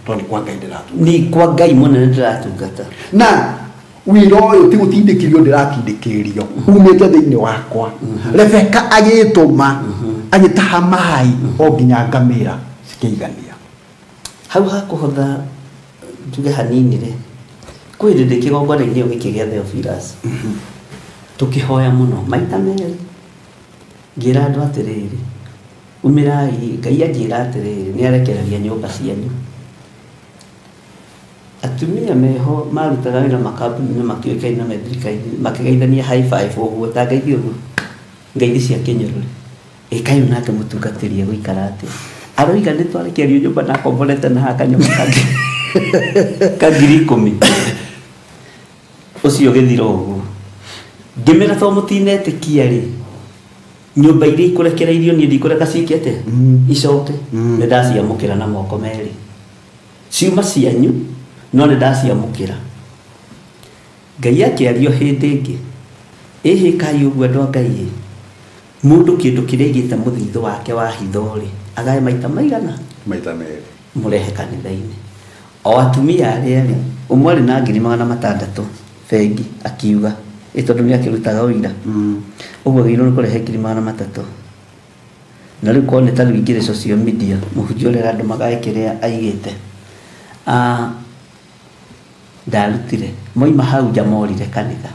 Tondũ nĩ kwa Ngai ndĩratungata. Nĩ kwa Ngai mũnene ndĩratungata. Na wĩra ũyũ ti gũtindĩkĩrio ndĩratindĩkĩrĩrio, umĩte thĩinĩ wakwa. Rebeka agĩtũma agĩtaha maĩ o nginya ngamĩra cikĩigania. Hau hakũhotha njuge hanini rĩ, kwĩ hĩndĩ ndĩ kĩgongona-inĩ gĩkĩ gĩa Theophilus. Tũkĩhoya mũno maita merĩ. Ngĩra andũ atĩrĩrĩ, umĩrai, Ngai anjĩra atĩrĩrĩ, nĩ arekereria nyũmba cianyu. Atumia meho marutaga wĩra makambuni-inĩ makĩũĩkaine na methirikari-inĩ makĩgeithania high five ũguo ta ngeithi ũguo ngeithi cia kĩnyũrũri. Ĩkai nake mũtungatĩri egũikara atĩa? Aroiga nĩ twarekererio nyũmba na akomborete na haha kanyũmba kangĩ ka 10,000. Ũcio ũgĩthira ũguo. Ngĩmera to mũtinetĩkia rĩ, nyũmba iria ikũrekereirio niĩ ndikũreka ciĩke atĩa? Icoke. Nĩ ndaciamũkĩra na moko merĩ. Ciuma cianyu no nĩ ndaciamũkĩra. Ngai akĩario hĩndĩ ĩngĩ. Ĩhĩkai ũguo andũ a Ngai ĩ. Mũndũ kĩndũ kĩrĩa aigĩte mũthithũ wake wa hitho rĩ, agae maita maigana? Maita merĩ. Mũrehe kanitha-inĩ. O atumia arĩa rĩ, ũmwe arĩ na 600,000 bengi akiuga, ĩ tondũ nĩ akĩrutaga ũira. Ũguo agĩrĩirwo nĩ kũrehe 300,000. Na rĩu korwo nĩ ta rĩu ingĩrĩ social media, mũhunjia ũrĩa andũ magae kĩrĩa aigĩte. Ndarutire. Moima hau nja morire kanitha.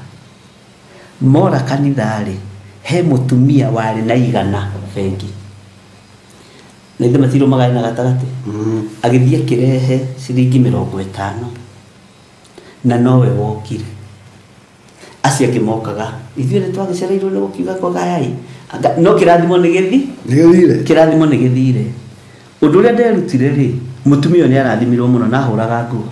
Mora kanitha rĩ, he mũtumia warĩ na 100 bengi. Na ithe matirwo magae na gatagatĩ. Agĩthiĩ akĩrehe ciringi 50. Na nowe wokire. Acio angĩ mokaga. Ithuĩ nĩ twagĩcereirwo nĩ gũkiuga kwagayai. No kĩrathimo nĩ gĩthi? Nĩ gĩthire. Kĩrathimo nĩ gĩthire. Ũndũ ũrĩa nderutire rĩ, mũtumia ũyũ nĩ arathimirwo mũno na ahũraga nguo.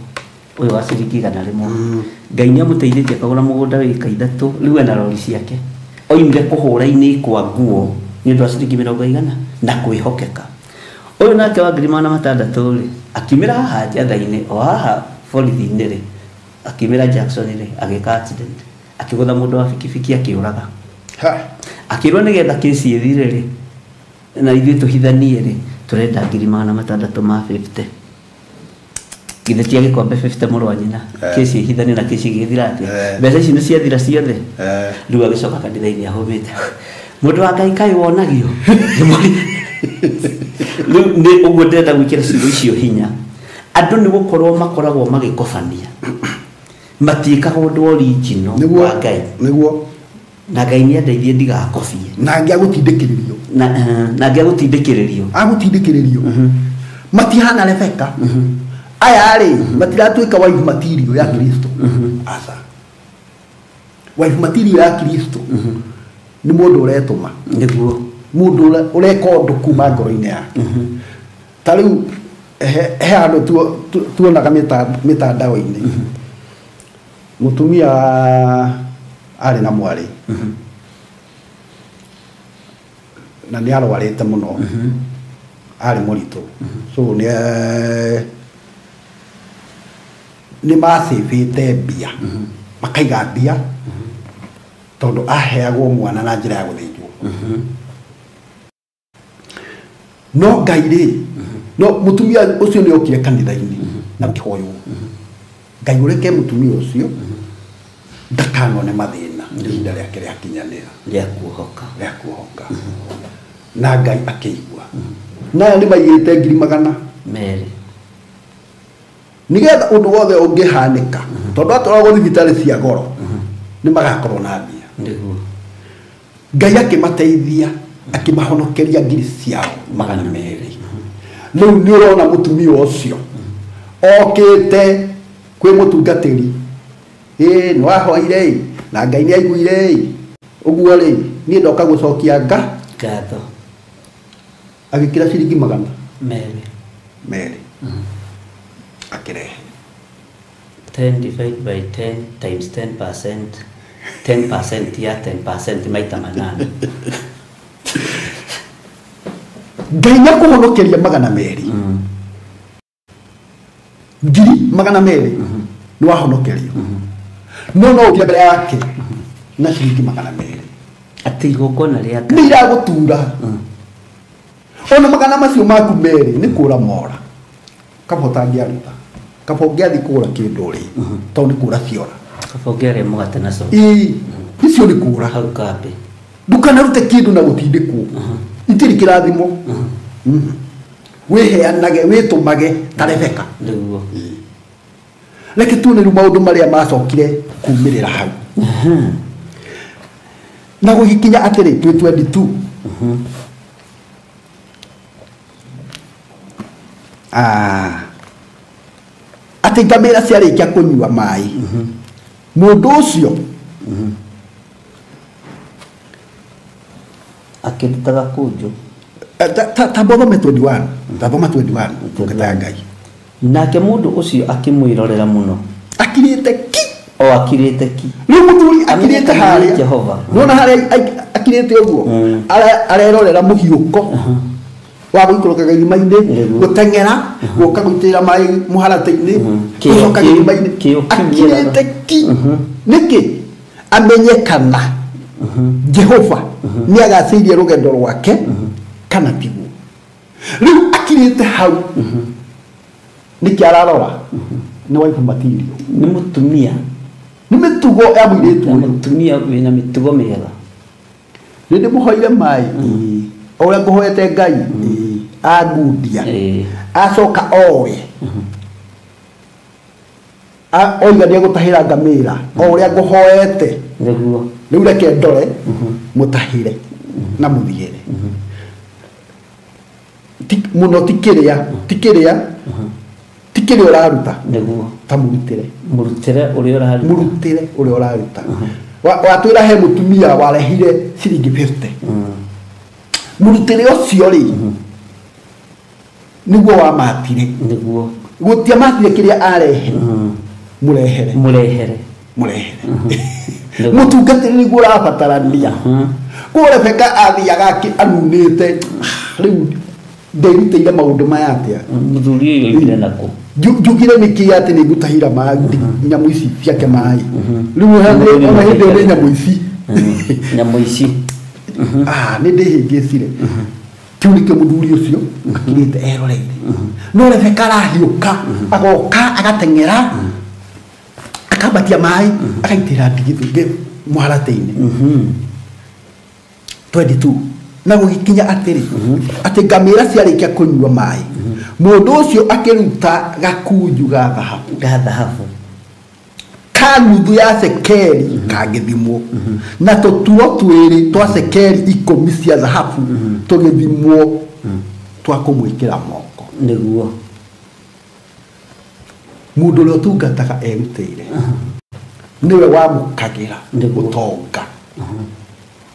Ũyũ wa ciringi 100. Ngai nĩ amũteithĩtie akagũra mũgũnda wa ĩka 3, rĩu ena rori ciake. Oimire kũhũra-inĩ kwa nguo nĩ ũndũ wa ciringi 100 na kwĩhokeka. Ũyũ nake wa 600,000 rĩ, akiumĩra haha njatha-inĩ, o haha borithi-inĩ rĩ, akiumĩra Jackson rĩ, agĩka accident. Akĩgũtha mũndũ wa bikibiki akĩũraga. Akĩrwo nĩgetha kĩsi ĩthire rĩ, na ithuĩ tũhithanie rĩ, tũrenda 650,000. Githĩ ti gĩkombe 50 mũrũ wa nyina kĩci hithani na kĩci gĩthira atĩa mbeca ici nĩ ciathira ciothe rĩu agĩcoka kanitha-inĩ ahũmĩte mũndũ wa Ngai kaĩ wonagio rĩu nĩ ũguo ndĩrenda gwĩkĩra ciugo icio hinya andũ nĩ gũkorwo makoragwo magĩkobania matiĩkaga ũndũ original wa Ngai nĩguo na Ngai nĩ andeithie ndigakobie na angĩagũtindĩkĩrĩrio na angĩagũtindĩkĩrĩrio agũtindĩkĩrĩrio matihana Rebeka aya rĩ matiratuĩka wife material ya Kristo aca wife material ya Kristo nĩ mũndũ ũretũma nĩguo mũndũ ũreka ũndũ kuma ngoro-inĩ yake ta rĩu he handũ tuonaga mĩtandao-inĩ mũtumia arĩ na mwarĩ na nĩ arwarĩte mũno arĩ mũritũ so nĩ macĩbĩte mbia makaiga mbia tondũ aheagwo mwana na njĩra ya gũthĩnjwo no Ngai rĩ no mũtumia ũcio nĩ okire kanitha-inĩ na kĩhoywo Ngai ũreke mũtumia ũcio ndakanone mathĩna ihinda rĩake rĩakinyanĩra rĩa kuohoka na Ngai akĩigua naya nĩ maigĩte 200 nĩgetha ũndũ wothe ũngĩhanĩka tondũ atwaragwo thibitarĩ cia goro nĩ magakorwo na mbia nĩguo Ngai akĩmateithia akĩmahonokeria 200,000 rĩu nĩ ũrona mũtumia ũcio okĩte kwĩ mũtungatĩri ĩ nĩ wahoire na Ngai nĩ aiguire ũguo rĩ niĩ ndoka gũcokia ngatho agĩkĩra ciringi 200 akĩrehe 10 divided by 10 times 10% 10% ya 10% maita 8 Ngai nĩakũhonokeria 200 200,000 nĩ wahonokerio no no ũkire mbere yake na ciringi 200 atĩ igongona rĩa nĩ iragũtura ona magana macio maku merĩ nĩ kũra mora kaba ũtangĩaruta kaba ũngĩathiĩ kũgũra kĩndũ rĩ tondũ nĩ kũra ciora kaba ũngĩarĩa mũgate na coke ĩĩ icio nĩ kũra hau kambĩ ndũkanarute kĩndũ na gũtindĩkwo itirĩ kĩrathimo wĩheanage wĩtũmage ta Rebeka nĩguo reke tuone rĩu maũndũ marĩa macokire kumĩrĩra hau na gũgĩkinya atĩrĩ twĩ 22 atĩ ngamĩra ciarĩkia kũnyua maĩ mũndũ ũcio akĩruta gakũnjo ta bothome 21 ta thoma 21 ndungata ya Ngai nake mũndũ ũcio akĩmwĩrorera mũno akirĩte ki o akirĩte ki rĩu mũthuri akirĩte harĩa Jehova nona harĩa akirĩte ũguo arerorera mũhiũko wa gũikũrũka gĩthima-inĩ gũteng'era gũka gũitĩrĩra maĩ mũharatĩ-inĩ gũcoka gĩthima-inĩ akirĩte ki nĩkĩ amenye kana Jehova nĩ agacĩirie rũgendo rwake kana tiguo rĩu akirĩte hau nĩkĩ ararora nĩ wife material nĩ mũtumia nĩ mĩtugo ya mũirĩtu ũyũ mũtumia wĩna mĩtugo mĩega nĩ ndĩmũhoire maĩ o ũrĩa ngũhoete Ngai angundia acoka oe oiga nĩ egũtahĩra ngamĩra o ũrĩa ngũhoete nĩguo rĩu reke ndore mũtahĩre na mũthiĩre mũno ti kĩrĩa ti kĩrĩa ti kĩrĩa ũraruta nĩguo ta mũrutĩre mũrutĩre ũrĩa ũraruta mũrutĩre ũrĩa ũraruta watwĩra he mũtumia warehire ciringi 50 mũrutĩre ũcio rĩ nĩguo wamatire nĩguo gũtiamatire kĩrĩa arehe mũrehere mũrehere mũrehere mũtungatĩri nĩguo ũrabatarania koguo Rebeka athiaga anunĩte rĩu nderutĩire maũndũ maya atĩa mũthuri ũyũ oimire nakũ njugire nĩkĩ atĩ nĩ ngũtahĩra nyamũ ici ciake maĩ rĩu ona hĩndĩ ĩyo nĩ nyamũ ici nyamũ ici nĩ ndĩhĩngĩcire Kĩu nĩkĩo mũthuri ũcio akirĩte eroreire. No Rebeka arahiũka, agoka agateng'era, akambatia maĩ, akaitĩra ndigithũ mũharatĩ-inĩ. 22 na gũgĩkinya atĩrĩ, atĩ ngamĩra ciarĩkia kũnyua maĩ, mũndũ ũcio akĩruta gakunju ga thahabu, ga thahabu ka nuthu ya cekeri kangĩthimwo, na tũturo twĩrĩ twa cekeri 10 cia thahabu tũgĩthimwo twa kũmwĩkĩra moko. Nĩguo mũndũ ũrĩa ũtungataga erutĩire nĩwe wamũkagĩra ũtonga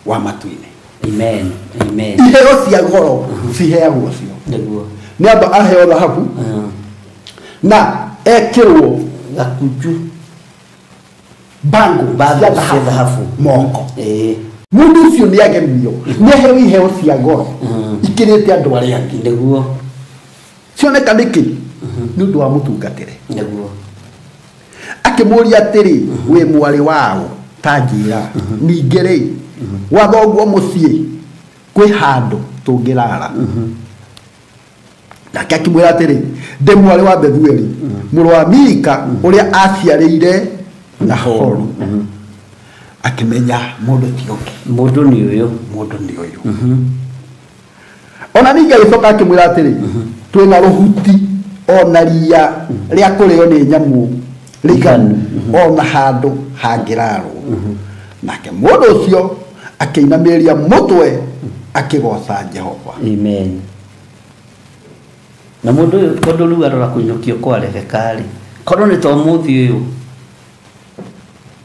wa matu-inĩ. Amen. Amen. Iheo cia goro ciheagwo cio. Nĩguo nĩ amba aheo thahabu na ekĩrwo gakunju bango cia thahabu moko. Mũndũ ũcio nĩ agemio, nĩ aheo iheo cia goro ikĩrĩte andũ arĩa angĩ. Nĩguo cioneka nĩkĩ? Nĩ ũndũ wa mũtungatĩre. Nĩguo akĩmũria atĩrĩ, wĩ mwarĩ wao ta njĩra, ningĩ rĩ gwa thoguo mũciĩ kwĩ handũ tũngĩrara? Nake akĩmwĩra atĩrĩ, ndĩ mwarĩ wa Bethueli mũrũ wa Mika ũrĩa aciarĩire Nahoru. Akĩmenya mũndũ ti ũngĩ, mũndũ nĩ ũyũ, mũndũ nĩ ũyũ. Ona ningĩ agĩcoka akĩmwĩra atĩrĩ, twĩna rũhuti ona ria rĩa kũrĩo nĩ nyamũ rĩiganu, ona handũ hangĩrarwo. Nake mũndũ ũcio akĩinamĩrĩria mũtwe akĩgooca Jehova. Amen. Na mũndũ ũyũ tondũ rĩu arora kũinũkio kwa Rebeka rĩ, korwo nĩ ta ũmũthĩ ũyũ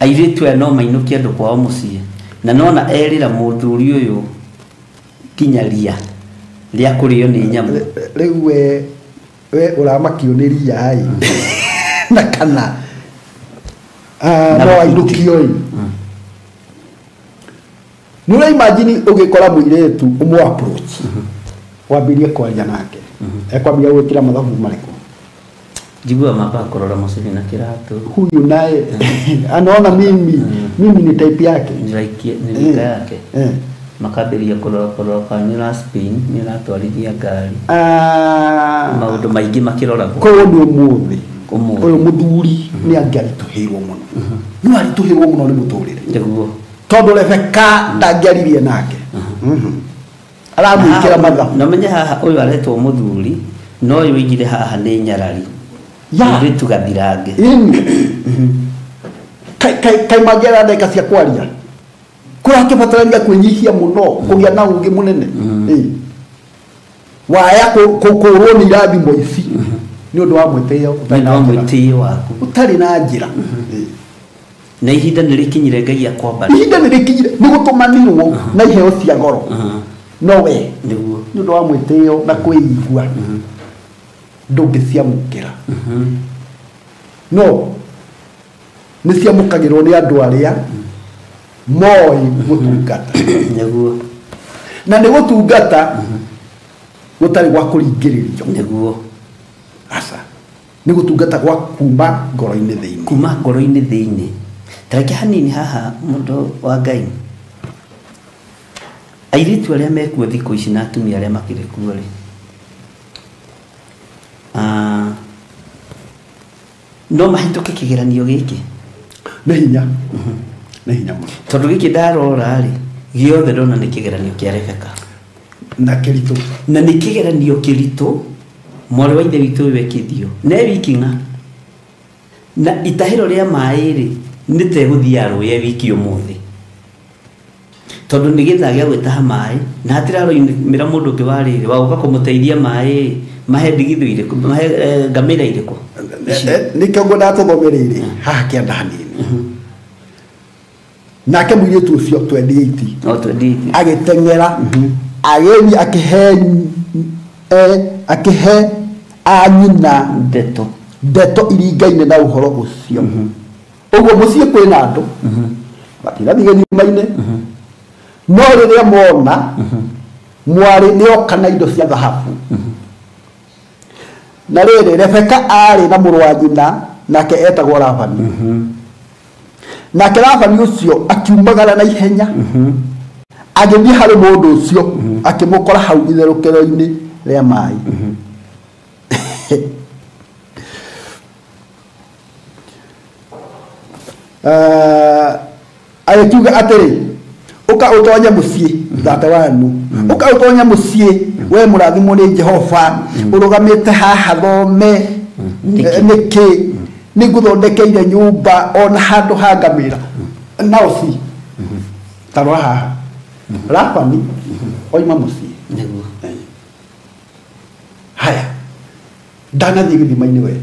airĩtu aya no mainũkie andũ kwao mũciĩ, na nona erĩra mũthuri ũyũ nginya ria rĩa kũrĩo nĩ nyamũ. Rĩu we ũramakio nĩ ria ĩ na kana no ainũkio ĩ. Nĩ ũra imagine ũgĩkora mũirĩtu ũmũ approach wambĩrĩrie kwaria nake, ekwambia gwĩkĩra mathabu marĩkũ? Njiguaga mambaga kũrora mũcibi na kĩratũ. Huyu naye anaona mimi ni type yake, ni rika yake. Makambĩrĩria kũrora kana nĩ ũra spin, nĩ ũratwarithia ngari, maũndũ maingĩ makĩroragwo. Koguo nĩ ũmũthĩ ũyũ mũthuri nĩ angĩaritũhĩirwo mũno, no aritũhĩirwo mũno nĩ mũtũrĩre. Nĩguo tondũ Rebeka ndangĩaririe nake, aramwĩkĩra mathabu. Na menye haha ũyũ aretwo mũthuri, no ũyũ ũigire haha nĩ nyarari, mũirĩtu gathirange. Kaĩ mangĩara ndagĩka cia kwaria, kũrakĩbatarania kwĩnyihia mũno, kũgĩa na ũũgĩ mũnene. Waya kũũrwo nĩ irathimo ici nĩ ũndũ wa mwĩtĩo, mwĩtĩo waku ũtarĩ na njĩra. Na ihinda nĩ rĩkinyire Ngai akwambaria. Ihinda nĩ rĩkinyire, nĩ gũtũmanirwo na iheo cia goro, no we nĩguo nĩ ũndũ wa mwĩtĩo na kwĩigua ndũngĩciamũkĩra. No nĩ ciamũkagĩrwo nĩ andũ arĩa moĩ gũtungata. Nĩguo na nĩ gũtungata gũtarĩ gwa kũringĩrĩrio. Nĩguo aca, nĩ gũtungata gwa kuma ngoro-inĩ thĩinĩ, kuma ngoro-inĩ thĩinĩ. Tareke hanini haha mũndũ wa Ngai, airĩtu arĩa mekuo thikũ ici na atumia arĩa makĩrĩ kuo rĩ, no mahĩtũke kĩgeranio gĩkĩ? Nĩ hinya, nĩ hinya mũno, tondũ gĩkĩ ndarora rĩ gĩothe ndona nĩ kĩgeranio kĩa Rebeka na kĩritũ, na nĩ kĩgeranio kĩritũ mwarĩ wa ithe witũ ũyũ ekithio ne wiki ng'a, na itahĩro rĩa maĩ rĩ nĩ tegũthiĩ arũĩ wiki ũmũthĩ, tondũ nĩ gĩthaa gĩa gwĩtaha maĩ na hatiraroimĩra mũndũ ũngĩ wa rĩrĩ wa gũka kũmũteithia maĩ, mahe ndigithũ irĩkũ, mahe ngamĩra irĩkũ. Nĩkĩo ngwendaga tũthomereire haha kĩanda hanini. Nake mũirĩtu ũcio 28 o 28 agĩteng'era agĩthiĩ akĩhe anyina ndeto iringaine na ũhoro ũcio. Ũguo mũciĩ kwĩna andũ matinathiĩ gĩthima-inĩ, no rĩrĩa mona mwarĩ nĩoka na indo cia thahabu. Na rĩrĩ, Rebeka aarĩ na mũrũ wa nyina nake etagwo Labani. Nake Labani ũcio akiumagara na ihenya, Agĩthiĩ harĩ mũndũ ũcio akĩmũkora hau itherũkĩro-inĩ rĩa maĩ. Agĩkiuga atĩrĩ, ũka ũtonye mũciĩ thate wanu, ũka ũtonye mũciĩ we mũrathimwo nĩ Jehova, ũrũgamĩte haha thome nĩkĩ? Nĩngũthondekeire nyũmba ona handũ ha ngamĩra. Nao si ta rora haha, Labani oima mũciĩ. Nĩguo. Haya, ndanathiĩ gĩthima-inĩ we,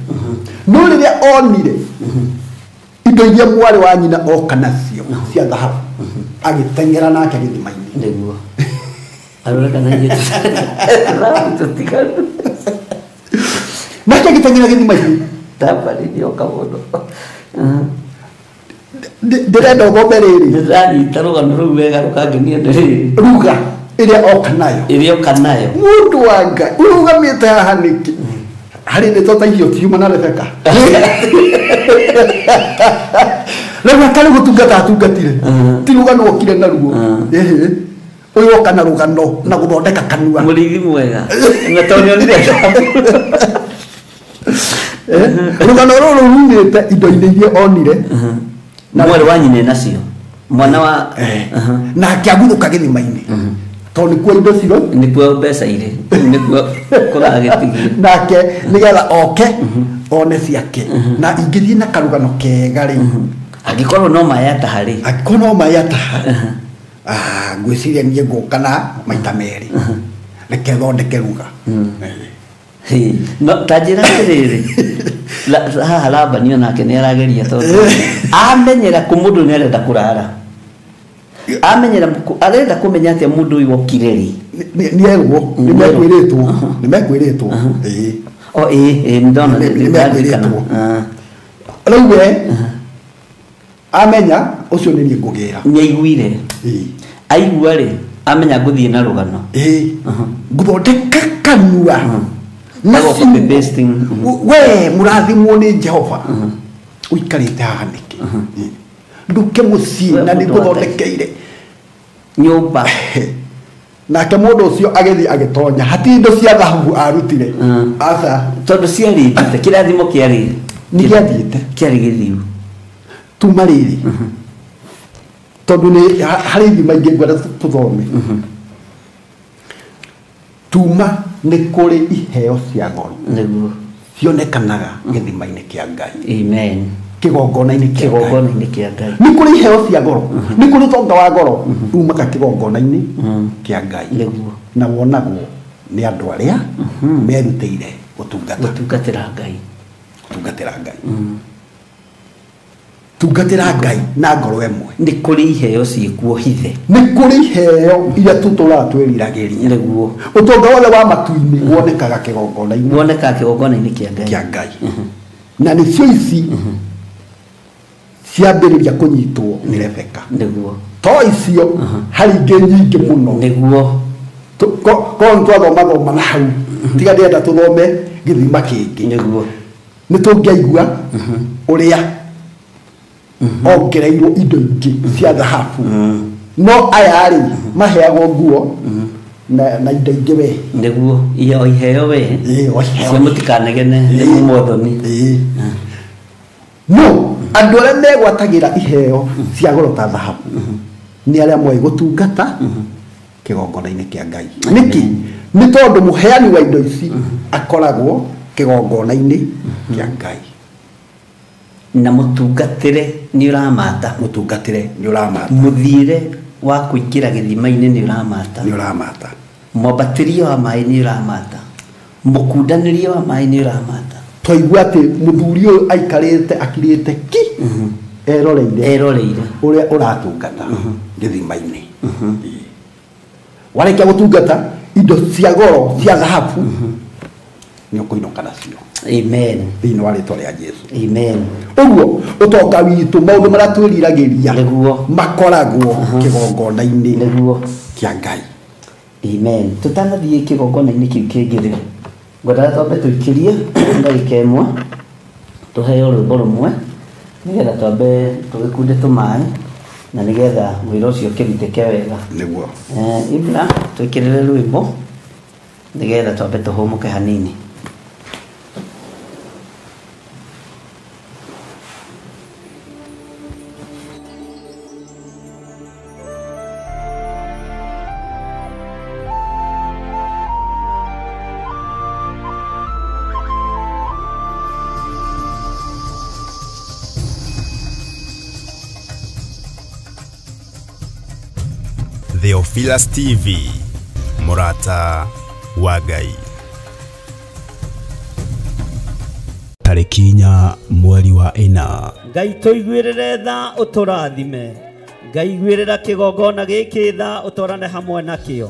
no rĩrĩa onire indo iria mwarĩ wa nyina oka nacio cia thahabu, agĩteng'era nake gĩthima-inĩ. Nĩguo. Arore kana ithuĩ tũtiganu. Nake agĩteng'era gĩthima-inĩ. Labani nĩoka mũno. Ndĩrenda ũthome rĩrĩ. Ndĩranyita rũgano rũu wega rũkangenia nĩ rĩrĩ. Ruga ĩrĩa oka nayo. Ĩrĩa oka nayo. Mũndũ wa Ngai ũrũgamĩte haha nĩkĩ? Harĩ ndeto ta icio ciuma na Rebeka. Rebeka nĩ gũtungata atungatire, ti rũgano okire naruo. Ĩhĩ, ũyũ oka na rũgano na gũthondeka kanua. Mũrĩithi mwega. Na tondũ nĩonire rũgano rũrũ rumĩte indo-inĩ iria onire na mwarĩ wa nyina nacio. Mwana wa na akĩaguthũka gĩthima-inĩ tondũ nĩkuo indo ciro, nĩkuo mbeca irĩ, nĩkuo kũragĩtigio. Nake nĩgetha oke one ciake na ingĩthiĩ na karũgano kega rĩ, angĩkorwo no maĩ ataha rĩ, angĩkorwo no maĩ ataha, ngwĩciria niĩ ngũka na maita merĩ, reke thondeke ruga. No ta njĩra atĩrĩrĩ, haha Labani onake nĩ arageria tondũ amenyera kũ mũndũ nĩ arenda kũrara, amenyera arenda kũmenya atĩa mũndũ ũyũ okire rĩ. Nĩ mekwĩrĩtwo, nĩ mekwĩrĩtwo. Ĩĩ. O ĩĩ, ĩĩ, nĩndona Nĩ mekwĩrĩtwo. Rĩu we amenya ũcio nĩ niĩ ngũgĩra. Nĩaiguire. Aigua rĩ, amenya ngũthiĩ na rũgano. Ĩĩ. Ngũthondeka kanua. Na copy pasting. We mũrathimwo nĩ Jehova. Ũikarĩte haha nĩkĩ? Nduke mũciĩ na nĩngũthondekeire nyũmba. Nake mũndũ ũcio agĩthiĩ agĩtonya, hatirĩ indo cia thahabu arutire. Aca. Tondũ ciarĩte, kĩrathimo kĩarĩ nĩ gĩathiĩte, kĩarĩ gĩthiu. Tuma rĩrĩ, tondũ nĩ harĩ ithima ingĩ ngwenda tũthome. Tuma nĩ kũrĩ iheo cia goro. Nĩguo. Cionekanaga gĩthima-inĩ kĩa Ngai. Amen. Kĩgongona-inĩ kĩa Ngai. Kĩgongona-inĩ kĩa Ngai. Nĩ kũrĩ iheo cia goro, nĩ kũrĩ ũtonga wa goro umaga kĩgongona-inĩ kĩa Ngai. Nĩguo. Na wonagwo nĩ andũ arĩa merutĩire gũtungata. Gũtungatĩra Ngai. Gũtungatĩra Ngai. Tungatĩra Ngai na ngoro ĩmwe. Nĩ kũrĩ iheo ciĩkuo hithe. Nĩ kũrĩ iheo iria tũtũraga twĩriragĩria. Nĩguo. Ũtonga wothe wa matu-inĩ wonekaga kĩgongona-inĩ. Wonekaga kĩgongona-inĩ kĩa Ngai. Kĩa Ngai. Na nĩcio ici ciambĩrĩria kũnyitwo nĩ Rebeka. Nĩguo. To icio harĩ ingĩ nyingĩ mũno. Nĩguo. Korwo nĩ twathomathoma na hau, tiga ndĩrenda tũthome gĩthima kĩngĩ. Nĩguo. Nĩ tũngĩaigua ũrĩa ongereirwo indo ingĩ cia thahabu. No aya rĩ maheagwo nguo na indo ingĩ we. Nĩguo, o iheo we. Ĩĩ, o iheo. Cio mũtikanegene, nĩ mwathoni. Ĩĩ. No andũ arĩa megwatagĩra iheo cia goro ta thahabu nĩ arĩa moĩ gũtungata kĩgongona-inĩ kĩa Ngai. Nĩkĩ? Nĩ tondũ mũheani wa indo ici akoragwo kĩgongona-inĩ kĩa Ngai. Na mũtungatĩre nĩ ũramata. Mũtungatĩre nĩ ũramata. Mũthiĩre wa kũingĩra gĩthima-inĩ nĩ ũramata. Nĩ ũramata. Mwambatĩrie wa maĩ nĩ ũramata. Mũkundanĩrie wa maĩ nĩ ũramata. Twaigua atĩ mũthuri ũyũ aikarĩte akirĩte ki, eroreire. Eroreire. Ũrĩa ũratungata gĩthima-inĩ. Warĩkia gũtungata indo cia goro cia thahabu nĩ ũkũinũka nacio. Amen. Thĩinĩ wa rĩtwa rĩa Jesũ. Amen. Ũguo ũtonga witũ, maũndũ marĩa twĩriragĩria Nĩguo. makoragwo kĩgongona-inĩ Nĩguo. kĩa Ngai. Amen. Tũtanathiĩ kĩgongona-inĩ kĩu kĩngĩ rĩ, ngwendaga twambe tũikĩrie ndagĩka ĩmwe, tũheo rwĩmbo rũmwe nĩgetha twambe tũgĩkunde tũmaĩ. Na nĩgetha wĩra ũcio ũkĩrutĩke wega. Nĩguo. Ibra, twĩkĩrĩre rwĩmbo nĩgetha twambe tũhũmũke hanini. Theophilus TV, mũrata wa Ngai. Tarĩki 4 mweri wa 4. Ngai tũiguĩrĩre tha ũtũrathime. Ngai iguĩrĩra kĩgongona gĩkĩ tha ũtwarane hamwe nakĩo.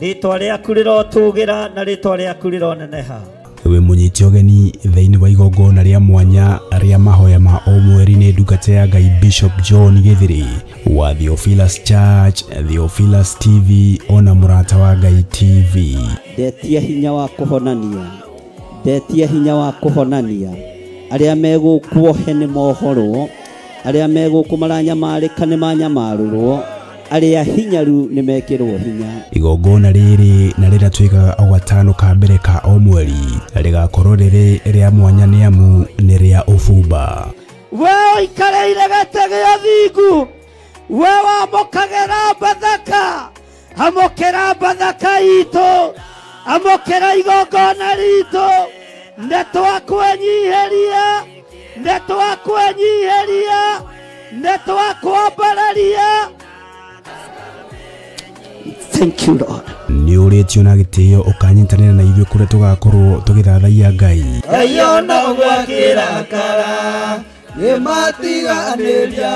Rĩtwa rĩaku rĩrotũgĩra na rĩtwa rĩaku rĩroneneha. Wĩ mũnyite ũgeni thĩinĩ wa igongona rĩa mwanya rĩa mahoya ma o mweri nĩ ndungata ya Ngai Bishop John Gĩthĩrĩ wa Theophilus Church, Theophilus TV ona mũrata wa Ngai TV. Ndetia hinya wa kũhonania, ndetia hinya wa kũhonania. Arĩa megũkuohe nĩ mohorwo, arĩa megũkũ maranyamarĩka nĩ manyamarũrwo, arĩa hinyaru nĩ mekĩrwo hinya. Igongona rĩrĩ na rĩrĩa twĩkaga o gatano ka mbere ka o mweri rĩgakorwo rĩrĩ rĩa mwanya nĩ amu nĩ rĩa ũbumba. We ũikarĩire gĩtĩ gĩa thingu, we wamũkagĩra Bathaka, amũkĩra Bathaka itũ, amũkĩra igongona ritũ. Nĩ twakwenyiheria, nĩ twakwenyiheria, nĩ twakwambararia. Thank you, Lord. Nĩ ũrĩtio na gĩtĩo ũkanyitanĩra na ithuĩ kũrĩa tũgakorwo tũgĩthathaiya Ngai. Ngai ona ũguo akĩrakara, nĩmatiganĩria,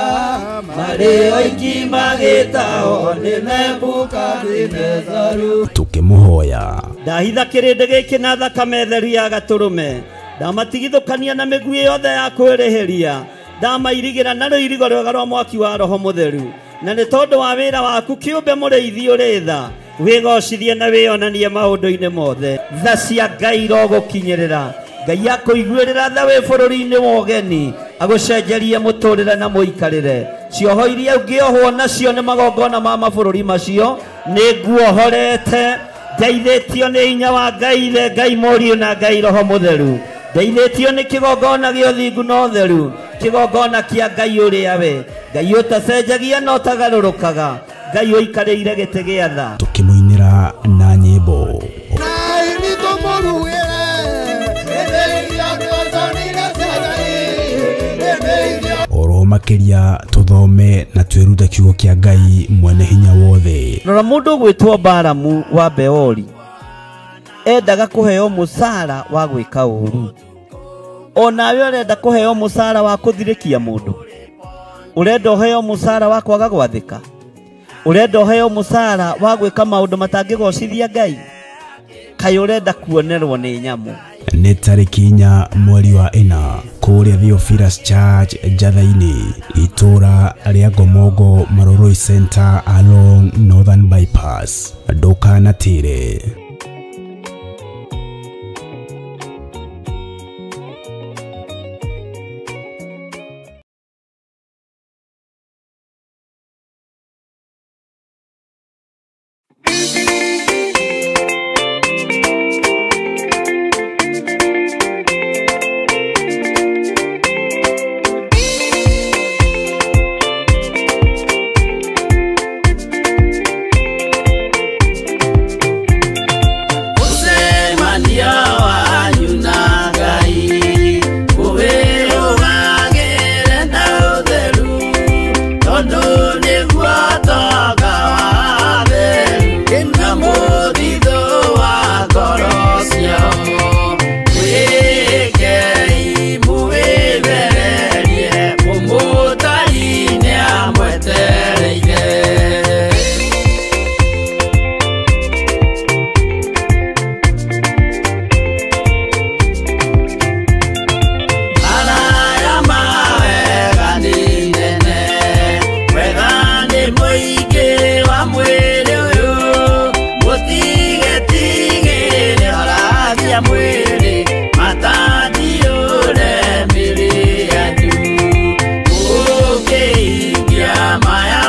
marĩ oiki magĩtahwo nĩ Nebukadinezaru. Tũkĩmũhoya. Ndahitha kĩrĩndĩ gĩkĩ na thakame theru ya gatũrũme. Ndamatigithũkania na mĩguĩ yothe ya kwĩrĩhĩria. Ndamairigĩra na rũirigo rwega rwa mwaki wa Roho Mũtheru. Na nĩ tondũ wa wĩra waku kĩũmbe mũrĩithi ũrĩ tha, wĩgocithie na wĩonanie maũndũ-inĩ mothe. Tha cia Ngai irogũkinyĩrĩra. Ngai akũiguĩrĩra tha wĩ bũrũri-inĩ wa ũgeni, agũcenjerie mũtũrĩre na mũikarĩre. Cioho iria ũngĩohwo nacio nĩ magongona ma mabũrũri macio, nĩ nguohorete. Ndeithĩtio nĩ hinya wa Ngai Ithe, Ngai Mũriũ na Ngai Roho Mũtheru. Ndeithĩtio nĩ kĩgongona gĩa ũthingu na ũtheru, kĩgongona kĩa Ngai ũrĩa we Ngai ũtacenjagia na ũtagarũrũkaga, Ngai ũikarĩire gĩtĩ gĩa tha. Tũkĩmũinĩra na nyĩmbo. Oro makĩria tũthome na twĩrute kiugo kĩa Ngai mwene hinya wothe. Rora mũndũ ũgwĩtwo Balamu wa Beori endaga kũheo mũcara wa gwĩka ũũru. Onawe ũrenda kũheo mũcara wa kũthirĩkia mũndũ, ũrenda ũheo mũcara wa kwaga gwathĩka, ũrenda ũheo mũcara wa gwĩka maũndũ matangĩgocithia Ngai, kaĩ ũrenda kuonerwo nĩ nyamũ. Nĩ tarĩki 4 mweri wa 4 kũrĩa Theophilus Church Njatha-inĩ, itũra rĩa Ngomongo Maroroi Center along Northern Bypass. Ndũkanatĩre. Maya.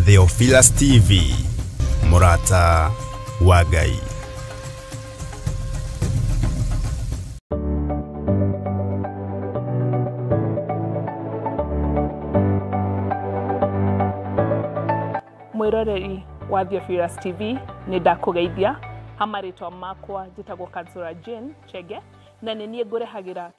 Theophilus TV, mũrata wa Ngai. Mwiroreri wa Theophilus TV nĩ ndakũgeithia ha marĩtwa makwa njĩtagwo Kansura Jane Chege na nĩ niĩ ngũrehagĩra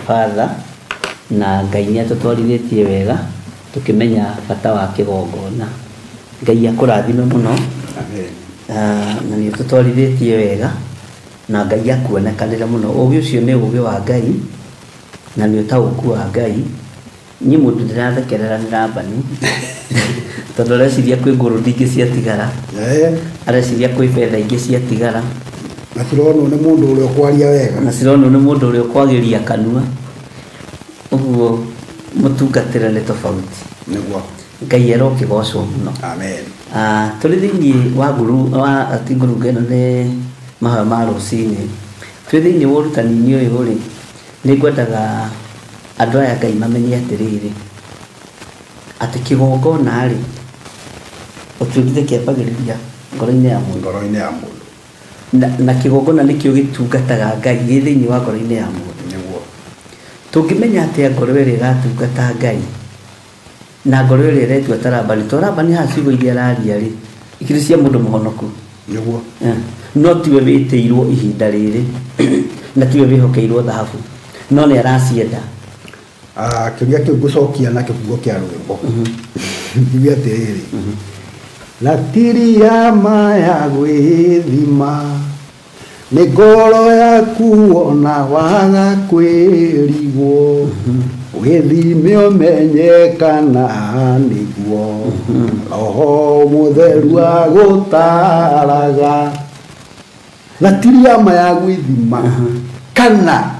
Father na Ngai nĩ atũtwarithĩtie wega tukimenya bata wa kĩgongona. Ngai akũrathime mũno. Amen. Na nĩ ũtũtwarithĩtie wega na Ngai akuonekanĩre mũno. Ũgĩ ũcio nĩ ũgĩ wa Ngai na nĩ ũtaũku wa Ngai. Niĩ mũndũ ndĩrathekerera nĩ Labani tondũ areciria kwĩ ngũrũndi ingĩ ciatigara, areciria kwĩ betha ingĩ ciatigara, na cironwo nĩ mũndũ ũrĩa ũkwaria wega, na cironwo nĩ mũndũ ũrĩa ũkwagĩria kanua. Ũguo mũtungatĩre nĩ tofauti. Nĩguo Ngai arokĩgocwo mũno. Amen. Tũrĩ thĩinĩ wa nguru wa ti ngurunga ĩno nĩ mahoya ma rũcinĩ. Twĩ thĩinĩ wa ũrutani-inĩ ũyũ rĩ, nĩ ngwendaga andũ aya Ngai mamenye atĩrĩrĩ, atĩ kĩgongona rĩ, ũtuĩkire kĩambagĩrĩria ngoro-inĩ ya mũndũ. Ngoro-inĩ ya mũndũ. Na kĩgongona nĩkĩo gĩtungataga Ngai gĩ thĩinĩ wa ngoro-inĩ ya mũndũ. Nĩguo. Tũngĩmenya atĩa ngoro ĩrĩa ĩratungata Ngai na ngoro ĩrĩa ĩretua ta Labani, to Labani haha ciugo iria araria rĩ, ikĩrĩ cia mũndũ mũhonoku. Nĩguo. No tiwe wĩtĩirwo ihinda rĩrĩ na tiwe wĩhokeirwo thahabu, no nĩ aracienda. Kĩũria kĩu ngũcokia na kĩbungo kĩa rwĩmbo. Ngiuge atĩrĩrĩ, ratiri ya ma ya gwĩthima nĩ ngoro yaku ona waga kwĩrigwo, wĩthime ũmenye kana nĩguo Roho Mũtheru agũtaraga. Ratiri ya ma ya gwĩthima kana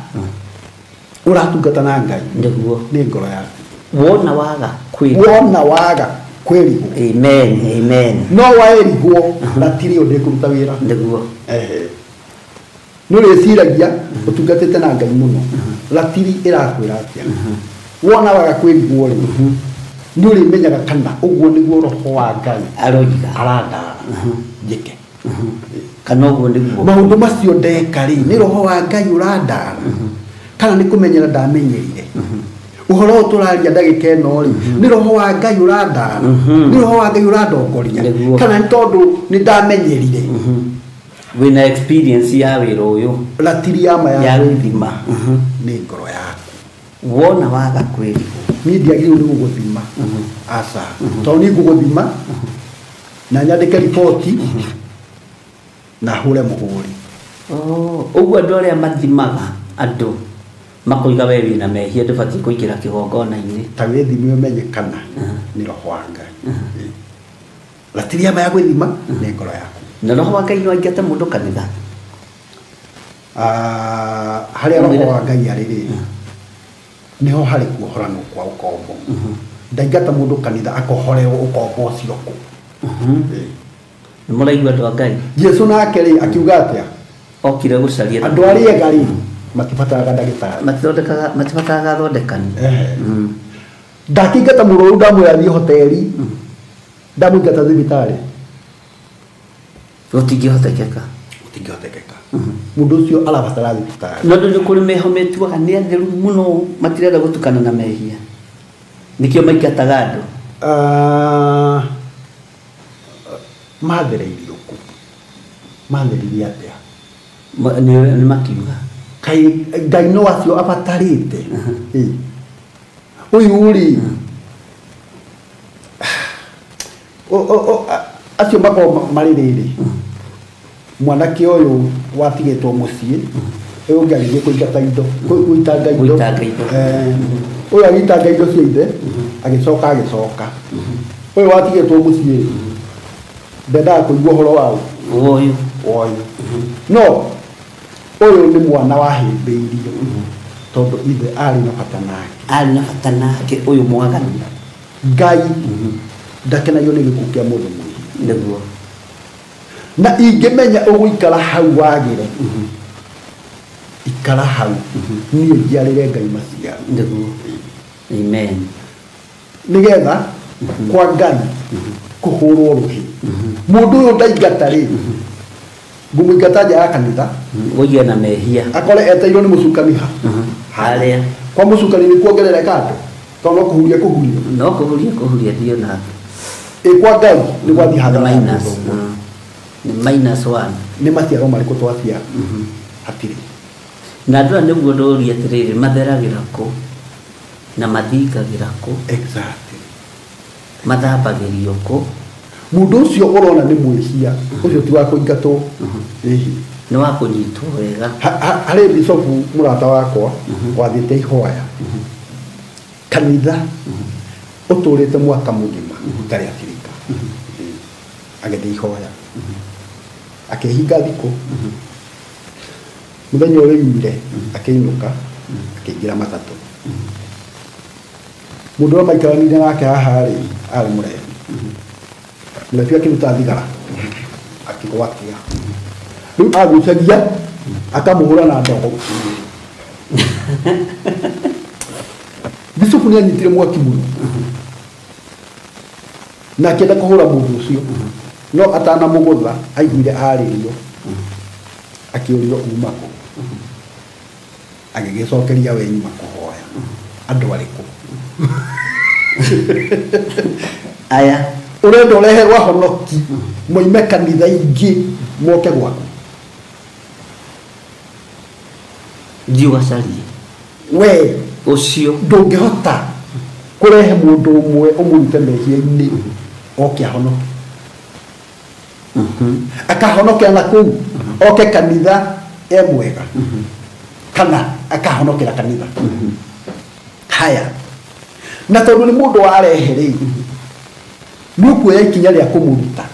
ũratungata na Ngai. Nĩguo. Nĩ ngoro yaku. Wona waga kwĩrigwo. Wona waga kwĩrigwo. Amen, amen. No waĩrigwo ratiri ĩyo ndĩkũruta wĩra. Nĩguo. Nĩ ũrĩciragia ũtungatĩte na Ngai mũno, ratiri ĩrakwĩra atĩa? Wona waga kwĩrigwo rĩ, nĩ ũrĩmenyaga kana ũguo nĩguo Roho wa Ngai aroiga arandara njĩke, kana ũguo nĩguo maũndũ macio ndeka rĩ, nĩ Roho wa Ngai ũrandara kana nĩ kũmenyera ndamenyerire. Ũhoro ũyũ tũraria ndagĩka ĩno rĩ, nĩ Roho wa Ngai ũrandara, nĩ Roho wa Ngai ũrandongoria, kana nĩ tondũ nĩ ndamenyerire. Wĩna experience ya wĩra ũyũ. Ratiri ya ma ya gwĩthima nĩ ngoro yaku. Wona waga kwĩrigwo, niĩ ndiagĩrĩirwo nĩ gũgũthima. Aca, tondũ niĩ ngũgũthima na nyandĩke riboti na hũre mũhũri. Ũguo andũ arĩa mathimaga andũ makoiga we wĩna mehia ndũbatiĩ kũingĩra kĩgongona-inĩ, ta wĩthime ũmenye kana nĩ Roho wa Ngai. Ratiri ya ma ya gwĩthima nĩ ngoro yaku. Na Roho wa Ngai no aingate mũndũ kanitha? Harĩa Roho wa Ngai arĩ rĩ, nĩho harĩ kuohoranwo kwa ũkombo. Ndaingata mũndũ kanitha akohorerwo ũkombo ũcio kũ. Nĩ mũraigua andũ a Ngai? Jesu nake rĩ akiuga atĩa? Okire gũcaria andũ arĩa ega rĩ matibataraga ndagĩtarĩ, matithondekaga, matibataraga thondekani. Ndakĩingata mũrwaru ndamwĩra athiĩ hoteri, ndamũingata thibitarĩ, gũtingĩhotekeka. Gũtingĩhotekeka. Mũndũ ũcio arabatara thibitarĩ. No andũ nĩ kũrĩ meho metuaga nĩ atheru mũno, matirenda gũtukana na mehia, nĩkĩo maingataga andũ. Mathereirio kũ? Matheririe atĩa? Nĩ makiuga Kai Ngai no acio abatarĩte. Ũyũ rĩ, acio makoragwo marĩ rĩrĩ, mwanake ũyũ watigĩtwo mũciĩ, ũyũ ũngĩ agĩthiĩ kũingata indo, gũitanga indo. Gũitanga indo. Ũyũ agĩitanga indo cia ithe, agĩcoka agĩcoka. Ũyũ watigĩtwo mũciĩ ndendaga kũigua ũhoro wa ũyũ. Ũyũ. No ũyũ nĩ mwana wahĩmbĩirio. Tondũ ithe arĩ na bata nake. Arĩ na bata nake ũyũ mwaganu. Ngai ndakenagio nĩ gĩkuũ kĩa mũndũ mwĩhia. Nĩguo. Na ingĩmenya ũgũikara hau wagĩre, ikara hau niĩ njiarĩre Ngai maciaro. Nĩguo. Amen. Nĩgetha kwa Ngai kũhũrwo rũhĩ. Mũndũ ũyũ ndaingata rĩ, ngũmũingata nja ya kanitha, Ũgĩe na mehia. Akore eteirwo nĩ mũcukani ha. Harĩa. Kwa mũcukani nĩ kuongerereka andũ. Tondũ no kũhuria kũhuria. No kũhuria kũhuria thiĩ nake. Ĩ kwa Ngai nĩ gwathiĩ hathara ya Minus. mũndũ ũmwe. Nĩ minus one. Nĩ maciaro marĩkũ twaciara? Hatirĩ. Na andũ aya nĩguo ndũrie atĩrĩrĩ, matheragĩra kũ? Na mathingagĩra kũ? Exactly. Mathambagĩrio kũ? Mũndũ ũcio ũrona nĩ mwĩhia, ũcio ti wa kũingatwo. Ĩhi. Nĩ wa kũnyitwo wega. Harĩ bicobu mũrata wakwa wathiĩte ihoya kanitha ũtũrĩte mwaka mũgima ũtarĩ atirika. Agĩthiĩ ihoya akĩhinga thikũ mũthenya ũrĩa oimire akĩinũka akĩingĩra matatũ. Mũndũ ũrĩa maikaranire nake haha rĩ arĩ mũrebi. Mũrebi akĩruta thigara akĩgwatia. Rĩu agucagia akamũhũra na ndogo. Bicobu nĩ anyitire mwaki mũno na akĩenda kũhũra mũndũ ũcio, no atanamũgũtha aiguire arĩrio akĩũrio uma kũ, agĩgĩcokeria we nyuma kũhoya. Andũ arĩkũ? Aya. Ũrenda ũrehe ahonoki moime kanitha ingĩ moke gwaku. Thiĩ ũgacarie. We ũcio ndũngĩhota kũrehe mũndũ ũmwe ũmũrute mehia-inĩ oke ahonoke. Akahonokera na kũu oke kanitha e mwega kana akahonokera kanitha. Haya. Na tondũ nĩ mũndũ warehe rĩ, nĩ ũkuoya ikinya rĩa kũmũruta.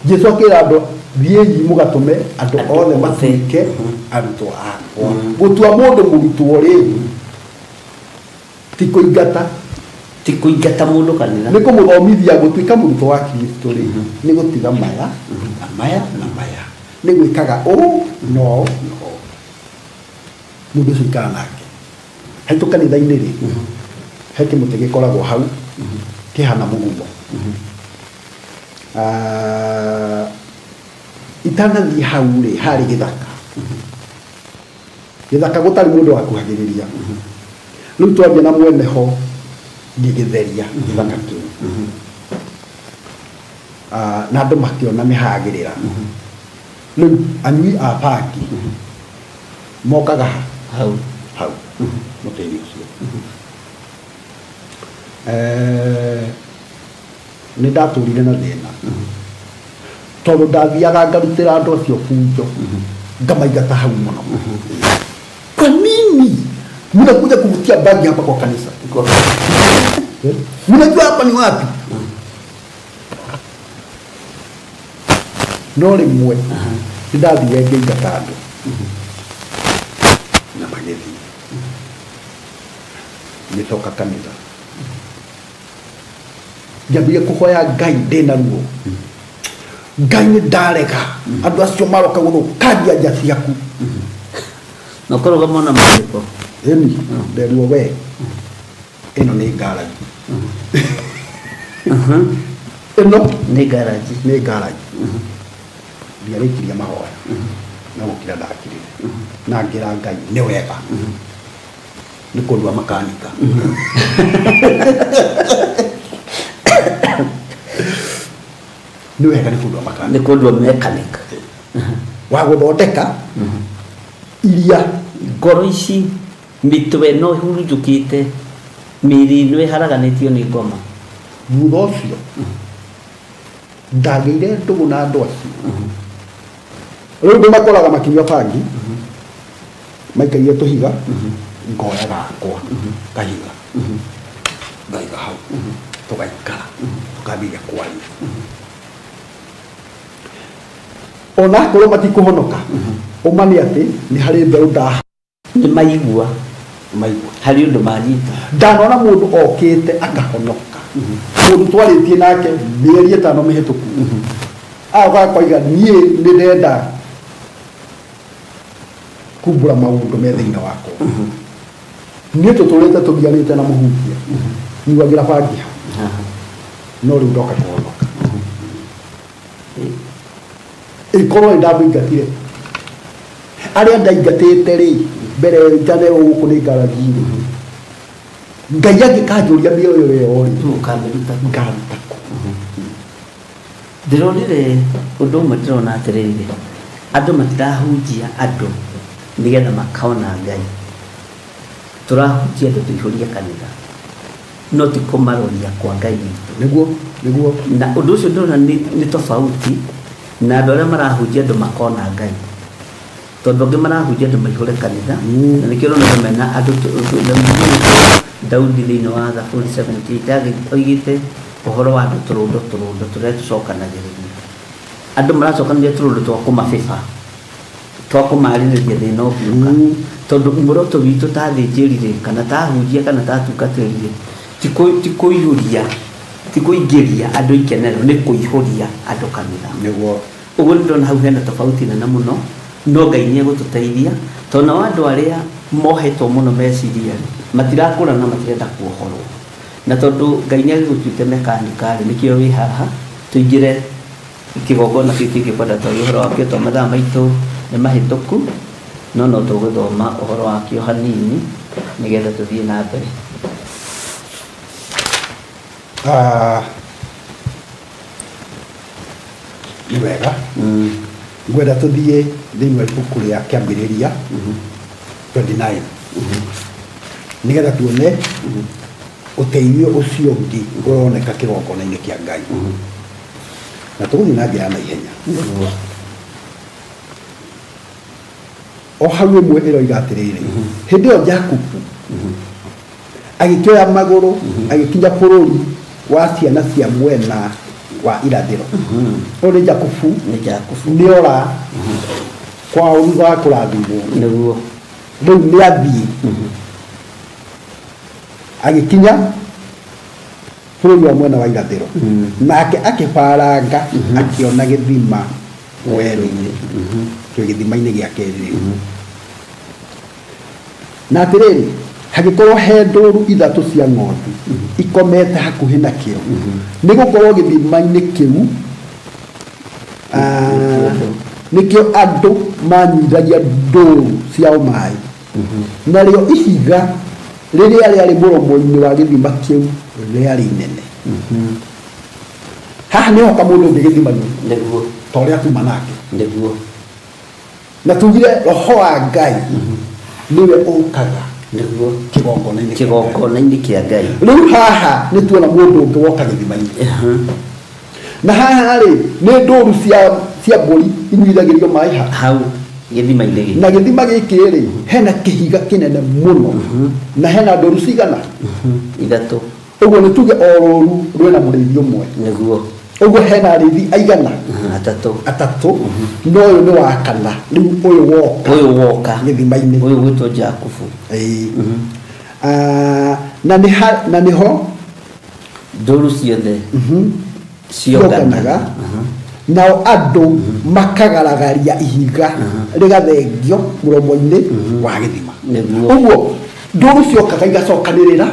Jesu akĩra andũ thiĩi mũgatũme andũ othe matuĩke arutwo akwa. Gũtua mũndũ mũrutwo rĩ ti kũingata, ti kũingata mũndũ kanitha, nĩ kũmũthomithia gũtuĩka mũrutwo wa Kristo rĩ nĩ gũtiga maya na maya na maya, nĩ gwĩkaga ũũ no no. Mũndũ ũcio ikara nake haitũ kanitha-inĩ rĩ, he kĩmũtĩ gĩkoragwo hau kĩhana mũgumo. Itanathiĩ hau rĩ harĩ gĩthaka. Gĩthaka gũtarĩ mũndũ wakuhagĩrĩria. Rĩu twambia na mwene ho ngĩgĩtheria gĩthaka kĩu. Na andũ makĩona nĩ hagĩrĩra. Rĩu anyui a bangi mokaga hau hau mũtĩ-inĩ ũcio. Nĩ ndatũrire na thĩna tondũ ndathiaga ngarutĩra andũ acio bunjo ngamaingata hau mũno. Kwa nini mnakuja kuvutia bangi hapa kwa kanisa? Mnajua hapa ni wapi? No rĩmwe nĩ ndathire ngĩingata andũ na magĩthiĩ. Ngĩcoka kanitha ngĩambia kũhoya Ngai ndĩna ruo. Ngai nĩ ndarega andũ acio maroka gũthũkangia nja ciaku. Na ũkũrũgama na maandĩko. Ĩni nderuo we ĩno nĩ ngaraji. Ĩno nĩ ngaraji. Nĩ ngaraji. Ndiarĩkirie mahoya no gũkira ndakirire na ngĩra Ngai nĩ wega nĩ kũndua makanika. Nĩ wega nĩ kũndua makanika. Nĩ kũndua mechanic. Wa gũthondeka iria ngoro ici mĩtwe no ĩhurunjũkĩte mĩĩrĩ ĩno ĩharaganĩtio nĩ ngoma. Thutha ũcio ndagĩire ndũgũ na andũ acio. Rĩu ndĩmakoraga makĩnyua bangi maikaire tũhiga ngoya gakwa kahiga ngaiga hau tũgaikara tũkambĩrĩria kwaria. Ona akorwo matikũhonoka ũma nĩ atĩ nĩ harĩ mbeũ Nĩ maigua harĩ ũndũ manyita. Ndanona mũndũ okĩte akahonoka. Mũndũ twarĩtie nake mĩeri 5 mĩhĩtũku. Agoka akoiga niĩ nĩ ndenda kumbũra maũndũ me thĩinĩ wakwa. Niĩ tũtũrĩte tũgianĩte na mũhunjia. Nyuagĩra bangi hau. No rĩu ndoka kũhonoka. Ĩkorwo nĩ ndamũingatire. Arĩa ndaingatĩte rĩ mbere njane gũkũ nĩ ngaraji rĩ. Ngai angĩkanjũria mĩoyo ĩyo rĩ, Ũkamĩruta kũ? Ngaruta kũ? Ndĩronire ũndũ ũmwe ndĩrona atĩrĩrĩ, andũ matirahunjia andũ nĩgetha makona Ngai. Tũrahunjia andũ tũihũrie kanitha, no ti kũmaroria kwa Ngai witũ. Nĩguo. Na ũndũ ũcio ndĩrona nĩ tofauti na andũ arĩa marahunjia andũ makona Ngai. Tondũ angĩ marahunjia andũ maihũre kanitha, na nĩkĩo ũrona andũ mena andũ Daudi thĩinĩ wa Thaburi 78 oigĩte ũhoro wa andũ tũrũndo tũrũndo tũrĩa tũcokanagĩrĩria. Andũ maracokanĩrĩria tũrũndo twa kũmabĩba, twa kũmarĩrĩria thĩna ũngĩũka. Tondũ muoroto witũ ta athĩnjĩri rĩ, kana ta ahunjia kana ta atungatĩri rĩ, ti kũihũria, ti kũingĩria andũ ikenero, nĩ kũihũria andũ kanitha. Nĩguo. Ũguo nĩ ndĩrona hau hena tofauti nene mũno, no Ngai nĩ egũtũteithia, tondũ nao andũ arĩa mohetwo mũno meciria rĩ, matirakũra na matirenda kuohorwo. Na tondũ Ngai nĩ agĩgũtuĩte mekanika rĩ, nĩkĩo wĩ haha, tũingĩre kĩgongona kĩu kĩngĩkwenda twarie ũhoro wakĩo, tondũ mathaa maitũ nĩ mahĩtũku, no tũgũthoma ũhoro wakĩo hanini nĩgetha tũthiĩ na mbere. Nĩ wega. Ngwenda tũthiĩ thĩinĩ wa ibuku rĩa Kĩambĩrĩria 29. Nĩgetha tuone ũteithio ũcio ũngĩ ũroneka kĩgongona-inĩ kĩa Ngai. Na tũgũthiĩ na njĩra ya naihenya. O hau ĩmwe ĩroiga atĩrĩrĩ, hĩndĩ ĩyo Jakubu agĩkĩoya magũrũ agĩkinya bũrũri wa ciana cia mwena wa irathĩro. Ũyũ nĩ Jakubu, Nĩ Jakubu. nĩora kwao thutha wa kũrathimwo. Nĩguo. Rĩu nĩathiĩ agĩkinya bũrũri wa mwena wa irathĩro. Nake akĩbaranga akĩona gĩthima werũ-inĩ. Kĩo gĩthima-inĩ gĩa kerĩ rĩu. Na atĩrĩrĩ, hagĩkorwo he ndũru 3 cia ng'ondu ikomete hakuhĩ nakĩo. Nĩ gũkorwo gĩthima-inĩ kĩu, nĩkĩo andũ manyuithagia ndũru ciao maĩ. Narĩo ihiga rĩrĩa rĩarĩ mũromo-inĩ wa gĩthima kĩu rĩarĩ inene. Haha nĩho kamũndũ ũngĩ gĩthima-inĩ. Nĩguo. Ta ũrĩa tuma nake. Nĩguo. Na tugire roho wa Ngai nĩwe ũkaga Nĩguo. kĩgongona-inĩ kĩa Ngai. Kĩgongona-inĩ kĩa Ngai. Rĩu haha nĩ tuona mũndũ ũngĩ woka gĩthima-inĩ. Na haha rĩ, nĩ ndũru cia mbũri inyuithagĩrio maĩ ha. Hau gĩthima-inĩ gĩkĩ. Na gĩthima gĩkĩ rĩ, hena kĩhiga kĩnene mũno. Na hena ndũru cigana? 3. Ũguo nĩ tuge o rũru rwĩna mũrĩithi ũmwe. Nĩguo. Ũguo hena arĩithi aigana? 3. 3. No ũyũ nĩ wa kana. Rĩu ũyũ woka. Ũyũ woka. Gĩthima-inĩ. Ũyũ gwĩtwo Jakubu. Ĩĩ. Na nĩho ndũru ciothe cionganaga. Cionganaga. Nao andũ makagaragaria ihiga rĩgathengio mũromo-inĩ wa gĩthima. Nĩguo. Ũguo ndũru ciokaga igacokanĩrĩra.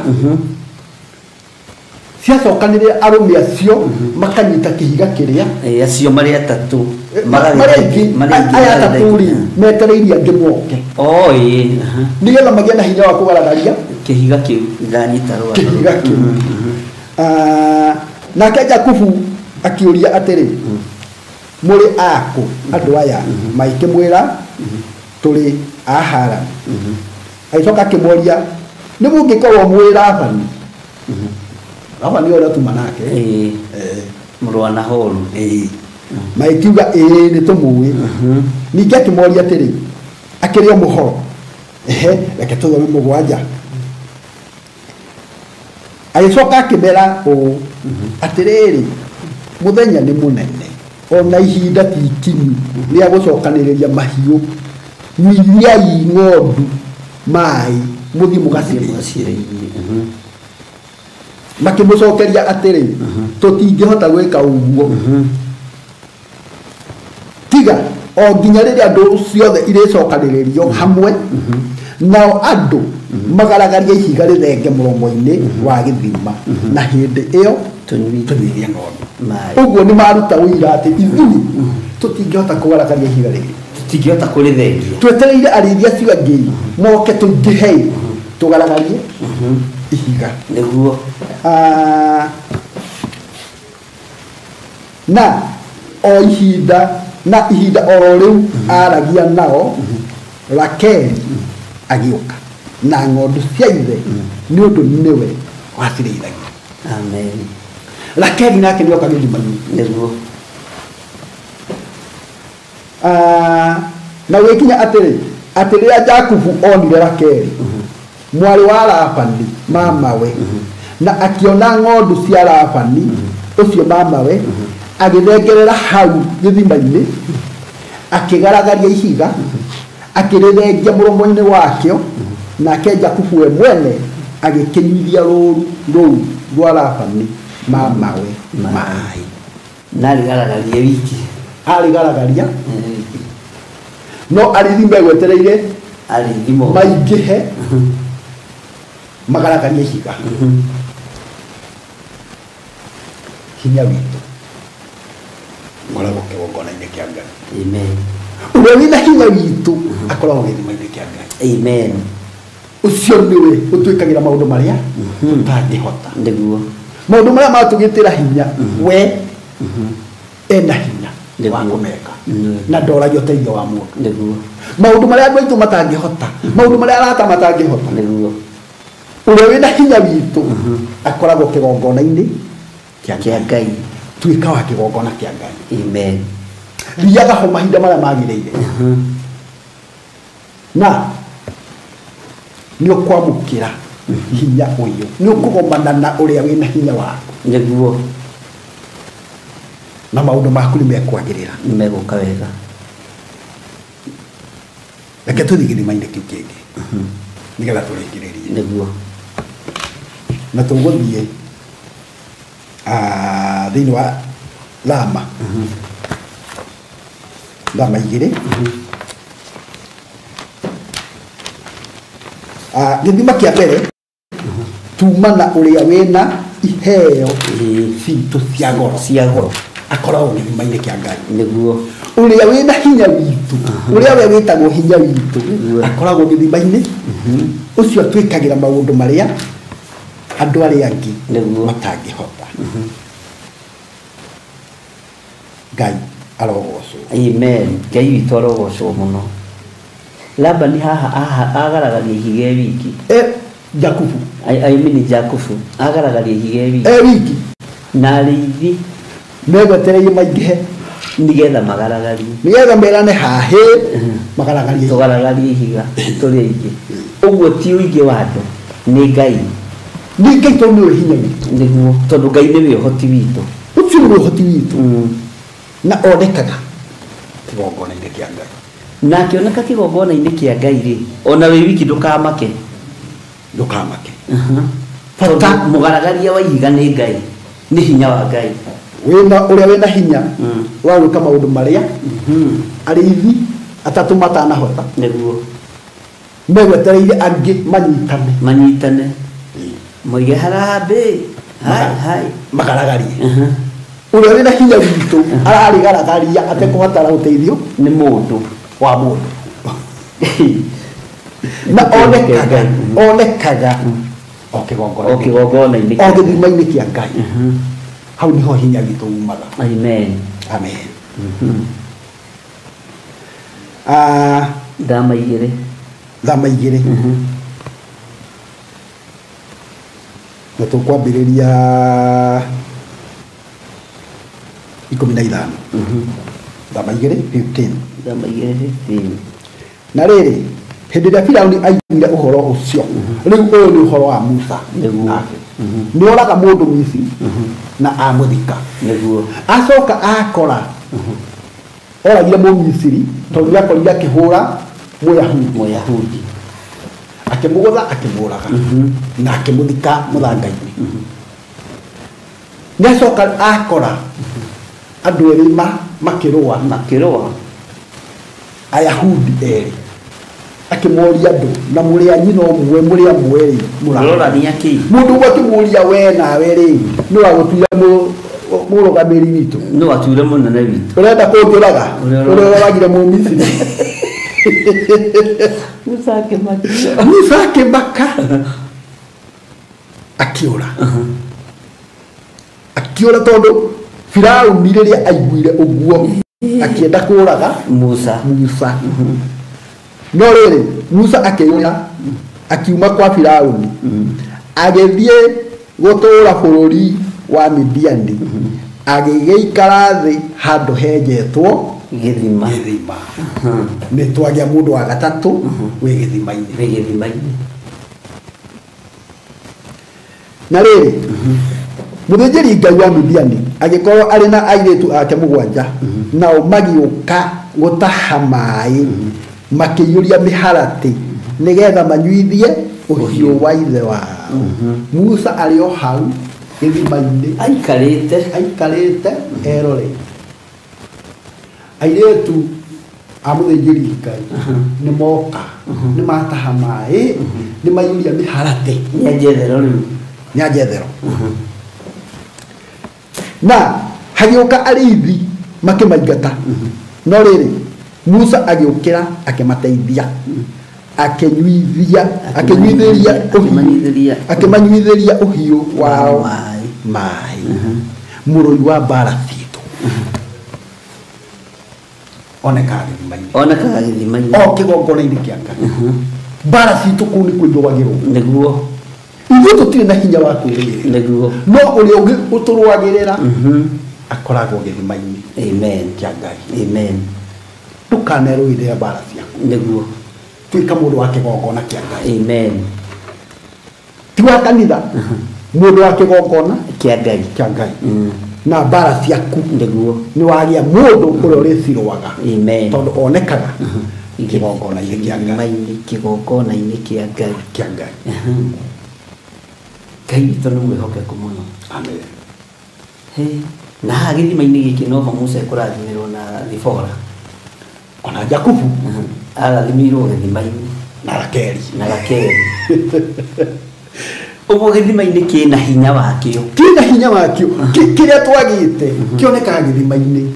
Ciacokanĩrĩra arũme acio makanyita kĩhiga kĩrĩa. Ĩĩ, acio marĩ 3. Marĩ aingĩ, Marĩ aingĩ, aya marĩ 3 rĩ, aingĩ. metereirie angĩ moke. O, ĩĩ, Nĩgetha magĩe na hinya wa kũgaragaria kĩhiga kĩu, ndanyita rũgano. Kĩhiga kĩu. Nake Jakubu akĩũria atĩrĩ, mũrĩ akũ andũ aya? Magĩkĩmwĩra, tũrĩ a Harani. Agĩcoka akĩmoria, nĩ mũngĩkorwo mwĩ Labani? Labani ũrĩa tuma nake. Ĩĩ. Mũrũ wa Nahoru. Ĩĩ. Magĩkiuga, ĩĩ, nĩ tũmũĩ. Ningĩ akĩmoria atĩrĩ, akĩrĩ o mũhoro? Ehe, reke tũthome 7. Agĩcoka akĩmera ũũ, atĩrĩrĩ, mũthenya nĩ mũnene, ona ihinda ti ikinyu rĩa gũcokanĩrĩria mahiũ. Nyuithiai ng'ondu Maĩ mũthiĩ mũgacirĩithie. Makĩmũcokeria atĩrĩ, tũtingĩhota gwĩka ũguo, tiga o nginya rĩrĩa ndũru ciothe irĩcokanĩrĩrio hamwe, nao andũ magaragarie ihiga rĩthenge mũromo-inĩ wa gĩthima, na hĩndĩ ĩyo tũnyuithie ng'ondu. Ũguo nĩ maruta ũira atĩ ithuĩ tũtingĩhota kũgaragaria ihiga rĩrĩ, tũtingĩhota kũrĩthengia, twetereire arĩithi acio angĩ moke tũingĩhe tũgaragarie ihiga. Nĩguo. Na o ihinda na ihinda oro rĩu aragia nao, Rakeli agĩũka na ng'ondu cia ithe, nĩ ũndũ nĩwe wacirĩithagia. Amen. Rakeli nake nĩoka gĩthima-inĩ. Nĩguo. Na gwĩkinya atĩrĩ, atĩ rĩrĩa Jakubu onire Rakeli mwarĩ wa Labani mamawe, na akĩona ng'ondu cia Labani ũcio mamawe, agĩthengerera hau gĩthima-inĩ, akĩgaragaria ihiga, akĩrĩthengia mũromo-inĩ wakĩo, nake Jakubu we mwene agĩkĩnyuithia rũũru rũu rwa Labani mamawe maĩ. Na arĩgaragaria wiki. Arĩgaragaria, no arĩithi megwetereire arĩithi maingĩhe magaragarie ihiga. Hinya witũ ũkoragwo kĩgongona-inĩ kĩa Ngai. Amen. Ũrĩa wĩna hinya witũ akoragwo gĩthima-inĩ kĩa Ngai. Amen. Ũcio nĩwe ũtwĩkagĩra maũndũ marĩa tũtangĩhota. Nĩguo. Maũndũ marĩa matũgĩtĩra hinya, we ena hinya wa kũmeka, na ndoragia ũteithio wa mũndũ. Nĩguo. Maũndũ marĩa andũ aitũ matangĩhota, maũndũ marĩa arata matangĩhota, nĩguo. Ũrĩa wĩna hinya witũ akoragwo kĩgongona-inĩ kĩa Ngai. Tuĩka wa kĩgongona kĩa Ngai. Amen. Thiaga ho mahinda marĩa magĩrĩire, na nĩ ũkwamũkĩra hinya ũyũ, nĩ ũkũgomana na ũrĩa wĩna hinya waku. Nĩguo. Na maũndũ maku nĩ mekwagĩrĩra, nĩ megũka wega. Reke tũthiĩ gĩthima-inĩ kĩu kĩngĩ nĩgetha tũrĩkĩrĩrie. Nĩguo. Na tũgũthiĩ thĩinĩ wa Thama, Thama 2. Gĩthima kĩa mbere tuma na ũrĩa wĩna iheo citũ cia goro, cia goro, akoragwo gĩthima-inĩ kĩa Ngai. Nĩguo. Ũrĩa wĩna hinya witũ, ũrĩa we wĩtagwo hinya witũ, akoragwo gĩthima-inĩ ũcio atwĩkagĩra maũndũ marĩa andũ arĩa angĩ matangĩhota. Ngai arogocwo. Amen. Ngai witũ arogocwo mũno. Labani haha agaragaria ihiga e wiki. Jakubu. I mean Jakubu agaragaria ihiga e wiki. E wiki. Na arĩithi megwetereire maingĩhe nĩgetha magaragarie, nĩgetha merane hahĩ magaragarie, tũgaragarie ihiga tũrĩ aingĩ. Ũguo ti ũingĩ wa andũ, nĩ Ngai. Nĩ Ngai tondũ nĩwe hinya witũ. Nĩguo, tondũ Ngai nĩwe ũhoti witũ. Ũcio nĩwe ũhoti witũ. Na onekaga kĩgongona-inĩ kĩa Ngai. Na akĩoneka kĩgongona-inĩ kĩa Ngai rĩ, ona wĩ wiki ndũkamake. Ndũkamake. Bata mũgaragaria wa ihiga nĩ Ngai, nĩ hinya wa Ngai. Wĩna ũrĩa wĩna hinya wa gwĩka maũndũ marĩa arĩithi atatũ matanahota. Nĩguo. Megwetereire angĩ manyitane. Manyitane. Moige harambee, hai hai, magaragarie. Ũrĩa wĩna hinya witũ ararĩgaragaria atekũbatara ũteithio nĩ mũndũ wa mũndũ. Na onekaga, onekaga o kĩgongona-inĩ, o kĩgongona-inĩ, o gĩthima-inĩ kĩa Ngai. Hau niho hinya witũ umaga. Amen. Amen. Thama 2. Thama 2. Na tũkwambĩrĩria 15. Thama 2:15. Thama 2:15. Na rĩrĩ, hĩndĩ ĩrĩa Firaũni aiguire ũhoro ũcio, rĩu ũyũ nĩ ũhoro wa Musa. Nĩguo. Nĩ oraga mũndũ Misiri na amũthika. Nĩguo. Acoka akora oragire Mũmisiri tondũ nĩakorire akĩhũra Mũyahudi. Mũyahudi. Akĩmũgũtha akĩmũraga na akĩmũthika mũthanga-inĩ. Nĩacoka akora andũ erĩ makĩrũa Ayahudi erĩ, akĩmoria andũ na mũrĩ a nyina ũmwe mũrĩ amwe rĩ mũrorania kĩ? Mũndũ ũmwe akĩmũria we nawe rĩ nĩ wagũtuire mũrũgamĩrĩri witũ, nĩ watuire mũnene witũ, ũrenda kũnjũraga ũrĩa ũragire Mũmisiri. Musa akĩmaka, Musa akĩmaka akĩũra, akĩũra tondũ Firauni rĩrĩa aiguire ũguo akĩenda kũraga Musa. No rĩrĩ Musa akĩũra akiuma kwa Firauni agĩthiĩ gũtũũra bũrũri wa Midiani, agĩgĩikara thĩ handũ henjetwo gĩthima. Nĩ twagĩa mũndũ wa gatatũ wĩ gĩthima-inĩ. Na rĩrĩ mũthĩnjĩri Ngai wa Midiani agĩkorwo arĩ na airĩtu ake 7, nao magĩũka gũtaha maĩ makĩiyũria mĩharatĩ nĩgetha manyuithie ũhiũ wa ithe wao. Musa arĩ o hau gĩthima-inĩ aikarĩte erore. Airĩtu a mũthĩnjĩri Ngai nĩ moka, nĩ mataha maĩ, nĩ maiyũria mĩharatĩ. Nĩ Jethero rĩu. Nĩ Jethero. Na hagĩũka arĩithi makĩmaingata. No rĩrĩ Musa agĩũkĩra akĩmateithia, akĩmanyuithĩria ũhiũ wao maĩ. Mũrũi wa mbara citũ onekaga gĩthima-inĩ, o kĩgongona-inĩ kĩa Ngai. Mbara citũ kũu nĩkuo irũagĩrwo. Nĩguo ithuĩ tũtirĩ na hinya wa kwĩrũĩrĩra, nĩguo no ũrĩa ũngĩ ũtũrũagĩrĩra akoragwo gĩthima-inĩ. Amen. Kĩa Ngai. Amen. Ndũkanerũĩrĩra mbara ciaku. Nĩguo tuĩka mũndũ wa kĩgongona kĩa Ngai. Amen. Ti wa kanitha, mũndũ wa kĩgongona kĩa Ngai, kĩa Ngai. Na mbara ciaku nĩguo nĩ wagĩa mũndũ ũrĩa ũrĩcirũaga. Amen. Tondũ onekaga kĩgongona-inĩ kĩa Ngai. Kĩgongona-inĩ kĩa Ngai. Kĩa Ngai. Ngai witũ nĩ mwĩhokeku mũno. Amen. Na haha gĩthima-inĩ gĩkĩ noho Musa ekũrathimĩrwo na Zipora. Ona Jakubu arathimĩirwo gĩthima-inĩ na Rakeli. Na Rakeli. Ũguo gĩthima-inĩ kĩna hinya wakĩo. Kĩna hinya wakĩo. Kĩrĩa twagĩte kĩonekaga gĩthima-inĩ.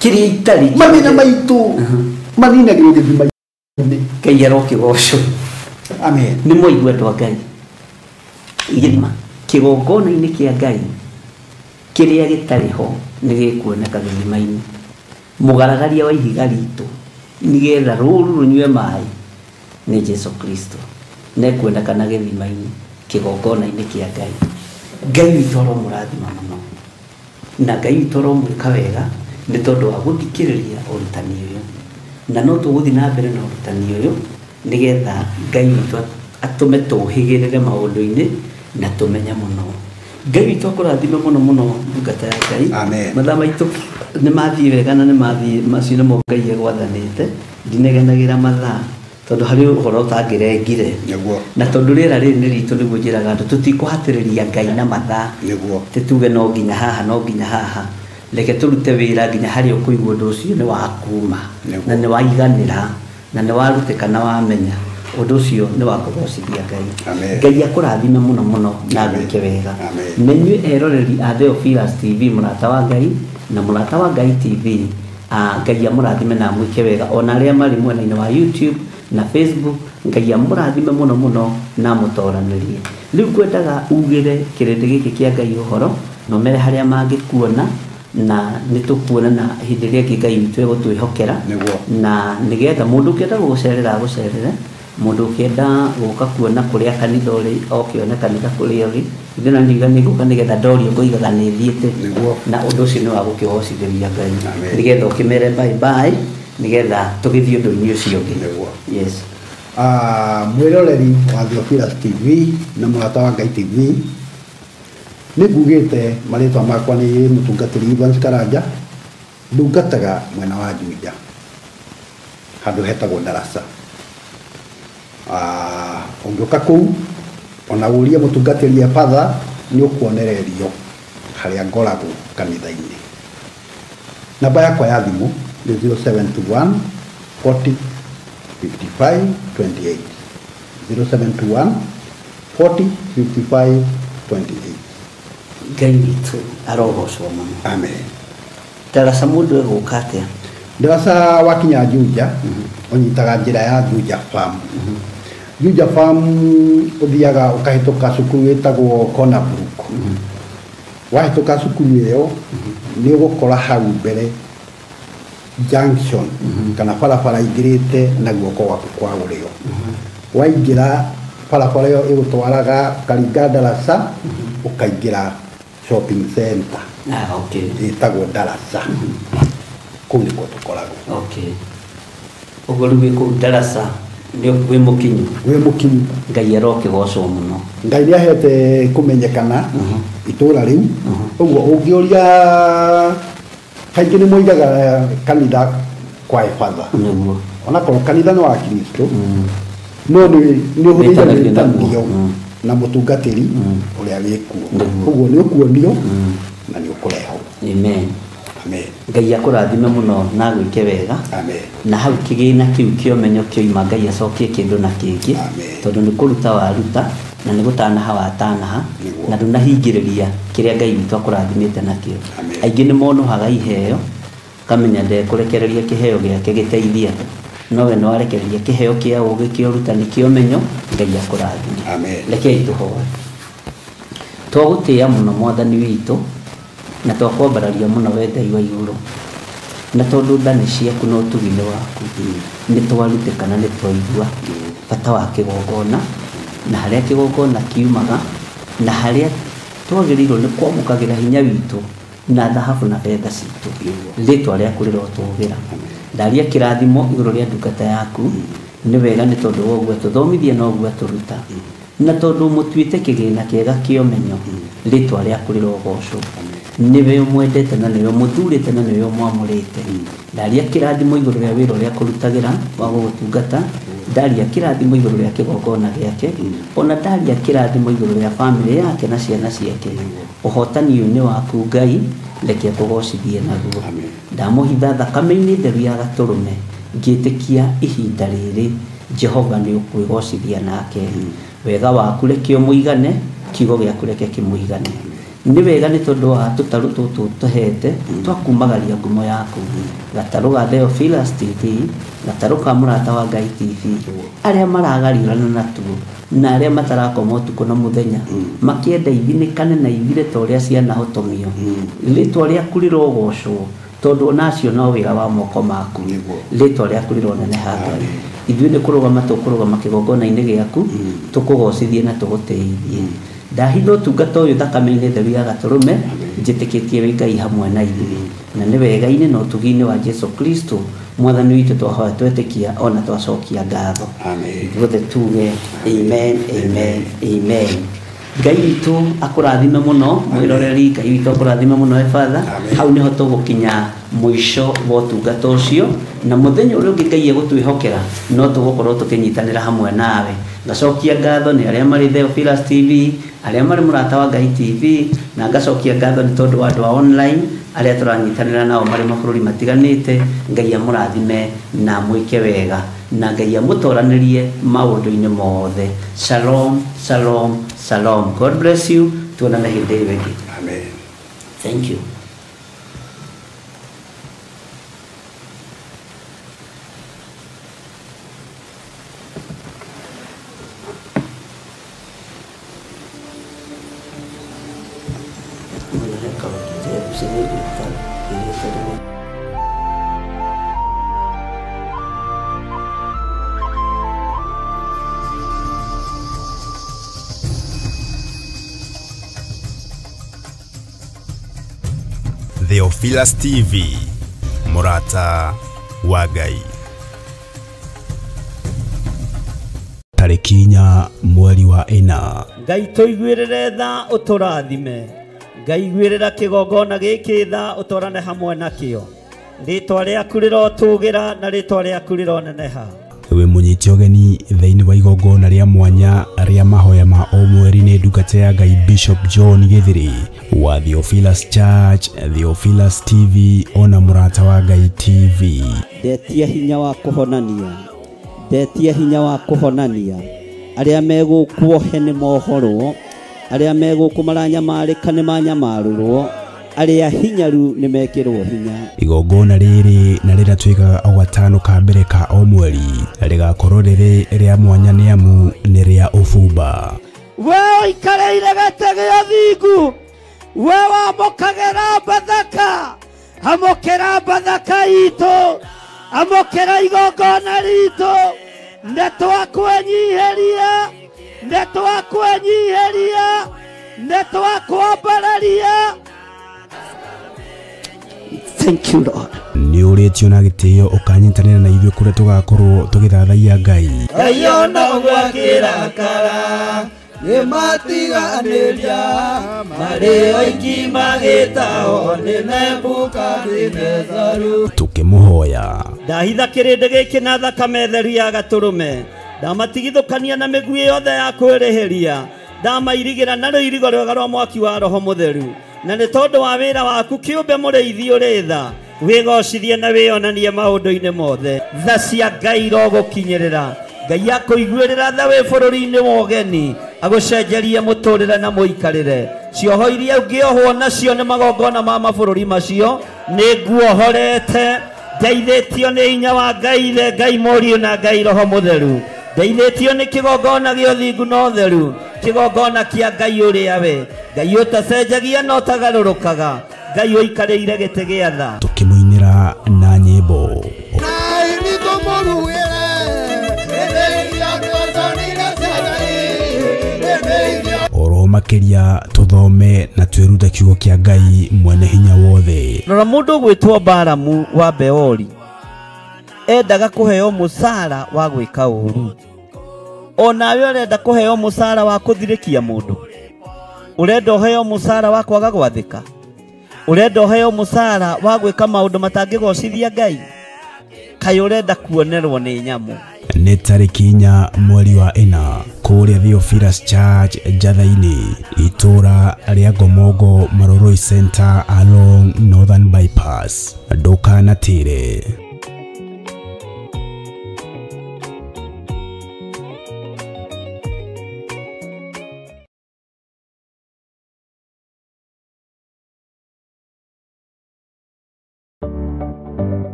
Kĩrĩa itarĩ. Mathĩna maitũ maninagĩrwo gĩthima-inĩ. Ngai arokĩgocwo. Amen. Nĩ mwaigua andũ a Ngai. Gĩthima kĩgongona-inĩ kĩa Ngai kĩrĩa gĩtarĩ ho nĩ gĩkuoneka gĩthima-inĩ. Mũgaragaria wa ihiga ritũ nĩgetha rũru rũnyue maĩ nĩ Jesu Kristo. Nĩkuonekana gĩthima-inĩ kĩgongona-inĩ kĩa Ngai. Ngai witũ aromũrathima mũno na Ngai witũ aromwĩka wega nĩ tondũ wa gũthikĩrĩria ũrutani ũyũ, na no tũgũthiĩ na mbere na ũrutani ũyũ nĩgetha Ngai witũ atũme tũhĩgĩrĩre maũndũ-inĩ na tũmenye mũno. Ngai witũ akũrathime mũno mũno ndungata ya Ngai. Amen. Mathaa maitũ nĩ mathiĩ wega na nĩ mathiĩ macio nĩmo Ngai egwathanĩte. Ndinegenagĩra mathaa tondũ harĩ ũhoro ũtangĩrengire. Nĩguo. Na tondũ rĩera rĩrĩ nĩ ritũ nĩguo njĩraga andũ tũtikũhatĩrĩria Ngai na mathaa. Nĩguo. Tituge no nginya haha no nginya haha. Reke tũrute wĩra nginya harĩa ũkũigua ũndũ ũcio nĩ wakuma na nĩ waiganĩra na nĩ warutĩka na wamenya. Ũndũ ũcio nĩ wa kũgocithia Ngai. Ngai akũrathime mũno mũno na agwĩke wega. Na inyuĩ eroreri a Theophilus TV, mũrata wa Ngai na mũrata wa Ngai TV, Ngai amũrathime na amwĩke wega. Ona arĩa marĩ mwena-inĩ wa YouTube na Facebook, Ngai amũrathime mũno mũno na amũtoranĩrie. Rĩu ngwendaga ugĩre kĩrĩndĩ gĩkĩ kĩa Ngai ũhoro na ũmere harĩa mangĩkuona, na nĩ tũkuonana hĩndĩ ĩrĩa ĩngĩ Ngai witũ egũtwĩhokera, na nĩgetha mũndũ ũkĩenda gũgũcerera agũcerere, mũndũ ũkĩenda gũka kuona kũrĩa kanitha ũrĩ oke one kanitha kũrĩa ũrĩ. Ithuĩ na ndiuga nĩ ngũka nĩgetha ndorio ngoigaga nĩ thiĩte, na ũndũ ũcio nĩ wa gũkĩgocithĩria Ngai nĩgetha ũkĩmere bye bye nĩgetha tũgĩthiĩ ũndũ-inĩ ũcio ũngĩ. Yes. Mwĩroreri wa Theophilus TV na mũrata wa Ngai TV, nĩ ngugĩte marĩtwa makwa nĩ mũtungatĩri Evans Karanja, ndungataga mwena wa Juja handũ hetagwo Darasa. Ũngĩũka kũu ona ũrie mũtungatĩri Epatha nĩ ũkuonererio harĩa ngoragwo kanitha-inĩ. Namba yakwa ya thimũ nĩ 0721 40 55 28, 0721 40 55 28. Ngai witũ arogocwo mũno. Amen. Ndaraca mũndũ egũka atĩa? Ndaraca wakinya Juja, ũnyitaga njĩra ya Juja Farm. Juja Farm ũthiaga ũkahĩtũka cukuru ĩtagwo Corner Brook. Wahĩtũka cukuru ĩyo nĩ ũgũkora hau mbere junction kana barabara ingĩrĩte na guoko gwaku kwa ũrĩo. Waingĩra barabara ĩyo ĩgũtwaraga ũkaringa Ndaraca ũkaingĩra shopping center. Okay. Ĩtagwo Ndaraca. Kũu nĩkuo tũkoragwo. Okay. Ũguo rĩu wĩ kũu Ndaraca nĩ wĩ mũkinyu. Wĩ mũkinyu. Ngai arokĩgocwo mũno. Ngai nĩ ahete kũmenyekana itũra rĩu. Ũguo ũngĩũria kaingĩ nĩ moigaga kanitha kwa Epatha. Nĩguo. Onakorwo kanitha nĩ wa Kristo, no nĩ ũhũthĩire wĩtanio na mũtungatĩri ũrĩa wĩkuo. Ũguo nĩ ũkuonio na nĩ ũkũrehwo. Amen. Amen. Ngai akũrathime mũno na agwĩke wega. Amen. Na hau kĩgĩna kĩu kĩa ũmenyo kĩoima Ngai acokie kĩndũ na kĩngĩ. Tondũ nĩ kũruta waruta na nĩ gũtanaha watanaha na ndũnahingĩrĩria kĩrĩa Ngai witũ akũrathimĩte nakĩo. Aingĩ nĩ monohaga iheo kamenya ndekũrekereria kĩheo gĩake gĩteithie andũ, no we no arekereria kĩheo kĩa ũũgĩ, kĩa ũrutani, kĩa ũmenyo. Ngai akũrathime. Amen. Rekei tũhoe. Twagũtĩĩa mũno Mwathani witũ na twakwambararia mũno we Ngai wa igũrũ, na tondũ tha nĩ ciaku na ũtugi nĩ waku, nĩ twarutĩkana nĩ twaigua bata wa kĩgongona na harĩa kĩgongona kiumaga na harĩa twagĩrĩirwo nĩ kwamũkagĩra hinya witũ na thahabu na betha citũ. Rĩtwa rĩaku rĩrotũgĩra. Ndaria kĩrathimo igũrũ rĩa ndungata yaku. Nĩ wega nĩ tondũ wa ũguo tũthomithia na ũguo tũruta, na tondũ mũtuĩte kĩgĩna kĩega kĩa ũmenyo, rĩtwa rĩaku rĩrogocwo. Nĩwe ũmwendete na nĩwe ũmũthurĩte na nĩwe ũmwamũrĩte. Ndaria kĩrathimo igũrũ rĩa wĩra ũrĩa kũrutagĩra wa gũgũtungata, ndaria kĩrathimo igũrũ rĩa kĩgongona gĩake, ona ndaria kĩrathimo igũrũ rĩa bamĩrĩ yake na ciana ciake. Ũhotani ũyũ nĩ waku Ngai, reke akũgocithie naguo. Ndamũhitha thakame-inĩ theru ya gatũrũme, ngĩtĩkia ihinda rĩrĩ Jehova nĩ ũkwĩgocithia nake. Wega waku reke ũmũigane, kiugo gĩaku reke kĩmũigane. Nĩ wega nĩ tondũ wa tũtarũ tũtũ tũhete twakumagaria ngumo yaku. Gatarũ ga Theophilus TV, gatarũ ka Mũrata wa Ngai TV, arĩa maragariũrana natuo na arĩa matarakoma ũtukũ na mũthenya makĩenda ithinĩkane na ithire ta ũrĩa cianahotomio. Rĩtwa rĩaku rĩrogocwo tondũ onacio no wĩra wa moko maku. Rĩtwa rĩaku rĩroneneha Ngai. Ithuĩ nĩ kũrũgama tũkũrũgama kĩgongona-inĩ gĩaku, tũkũgocithie na tũgũtĩithie. Ndahitha ũtungata ũyũ thakame-inĩ theru ya gatũrũme, njĩtĩkĩtie wĩ Ngai hamwe na ithuĩ, na nĩ wega-inĩ na ũtugi-inĩ wa Jesu Kristo Mwathani witũ twahoya twetĩkia ona twacokia ngatho. Ithuothe tuge amen, amen, amen. Ngai witũ akũrathime mũno mwĩroreri, Ngai witũ akũrathime mũno Epatha. Hau nĩho tũgũkinya mũico wa ũtungata ũcio, na mũthenya ũrĩa ũngĩ Ngai egũtwĩhokera no tũgũkorwo tũkĩnyitanĩra hamwe nawe. Ngacokia ngatho nĩ arĩa marĩ Theophilus TV, arĩa marĩ Mũrata wa Ngai TV, na ngacokia ngatho nĩ tondũ wa andũ a online arĩa tũranyitanĩra nao marĩ mabũrũri matiganĩte. Ngai amũrathime na amwĩke wega, na Ngai amũtoranĩrie maũndũ-inĩ mothe. Shalom, shalom, shalom. God bless you. Tuonane hĩndĩ ĩyo ĩngĩ. Amen. Thank you. Theophilus TV, Mũrata wa Ngai. Tarĩki 4 mweri wa 4. Ngai tũiguĩrĩre tha ũtũrathime. Ngai iguĩrĩra kĩgongona gĩkĩ tha ũtwarane hamwe nakĩo. Rĩtwa rĩaku rĩrotũgĩra na rĩtwa rĩaku rĩroneneha. Wĩ mũnyiti Nĩũnyitĩtio ũgeni thĩinĩ wa igongona rĩa mwanya rĩa mahoya ma o mweri nĩ ndungata ya Ngai Bishop John Gĩthĩrĩ wa Theophilus Church, Theophilus TV ona Mũrata wa Ngai TV. Ndetia hinya wa kũhonania, ndetia hinya wa kũhonania arĩa megũkuohe nĩ mohorwo, arĩa megũkũ maranyamarĩka nĩ manyamarũrwo, arĩa hinyaru nĩ mekĩrwo hinya. Igongona rĩrĩ na rĩrĩa twĩkaga o gatano ka mbere ka o mweri rĩgakorwo rĩrĩ rĩa mwanya nĩ amu nĩ rĩa ũbumba. We ũikarĩire gĩtĩ gĩa thingu, we wamũkagĩra Bathaka, amũkĩra Bathaka itũ, amũkĩra igongona ritũ, nĩ twakwenyiheria, nĩ twakwenyiheria, nĩ twakwambararia. Thank you, Lord. Nĩ ũrĩtio na gĩtĩo ũkanyitanĩra na ithuĩ kũrĩa tũgakorwo tũgĩthathaiya Ngai. Ngai ona ũguo akĩrakara nĩ matiganĩria marĩ oiki magĩtahwo nĩ Nebukadinezaru. Tũkĩmũhoya. Ndahitha kĩrĩndĩ gĩkĩ na thakame theru ya gatũrũme, ndamatigithũkania na mĩguĩ yothe ya kwĩrĩhĩria, ndamairigĩra na rũirigo rwega rwa mwaki wa Roho Mũtheru, na nĩ tondũ wa wĩra waku kĩũmbe mũrĩithi ũrĩ tha, wĩgocithie na wĩonanie maũndũ-inĩ mothe. Tha cia Ngai irogũkinyĩrĩra, Ngai akũiguĩrĩra tha wĩ bũrũri-inĩ wa ũgeni, agũcenjerie mũtũrĩre na mũikarĩre. Cioho iria ũngĩohwo nacio nĩ magongona ma mabũrũri macio nĩ nguohorete, ndeithĩtio nĩ hinya wa Ngai Ithe, Ngai Mũriũ na Ngai Roho Mũtheru, ndeithĩtio nĩ kĩgongona gĩa ũthingu na ũtheru, kĩgongona kĩa Ngai ũrĩa we Ngai ũtacenjagia na ũtagarũrũkaga, Ngai ũikarĩire gĩtĩ gĩa tha. Tũkĩmũinĩra na nyĩmbo. Oro makĩria tũthome na twĩrute kiugo kĩa Ngai mwene hinya wothe. Rora mũndũ ũgwĩtwo Balamu wa Beori endaga kũheo mũcara wa gwĩka ũru, onawe ũrenda kũheo mũcara wa kũthirĩkia mũndũ, ũrenda ũheo mũcara wa kwaga gwathĩka, ũrenda ũheo mũcara wa gwĩka maũndũ matangĩgocithia Ngai, kaĩ ũrenda kuonerwo nĩ nyamũ. Nĩ tarĩki 4 mweri wa 4 kũrĩa Theophilus Church Njatha-inĩ, itũra rĩa Ngomongo Maroroi Center along Northern Bypass. Ndũkanatĩre.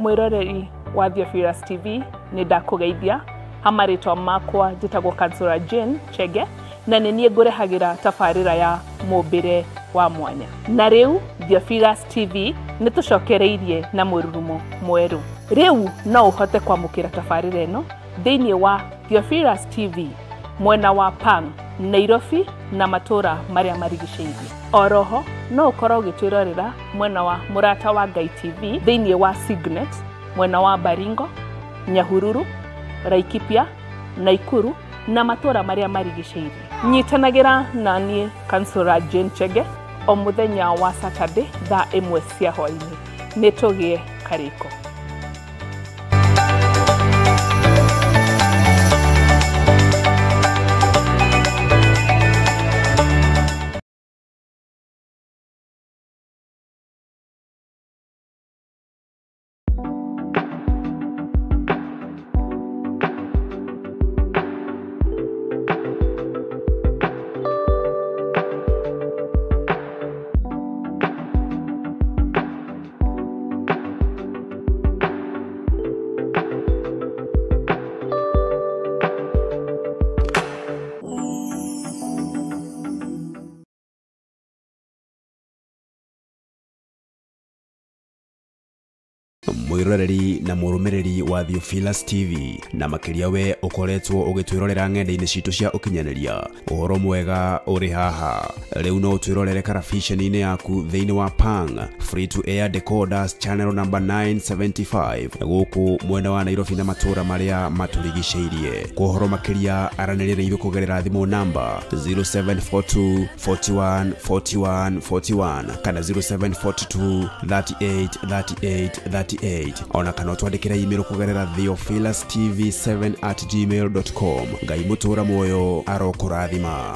Mwĩroreri wa Theophilus TV nĩ ndakũgeithia ha marĩtwa makwa njĩtagwo Kansura Jane Chege, na nĩ niĩ ngũrehagĩra tabarĩra ya mũmbĩre wa mwanya. Na rĩu Theophilus TV nĩ tũcokereirie na mũrurumo mwerũ. Rĩu no ũhote kwamũkĩra tabarĩra ĩno thĩinĩ wa Theophilus TV mwena wa Pang, Nairobi na matũra marĩa marigicĩirie. Oroho no ũkorwo ũgĩtwĩrorera mwena wa Mũrata wa Ngai TV thĩinĩ wa Signet mwena wa Baringo, Nyahururu, Laikipia, Naikuru na matũra marĩa marigicĩirie. Nyitanagĩra na niĩ Kansura Jane Chege o mũthenya wa Saturday thaa 1 cia hwaĩ-inĩ. Nĩ tũgĩe karĩko. Mwĩroreri na mũrũmĩrĩri wa Theophilus TV, na makĩria we ũkoretwo ũgĩtwĩrorera ng'enda-inĩ citũ cia ũkinyanĩria, ũhoro mwega ũrĩ haha. Rĩu no ũtwĩrorere karabiceni-inĩ yaku thĩinĩ wa Pang Free to Air Decoders channel number 975 gũkũ mwena wa Nairobi na matũũra marĩa matũrigicĩirie. Kwa ũhoro makĩria aranĩria na ithuĩ kũgerera thimũ namba 0742 41 41 41 kana 0742 38 38 38, ona kana ũtwandĩkĩre email kũgerera theophilustv7@gmail.com. Ngai mũtũra muoyo arokũrathima.